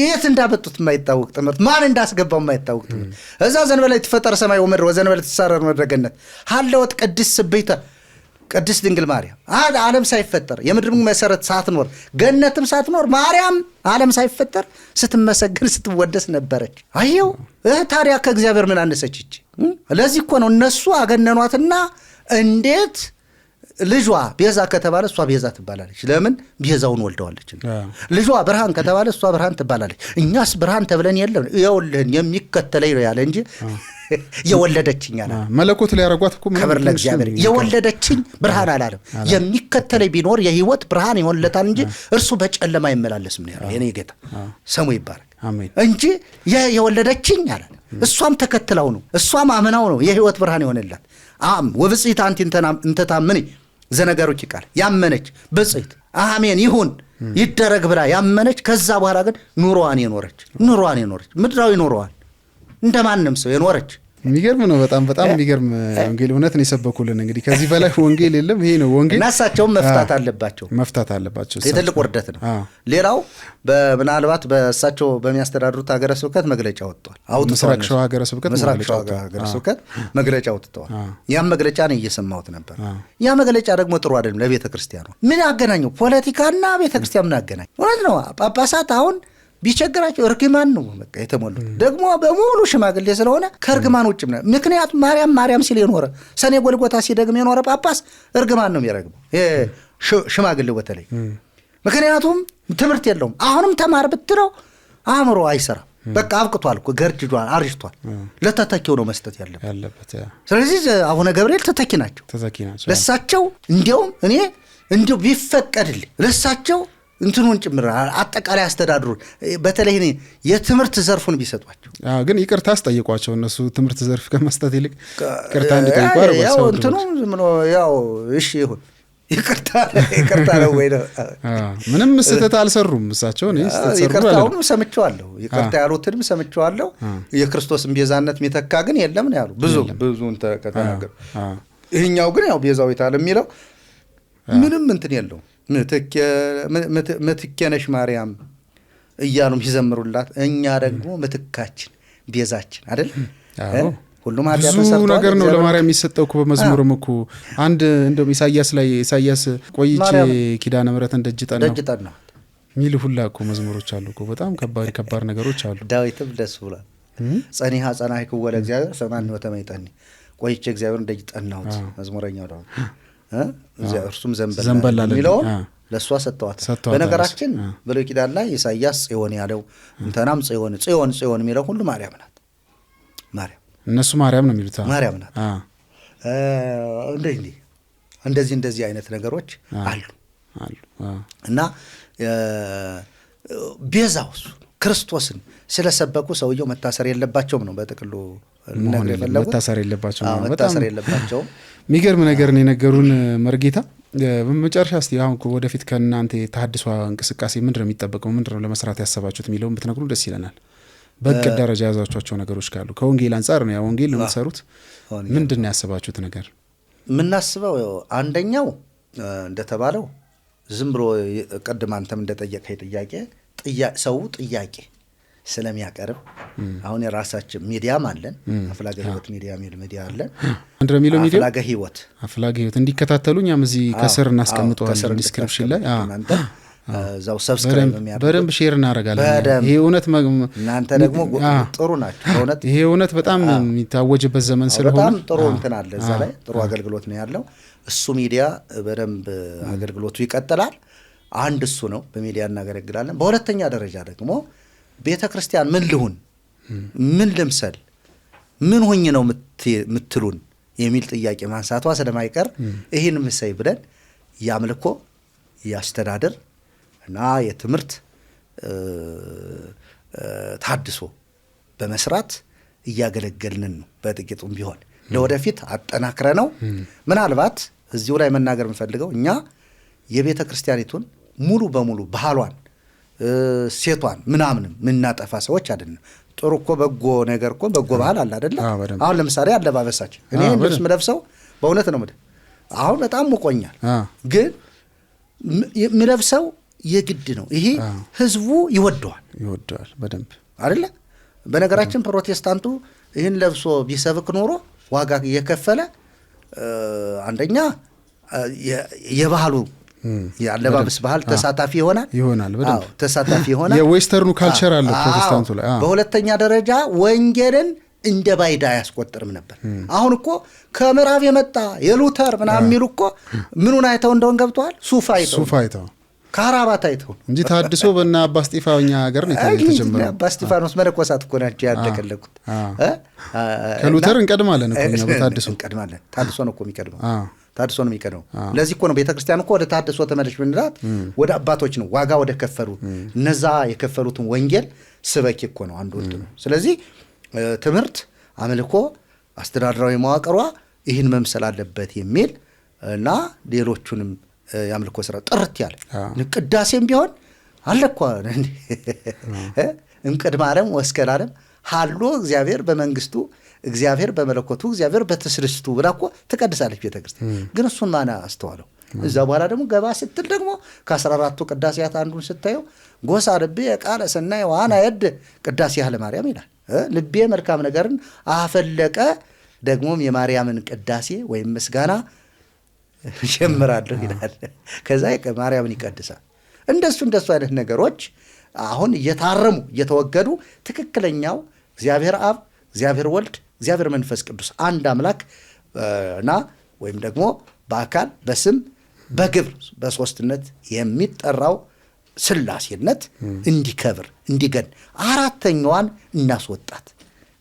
የት እንዳመጡት የማይታወቅ ትምህርት፣ ማን እንዳስገባው የማይታወቅ ትምህርት። እዛ ዘንበለ ትፈጠር ሰማይ ወምድር ወዘንበለ ትሳረር ምድረ ገነት ሀለወት ቅድስት ስብሕተ ቅድስት ድንግል ማርያም ዓለም ሳይፈጠር የምድር መሰረት ሳትኖር ገነትም ሳትኖር ማርያም ዓለም ሳይፈጠር ስትመሰገን ስትወደስ ነበረች። አየው ታዲያ ከእግዚአብሔር ምን አነሰች ይቺ? ለዚህ እኮ ነው እነሱ አገነኗትና እንዴት ልጇ ቤዛ ከተባለ እሷ ቤዛ ትባላለች። ለምን? ቤዛውን ወልደዋለች። ልጇ ብርሃን ከተባለ እሷ ብርሃን ትባላለች። እኛስ ብርሃን ተብለን የለም። ይኸውልህን የሚከተለኝ ነው ያለ እንጂ የወለደችኝ አላለም። መለኮት ሊያረጓት እኮ ክብር ለእግዚአብሔር። የወለደችኝ ብርሃን አላለም። የሚከተለኝ ቢኖር የህይወት ብርሃን ይሆንለታል እንጂ እርሱ በጨለማ አይመላለስም ነው ያለው የኔ ጌታ ስሙ ይባረክ። እንጂ የወለደችኝ አላለም። እሷም ተከትለው ነው፣ እሷም አምናው ነው የህይወት ብርሃን ይሆንላት። አም ወብጽሕት አንቲ እንተ ታምኒ ዘነገሩኪ ቃል ያመነች ብጽሕት አሜን ይሁን ይደረግ ብላ ያመነች። ከዛ በኋላ ግን ኑሮዋን የኖረች ምድራዊ ኑሮዋን እንደማንም ሰው የኖረች። የሚገርም ነው። በጣም በጣም የሚገርም ወንጌል እውነት ነው የሰበኩልን። እንግዲህ ከዚህ በላይ ወንጌል የለም። ይሄ ነው ወንጌል። እና እሳቸውም መፍታት አለባቸው መፍታት አለባቸው። የትልቅ ውርደት ነው። ሌላው ምናልባት በእሳቸው በሚያስተዳድሩት ሀገረ ስብከት መግለጫ ወጥቷል። ምስራቅ ሸዋ ሀገረ ስብከት ምስራቅ ሸዋ ሀገረ ስብከት መግለጫ አውጥተዋል። ያም መግለጫ ነው እየሰማሁት ነበር። ያ መግለጫ ደግሞ ጥሩ አይደለም ለቤተ ክርስቲያኑ። ምን አገናኘው ፖለቲካና ቤተ ክርስቲያን ምን አገናኘው? እውነት ነው። ጳጳሳት አሁን ቢቸግራቸው እርግማን ነው በቃ የተሞሉት። ደግሞ በሙሉ ሽማግሌ ስለሆነ ከእርግማን ውጭም ነው። ምክንያቱም ማርያም ማርያም ሲል የኖረ ሰኔ ጎልጎታ ሲደግም የኖረ ጳጳስ እርግማን ነው የሚረግመው ሽማግሌው በተለይ። ምክንያቱም ትምህርት የለውም። አሁንም ተማር ብትለው አእምሮ አይሰራም። በቃ አብቅቷል እኮ ገርጅዷል፣ አርጅቷል። ለተተኪው ነው መስጠት ያለበት። ስለዚህ አቡነ ገብርኤል ተተኪ ናቸው። ለሳቸው እንዲያውም እኔ እንዲያው ቢፈቀድልኝ ለሳቸው እንትኑን ጭምር አጠቃላይ አስተዳድሩን በተለይ እኔ የትምህርት ዘርፉን ቢሰጧቸው። ግን ይቅርታ አስጠይቋቸው። እነሱ ትምህርት ዘርፍ ከመስጠት ይልቅ ይቅርታ እንዲጠይቁ ያው እንትኑ ዝም ብሎ ያው እሺ ይሁን ይቅርታ ይቅርታ ነው ወይ ነው። ምንም ስህተት አልሰሩም እሳቸው። እኔ ስህተት ሰሩ ይቅርታውንም ሰምቼዋለሁ፣ ይቅርታ ያሉትንም ሰምቼዋለሁ። የክርስቶስን ቤዛነት የሚተካ ግን የለም ነው ያሉ ብዙ ብዙን ከተናገሩ። ይሄኛው ግን ያው ቤዛዊት ዓለም የሚለው ምንም እንትን የለውም። ምትኬ ነሽ ማርያም እያሉ ሲዘምሩላት፣ እኛ ደግሞ ምትካችን ቤዛችን አይደል? ሁሉም ብዙ ነገር ነው ለማርያም የሚሰጠው እኮ በመዝሙርም እኮ አንድ እንደውም ኢሳያስ ላይ ኢሳያስ ቆይቼ ኪዳነ ምሕረትን ደጅ ጠናሁ የሚል ሁላ እኮ መዝሙሮች አሉ እኮ። በጣም ከባድ ከባድ ነገሮች አሉ። ዳዊትም ደስ ብሏል። ጸኒሐ ጸናሕክዎ ለእግዚአብሔር ሰማኒ ወተመይጠኒ፣ ቆይቼ እግዚአብሔርን ደጅ ጠናሁት መዝሙረኛው ዳዊት እርሱም ዘንበል የሚለውን ለእሷ ሰጥተዋት። በነገራችን ብሉይ ኪዳን ላይ ኢሳያስ ጽዮን ያለው እንተናም ጽዮን ጽዮን ጽዮን የሚለው ሁሉ ማርያም ናት። ማርያም እነሱ ማርያም ነው የሚሉት ማርያም ናት። እንደዚህ እንደዚህ አይነት ነገሮች አሉ እና ቤዛው እሱ ክርስቶስን ስለሰበኩ ሰውየው መታሰር የለባቸውም ነው በጥቅሉ ልነግርህ የፈለጉት። መታሰር የለባቸውም መታሰር የለባቸውም። የሚገርም ነገር ነው የነገሩን መርጌታ። በመጨረሻ እስቲ አሁን ወደፊት ከእናንተ የተሃድሶ እንቅስቃሴ ምንድነው የሚጠበቀው፣ ምንድነው ለመስራት ያሰባችሁት የሚለውን ብትነግሩን ደስ ይለናል። በእቅድ ደረጃ ያዛችኋቸው ነገሮች ካሉ ከወንጌል አንጻር ነው፣ ያው ወንጌል ነው የምትሰሩት። ምንድነው ያሰባችሁት ነገር? የምናስበው አንደኛው እንደተባለው ዝም ብሎ ቅድም አንተም እንደጠየቀኝ ጥያቄ ሰው ጥያቄ ስለሚያቀርብ አሁን የራሳችን ሚዲያም አለን። አፍላገ ህይወት ሚዲያ የሚል ሚዲያ አለን። አንድ ነው የሚለው ሚዲያ አፍላገ ህይወት አፍላገ ህይወት እንዲከታተሉ እኛም እዚህ ከስር እናስቀምጠዋለን description ላይ። እናንተ እዛው subscribe የሚያደርጉ በደንብ share እናደርጋለን። ይሄ እውነት እናንተ ደግሞ ጥሩ ናቸው። በእውነት ይሄ እውነት በጣም የሚታወጅበት ዘመን ስለሆነ በጣም ጥሩ እንትን አለ እዛ ላይ ጥሩ አገልግሎት ነው ያለው። እሱ ሚዲያ በደንብ አገልግሎቱ ይቀጥላል። አንድ እሱ ነው፣ በሚዲያ እናገለግላለን። በሁለተኛ ደረጃ ደግሞ ቤተ ክርስቲያን ምን ልሁን፣ ምን ልምሰል፣ ምን ሆኜ ነው የምትሉን የሚል ጥያቄ ማንሳቷ ስለማይቀር ይህን ምሰይ ብለን የአምልኮ፣ የአስተዳደር እና የትምህርት ታድሶ በመስራት እያገለገልንን ነው። በጥቂቱም ቢሆን ለወደፊት አጠናክረ ነው። ምናልባት እዚሁ ላይ መናገር የምፈልገው እኛ የቤተ ክርስቲያኒቱን ሙሉ በሙሉ ባህሏን፣ ሴቷን ምናምንም የምናጠፋ ሰዎች አይደለም። ጥሩ እኮ በጎ ነገር እኮ በጎ ባህል አለ አይደለ? አሁን ለምሳሌ አለባበሳችን፣ እኔ ልብስ ምለብሰው በእውነት ነው የምልህ፣ አሁን በጣም ሙቆኛል፣ ግን ምለብሰው የግድ ነው። ይሄ ህዝቡ ይወደዋል ይወደዋል በደንብ አይደለ? በነገራችን ፕሮቴስታንቱ ይህን ለብሶ ቢሰብክ ኖሮ ዋጋ እየከፈለ አንደኛ የባህሉ የአለባበስ ባህል ተሳታፊ ይሆናል ይሆናል በደንብ ተሳታፊ ይሆናል። የ western ኑ culture አለ ፕሮቴስታንቱ ላይ። በሁለተኛ ደረጃ ወንጌልን እንደ ባይዳ አያስቆጥርም ነበር። አሁን እኮ ከምዕራብ የመጣ የሉተር ምናምን የሚሉ እኮ ምኑን አይተው እንደሆን ገብተዋል። ሱፍ አይተው ካራባት አይተው እንጂ ታድሶ በእነ አባ እስጢፋኖስ ሀገር ነው የተጀመረው። አባ እስጢፋኖስ መነኮሳት እኮ ናቸው ያደቀለቁት። ከሉተር እንቀድማለን እኮ እኛ በታድሶ እንቀድማለን። ታድሶ ነው እኮ የሚቀድመው፣ ታድሶ ነው የሚቀድመው። ለዚህ እኮ ነው ቤተክርስቲያን እኮ ወደ ታድሶ ተመለሽ ብንላት ወደ አባቶች ነው ዋጋ ወደ ከፈሉ እነዛ የከፈሉትን ወንጌል ስበኪ እኮ ነው አንዱ ወጥ ነው። ስለዚህ ትምህርት፣ አምልኮ፣ አስተዳደራዊ መዋቅሯ ይህን መምሰል አለበት የሚል እና ሌሎቹንም የአምልኮ ስራ ጥርት ያለ ቅዳሴም ቢሆን አለ እኮ እምቅድመ ዓለም ወእስከ ለዓለም ሀሎ እግዚአብሔር በመንግስቱ እግዚአብሔር በመለኮቱ እግዚአብሔር በትስልስቱ ብላ እኮ ትቀድሳለች ቤተክርስቲያን። ግን እሱን ማን አስተዋለው? እዛ በኋላ ደግሞ ገባ ስትል ደግሞ ከ14ቱ ቅዳሴያት አንዱን ስታየው ጎሳ ልቤ ቃለ ሰናይ ዋና የድ ቅዳሴ ለማርያም ይላል። ልቤ መልካም ነገርን አፈለቀ፣ ደግሞም የማርያምን ቅዳሴ ወይም ምስጋና ጀምራለሁ ይላል። ከዛ ማርያምን ይቀድሳል። እንደሱ እንደሱ አይነት ነገሮች አሁን እየታረሙ እየተወገዱ ትክክለኛው እግዚአብሔር አብ፣ እግዚአብሔር ወልድ፣ እግዚአብሔር መንፈስ ቅዱስ አንድ አምላክ እና ወይም ደግሞ በአካል በስም በግብር በሶስትነት የሚጠራው ስላሴነት እንዲከብር እንዲገን አራተኛዋን እናስወጣት።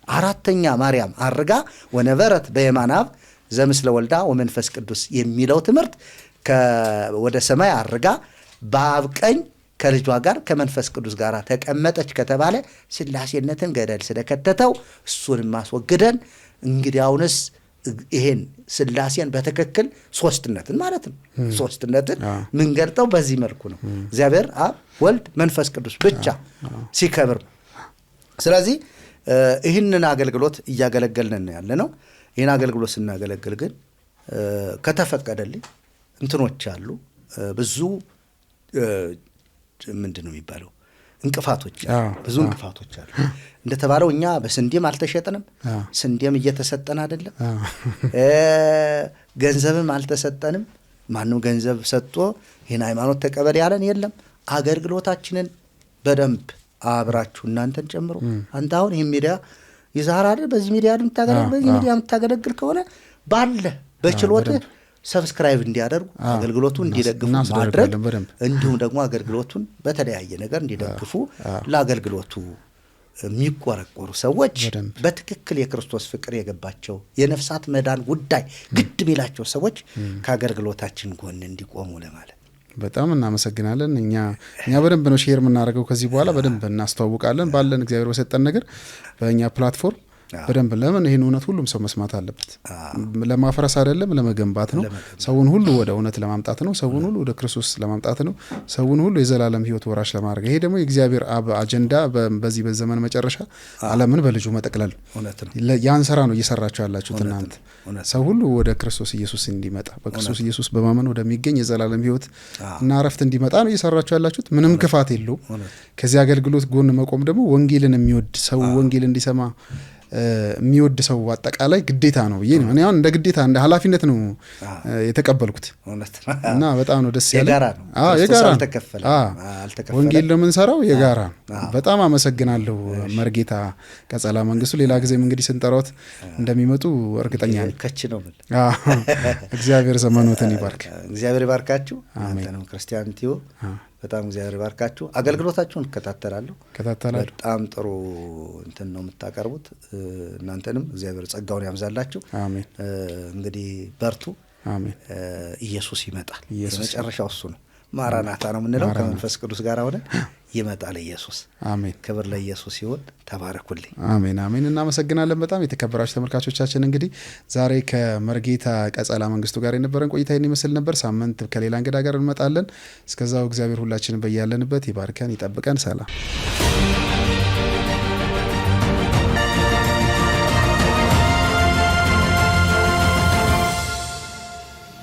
አራተኛ ማርያም አርጋ ወነበረት በየማነ አብ ዘምስለ ወልዳ ወመንፈስ ቅዱስ የሚለው ትምህርት ወደ ሰማይ አርጋ በአብ ቀኝ ከልጇ ጋር ከመንፈስ ቅዱስ ጋር ተቀመጠች ከተባለ ስላሴነትን ገደል ስለከተተው እሱን ማስወግደን እንግዲህ አሁንስ ይሄን ስላሴን በትክክል ሶስትነትን ማለት ነው። ሶስትነትን ምንገልጠው በዚህ መልኩ ነው። እግዚአብሔር አብ፣ ወልድ፣ መንፈስ ቅዱስ ብቻ ሲከብር። ስለዚህ ይህንን አገልግሎት እያገለገልን ነው ያለ ነው። ይህን አገልግሎት ስናገለግል ግን ከተፈቀደልኝ እንትኖች አሉ፣ ብዙ ምንድን ነው የሚባለው እንቅፋቶች አሉ፣ ብዙ እንቅፋቶች አሉ። እንደተባለው እኛ በስንዴም አልተሸጥንም፣ ስንዴም እየተሰጠን አይደለም፣ ገንዘብም አልተሰጠንም። ማንም ገንዘብ ሰጥቶ ይህን ሃይማኖት ተቀበል ያለን የለም። አገልግሎታችንን በደንብ አብራችሁ እናንተን ጨምሮ አንተ አሁን ይህን ሚዲያ ይዛር አይደል? በዚህ ሚዲያ የምታገለግል በዚህ ሚዲያ የምታገለግል ከሆነ ባለ በችሎትህ subscribe እንዲያደርጉ አገልግሎቱን እንዲደግፉ ማድረግ፣ እንዲሁም ደግሞ አገልግሎቱን በተለያየ ነገር እንዲደግፉ ለአገልግሎቱ የሚቆረቆሩ ሰዎች በትክክል የክርስቶስ ፍቅር የገባቸው የነፍሳት መዳን ጉዳይ ግድ የሚላቸው ሰዎች ከአገልግሎታችን ጎን እንዲቆሙ ለማለት። በጣም እናመሰግናለን። እኛ በደንብ ነው share የምናደርገው። ከዚህ በኋላ በደንብ እናስተዋውቃለን። ባለን እግዚአብሔር በሰጠን ነገር በእኛ platform በደንብ ለምን ይህን እውነት ሁሉም ሰው መስማት አለበት። ለማፍረስ አይደለም፣ ለመገንባት ነው። ሰውን ሁሉ ወደ እውነት ለማምጣት ነው። ሰውን ሁሉ ወደ ክርስቶስ ለማምጣት ነው። ሰውን ሁሉ የዘላለም ሕይወት ወራሽ ለማድረግ። ይሄ ደግሞ የእግዚአብሔር አብ አጀንዳ በዚህ በዘመን መጨረሻ ዓለምን በልጁ መጠቅለል ያን ስራ ነው እየሰራችሁ ያላችሁት እናንተ። ሰው ሁሉ ወደ ክርስቶስ ኢየሱስ እንዲመጣ በክርስቶስ ኢየሱስ በማመን ወደሚገኝ የዘላለም ሕይወት እና እረፍት እንዲመጣ ነው እየሰራችሁ ያላችሁት። ምንም ክፋት የለውም። ከዚህ አገልግሎት ጎን መቆም ደግሞ ወንጌልን የሚወድ ሰው ወንጌል እንዲሰማ የሚወድ ሰው አጠቃላይ ግዴታ ነው ብዬ ነው። እኔ አሁን እንደ ግዴታ እንደ ኃላፊነት ነው የተቀበልኩት እና በጣም ነው ደስ ያለኝ። የጋራ ነው። የጋራ ነው። ወንጌል ነው የምንሰራው፣ የጋራ ነው። በጣም አመሰግናለሁ መርጌታ ቀጸላ መንግስቱ። ሌላ ጊዜም እንግዲህ ስንጠራዎት እንደሚመጡ እርግጠኛ ነኝ። ከች ነው። እግዚአብሔር ዘመኖትን ይባርክ። እግዚአብሔር ይባርካችሁ። አንተንም ክርስቲያን ቲዩብ በጣም እግዚአብሔር ይባርካችሁ። አገልግሎታችሁን እከታተላለሁ። እከታተላለሁ። በጣም ጥሩ እንትን ነው የምታቀርቡት። እናንተንም እግዚአብሔር ጸጋውን ያብዛላችሁ። አሜን። እንግዲህ በርቱ። አሜን። ኢየሱስ ይመጣል። የመጨረሻው እሱ ነው። ማራናታ ነው የምንለው። ከመንፈስ ቅዱስ ጋር ሆነን ይመጣል ኢየሱስ። አሜን። ክብር ለኢየሱስ ይሁን። ተባረኩልኝ። አሜን አሜን። እናመሰግናለን በጣም የተከበራችሁ ተመልካቾቻችን። እንግዲህ ዛሬ ከመርጌታ ቀጸላ መንግስቱ ጋር የነበረን ቆይታ ይህን ይመስል ነበር። ሳምንት ከሌላ እንግዳ ጋር እንመጣለን። እስከዛው እግዚአብሔር ሁላችንን በያለንበት ይባርከን፣ ይጠብቀን። ሰላም።